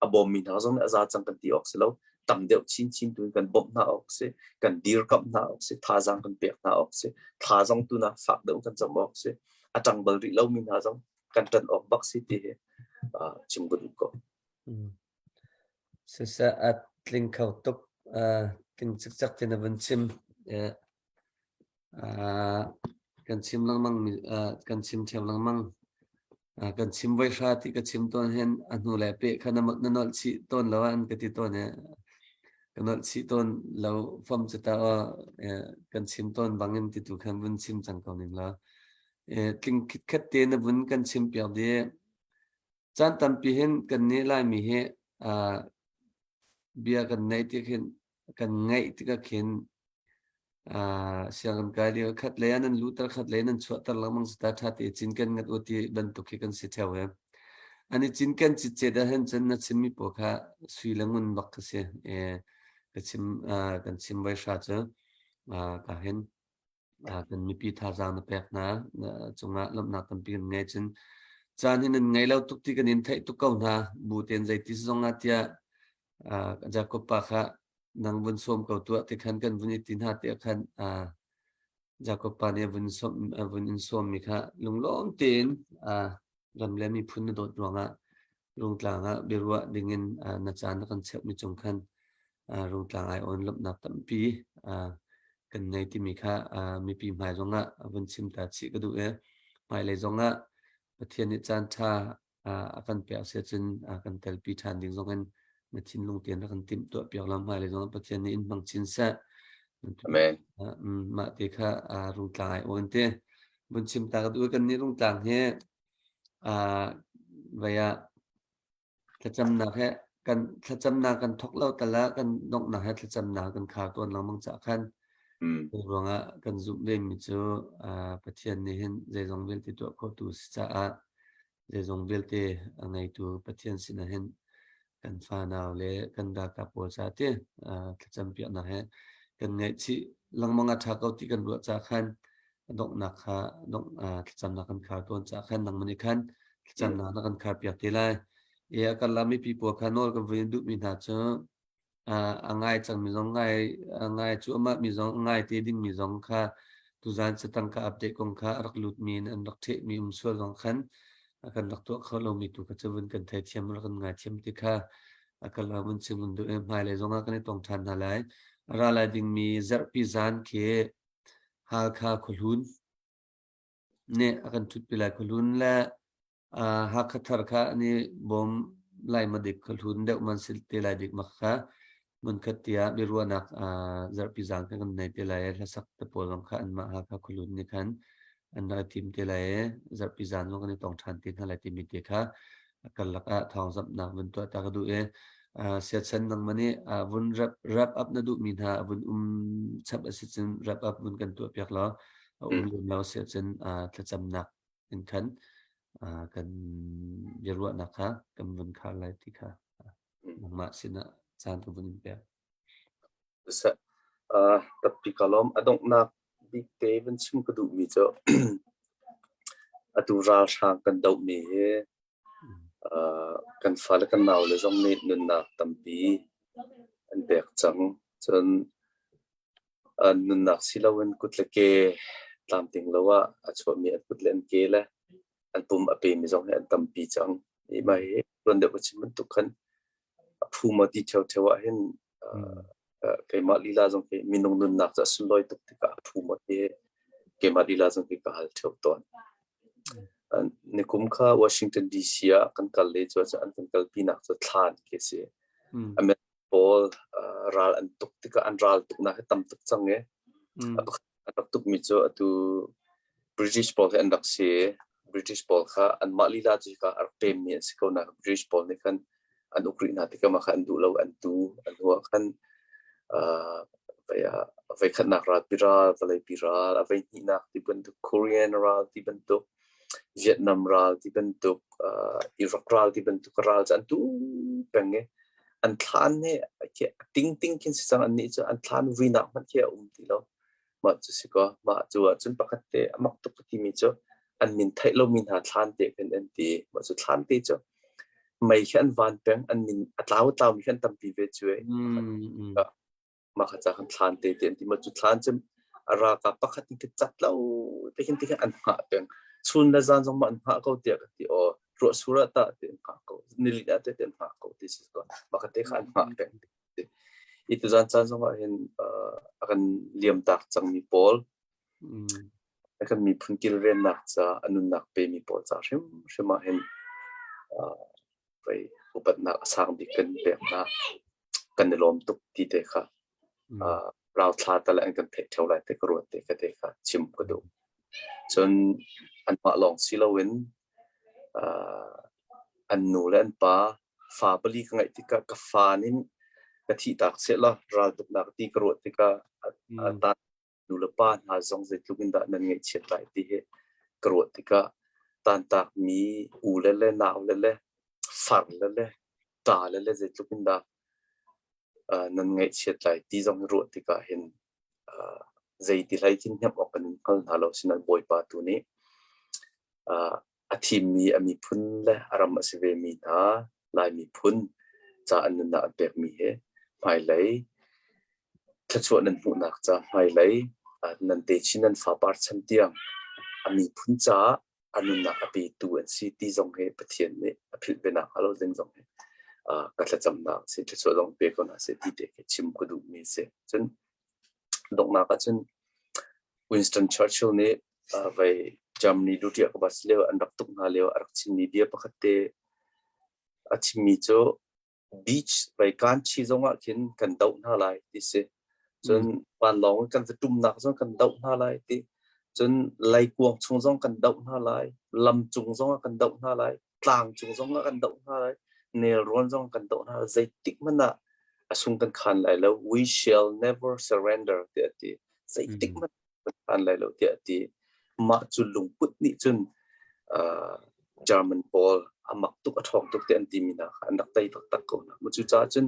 B: a bawmmi hna zong nih a za cang kan ti awk si lo tam deuh chinchin tu in kan bawmh hna awk si kan dirkamh hna awk si thazaang kan pek hna awk si thla zong tu na fak deuh kan cam awk si a ṭang bal rih lomi hna zong kan ṭan awk bak si ti hi chim ka duh ko.
A: Siseh a tling kho tuk tling cikcek tin a vun chim. Kan chim lengmang mi kan chim ṭheo lengmang. Kan chim voi hra ti ka chim tawn hin a hnu le peh kha na na nolh chih tawn lo an ka ti tawn i ka nolh chih tawn lo fam cu ta aw kan chim tawn bangin ti tu khan vun chim cang ko ning law. Tling khitkhat te na vun kan chim piak dih. Caan tampi hin kan nih Laimi hi bia kan neih tik hin kan ngaih tikah khin sianginn kai lio khat lei ah nan luhter khat lei nan chuahter lengmang si ta ṭha te cinken ngat u ti bantuk khi kan si ṭheo he. An i cinken citcet ahhin cun na chimmi pawl kha sui le ngun bak ka si. Ka chim kan chim voi hra cu ka hin kan mipi thazaang na pek hna na cungah lawmhnak tampi kan ngei cun caan hi nan ngei lo tuk ti kan in theih tuk ko hna bu ten zeiti zong ah tiah Jacob pa kha nang vun sawm ko tuah ti khan kan vun i ti hna tiah khan Jacob pa nih a vun sawm a vun in sawmmi kha lunglawm tein ram le miphun na dawt ruangah Rungtlang ah biaruah dingin na caan na kan cheuhmi cung khan Rungtlang ai awn lawmhnak tampi kan ngei timi kha mipi hmai zongah vun chim ta chih ka duh i hmailei zongah Pathian nih caan ṭha a kan pek si ahcun kan telpi ṭhan ding zongin na thinlung tein rak kan timhtuah piak law hmailei zongah Pathian nih in hmang chin seh.
B: Amen.
A: Mah te kha Rungtlang ai awn te. Vun chim ta ka duh i kannih Rungtlang hi Vei ah thlacamnak he kan thlacamnak kan thawk lo tal ah kan donghnak he thlacamnak kan khar tawn lengmang caah khan cu ruangah kan zumh vemi cu Pathian nih hin zeizong vialte tuah khawhtu a si caah zeizong vialte a ngeitu Pathian sinah hin kan fanau le kan ralkap pawl ca ti thlacam piaknak he kan ngaihchih lengmang a ṭha ko ti kan ruah caah khan a donghnak kha dongh thlacamnak kan khar tawn caah khan nangmah nih khan thlacamnak na kan khar piak te lai. I a kar lami pi pawl kha nawl kan vui duhmi hna cu a ngai cangmi zong ngai a ngai cuahmah mi zong ngai te dingmi zong kha tuzan catangka update kong kha a rak lutmi in an rak ṭhehmi um sual zong khan a kan rak tuah kho lomi tu kha cu vun kan theithiam rak kan ngaithiam ti kha a kal ah vun chim duh i hmailei zong ah kan i tong ṭhan hna lai. A ra lai dingmi zarhpi zan khi Halkha khuahlun nih a kan ṭhutpi lai. Khuahlun le Hakha thar kha an i bawm lai ma dik khuahlun deuh man si te lai dik ma kha hmunkhat tiah biaruahnak zarhpi zan kha kan nei te lai i hlasak te pawl zong kha anmah Hakha khuahlun nih khan an rak i tim te lai i zarhpi zan zong kan i tong ṭhan te hna lai timi te kha a karlak ah thawngzamhnak vun tuah ta ka duh i siachan nangmah nih vun wrap, wrap up na duhmi hna vun um chap a si cun wrap up vun kan tuah piak law a um lem lo si ahcun thlacamnak in khan kan biaruahnak kha kan vun khar lai ti kha nangmah sinah caan ka vun in pek.
B: Tappi ka lawm a donghnak bik te vun chim ka duhmi cu atu ralhrang kan dohmi hi kan fale kan naule zong nih nunnak tampi an pek cang. Cun nunnak si loin kut le ke tlamtling lo ah a chuahmi an kut le an ke le an pum a pemi zong hi an tampi cang. I mah hi tuan deuh ka chim bantuk khan a phu maw ti ṭheoṭheo ah hin keimah lila zong hi minung nunnak cu a sunlawi tuk tikah a phu maw ti keimah lila zong hi ka hal ṭheo tawn. Nikum kha Washington DC ah kan kal le cu an kan kalpinak cu thlan khi si. America pawl ral an tuk tikah an ral tuknak hi tam tuk cang i a pakhat an rak tukmi cu atu British pawl hi an rak si. British pawl kha anmah lila cu hika a rak pemmi an si ko nain British pawl nih khan an uk rih hna tikah mah kha an duh lo, an tu. An hnu ah khan voikhatnak ralpi ral, vawleipi ral, a voihnihnak ti bantuk, Korean ral ti bantuk, Vietnam ral ti bantuk, Iraq ral ti bantuk ral cu an tu peng i an thlan hi a tingting khin si cang annih cu an thlan vuinak hmanh khi a um ti lo. Mah cu si kaw mah cu ahcun pakhat te a mak tuk ka timi cu an min theih lomi hna thlan te khin an ti. Mah cu thlan te cu mei khi an van peng an min a tlau a tlaumi khi an tampi ve cu ei. Mah kha ca khan thlan te te an ti. Mah cu thlan cu a ralkap pakhat in ka cat lo te khin ti khin an hngah peng. Chun le zan zong mah an hngah ko tiah ka ti. Aw ruah sur ah tah ti an hngah ko. Nilin ah te an hngah ko ti si ko. Mah kha te kha an hngah peng. Hi tuzaan caan zongah hin a kan liamtak cangmi pawl, a kan miphun kilvennak ca a nunnak pemi pawl ca hrimhrim ah hin vei upatnak a sang bik kan pek hna. Kan i lawm tuk ti te kha rauthla tal an kan theih ṭheo lai te ka ruat te ka te kha chim ka duh. Cun anmah lawng si loin an nu le an pa fa pali ka ngeih tikah ka fa nin ka thihtak sehla raltuknak ti ka ruah tikah a ta nu le pa hna zong zeitluk in dah nan ngaihchiat lai ti hi ka ruah tikah tantakmi u le le nau le le far le le ṭa le le zeitluk in dah nan ngaihchiat lai ti zong ruah tikah hin zei ti hlei khin hnemh awk kan in hngal hna lo sinain Bawipa tu nih a thimmi a miphun le a ram a si vemi hna Lai miphun ca an nunnak an pekmi hi hmailei thluachuah nan hmuhnak ca hmailei nan techin nan fapar chan tiang a miphun caah a nunnak a petu an si ti zong hi Pathian nih a philh ve nak hnga lo ding zong hi ka thlacamnak si thluachuah zong pe ko hna seh ti te khi chim ka duhmi a si. Cun donghnak ah cun Winston Churchill nih vei Germany duty a ka bas lio an rak tuk hna lio a rak chimmi bia pakhat te a chimmi cu beach vei kanchi zongah khin kan doh hna lai ti si. Cun vanlawng in kan va ṭumnak zong kan doh hna lai ti. Cun leikuang chung zong kan doh hna lai, lam cung zongah kan doh hna lai, tlang cung zongah kan doh hna lai, nelrawn zong kan doh hna lai. Zeitik hmanh ah a sung kan khan lai lo. We shall never surrender tiah a ti. Zeitik hmanh kan khan lai lo tiah a ti. Mah cu lungput nih cun German pawl a mak tuk a ṭhawng tuk tiah an timi hna kha an rak tei taktak ko hna. Cucaah cun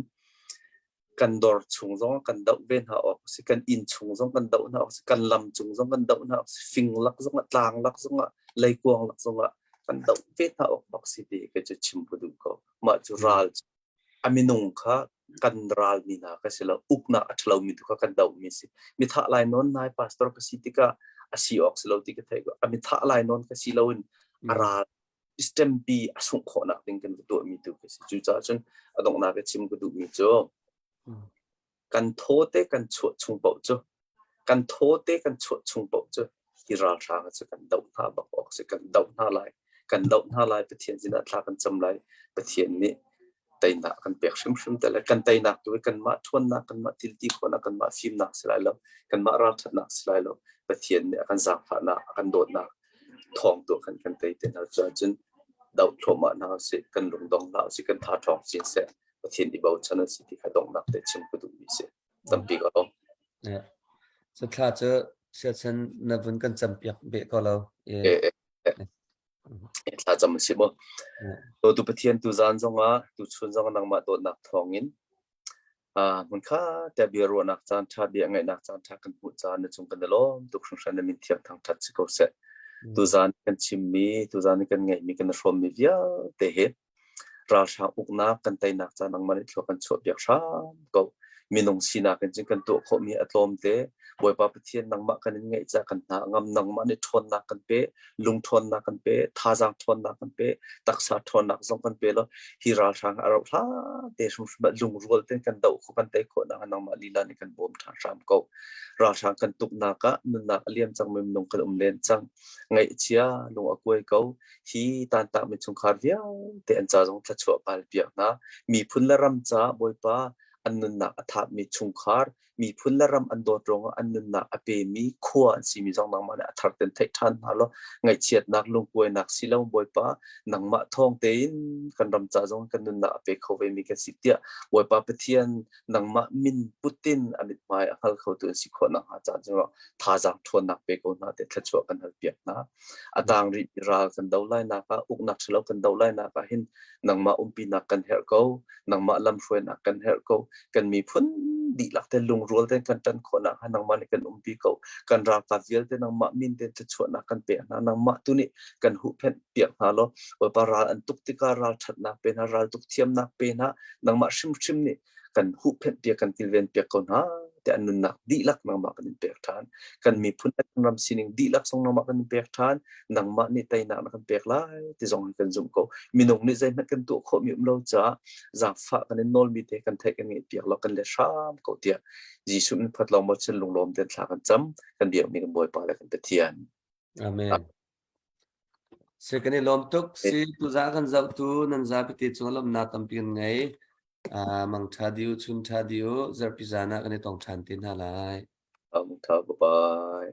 B: kan dawr chung zong kan doh ve hna awk a si, kan inn chung zong kan doh hna awk a si, kan lam cung zong kan doh hna awk a si, fing lak zong ah, tlang lak zong ah, leikuang lak zong ah kan doh ve hna awk bak si ti kei cu chim ka duh ko. Mah cu ral a minung kha kan ralmi hna ka si lo, uknak a ṭhalomi tu kha kan dohmi si. Mithah lai nawn nai pastor ka si tikah a si awk si lo ti ka theih ko. A mithah lai nawn ka si loin a ral system pi a sungh khawhnak ding kan va tuahmi tu ka si. Cucaah cun a donghnak i chim ka duhmi cu kan thaw te kan chuah chung paoh cu kan thaw te kan chuah chung paoh cu hi ralhrang cu kan doh hna bak awk si kan doh hna lai kan doh hna lai Pathian sinah thla kan cam lai Pathian nih teinak kan pek hrimhrim te lai kan teinak tu hi kanmah ṭhawnnak kanmah thilti khawhnak kanmah fimnak si lai lo kanmah ralṭhatnak si lai lo Pathian nih a kan zaangfahnak a kan dawtnak thawng tu khan kan tei te hna cun doh thluahmah hna usih kan lungdong hna usih kan tha ṭhawng chin seh Pathian i bochan an si ti kha donghnak te chim ka duhmi si tampi ka lawm.
A: Yeah. So thla cu siachan na vun kan campiak beh ko lo.
B: Thla cam a si maw? Tu Pathian tu zan zongah tu chun zongah nangmah dawtnak thawngin hmun kha te bia ruahnak caan ṭha bia ngaihnak caan ṭha kan hmuh caan na cung kan i lawm tuk hringhran na min thiang thangṭhat si ko seh. Tu zan kan chimmi tu zan kan ngeihmi kan hrawmmi vialte hi ralhrang uknak kan teinak ca nangmah nih thlua kan chuahpiak hram ko. Minung sinak in cun kan tuah khawhmi a tlawm te. Bawipa Pathian nangmah kan in ngaih ca kan hna ngam nangmah nih ṭhawnnak kan pe, lung ṭhawnnak kan pe, thazaang ṭhawnnak kan pe, taksa ṭhawnnak zong kan pe law hi ralhrang a rauh hlan te hrimhrim ah lungrual tein kan doh khawh kan tei khawh nakhnga nangmah lila nih kan bawm ṭhan hram ko. Ralhrang kan tuknak ah nunnak a liam cangmi minung kan um len cang. Ngaihchia lung a kuai ko. Hi tantakmi chungkhar vialte an ca zong thluachuah pal piak hna. Miphun le ram ca Bawipa an nunnak a thapmi chungkhar miphun le ram an dawt ruangah an nunnak a pemi khua an simi zong nangmah nih a thar ten theih ṭhan hna law ngaihchiatnak lungkuainak si lo Bawipa nangmah thawng tein kan ram ca zong kan nunnak a pe kho vemi kan si tiah Bawipa Pathian nangmah min put in a mithmai a hngal khotu an si khawh nakhnga caan cungah thazaang ṭhawnnak pe ko hna te thluachuah kan hal piak hna. A tang rih ral kan do lai nak ah uknak ṭhalo kan do lai nak ah hin nangmah umpinak kan herh ko nangmah lamhruainak kan herh ko kan miphun dihlak te lungrual tein kan ṭan khawh nakhnga nangmah nih kan umpi ko kan ralkap vialte nangmah min tein thluachuahnak kan pek hna nangmah tu nih kan huhphenh piak hna law Bawipa ral an tuk tikah ral ṭhatnak pe hna ral tuk thiamnak pe hna nangmah hrimhrim nih kan huhphenh piak kan kilven piak ko hna tiah an nunnak dihlak nangmah kan in pek ṭhan kan miphun kan ram sining dihlak zong nangmah kan in pek ṭhan nangmah nih teinak na kan pek lai ti zong kan zumh ko minung nih zeihmanh kan tuah khawhmi um lo caah zaangfah kan in nawlmi te kan theih kan ngeih piak law kan let hram ko tiah Jesuh min phat lawng maw chin lunglawm ten thla kan cam kan biakmi kan Bawipa le kan Pathian
A: Amen. Si kan i lawm tuk. Si tuzah kan zohtu nan zapi te cung lawmnak tampi kan ngei. Mang ṭha diu, chun ṭha diu, zarhpi zan ah kan i tong ṭhan te hna lai.
B: Mang ṭha, bye bye.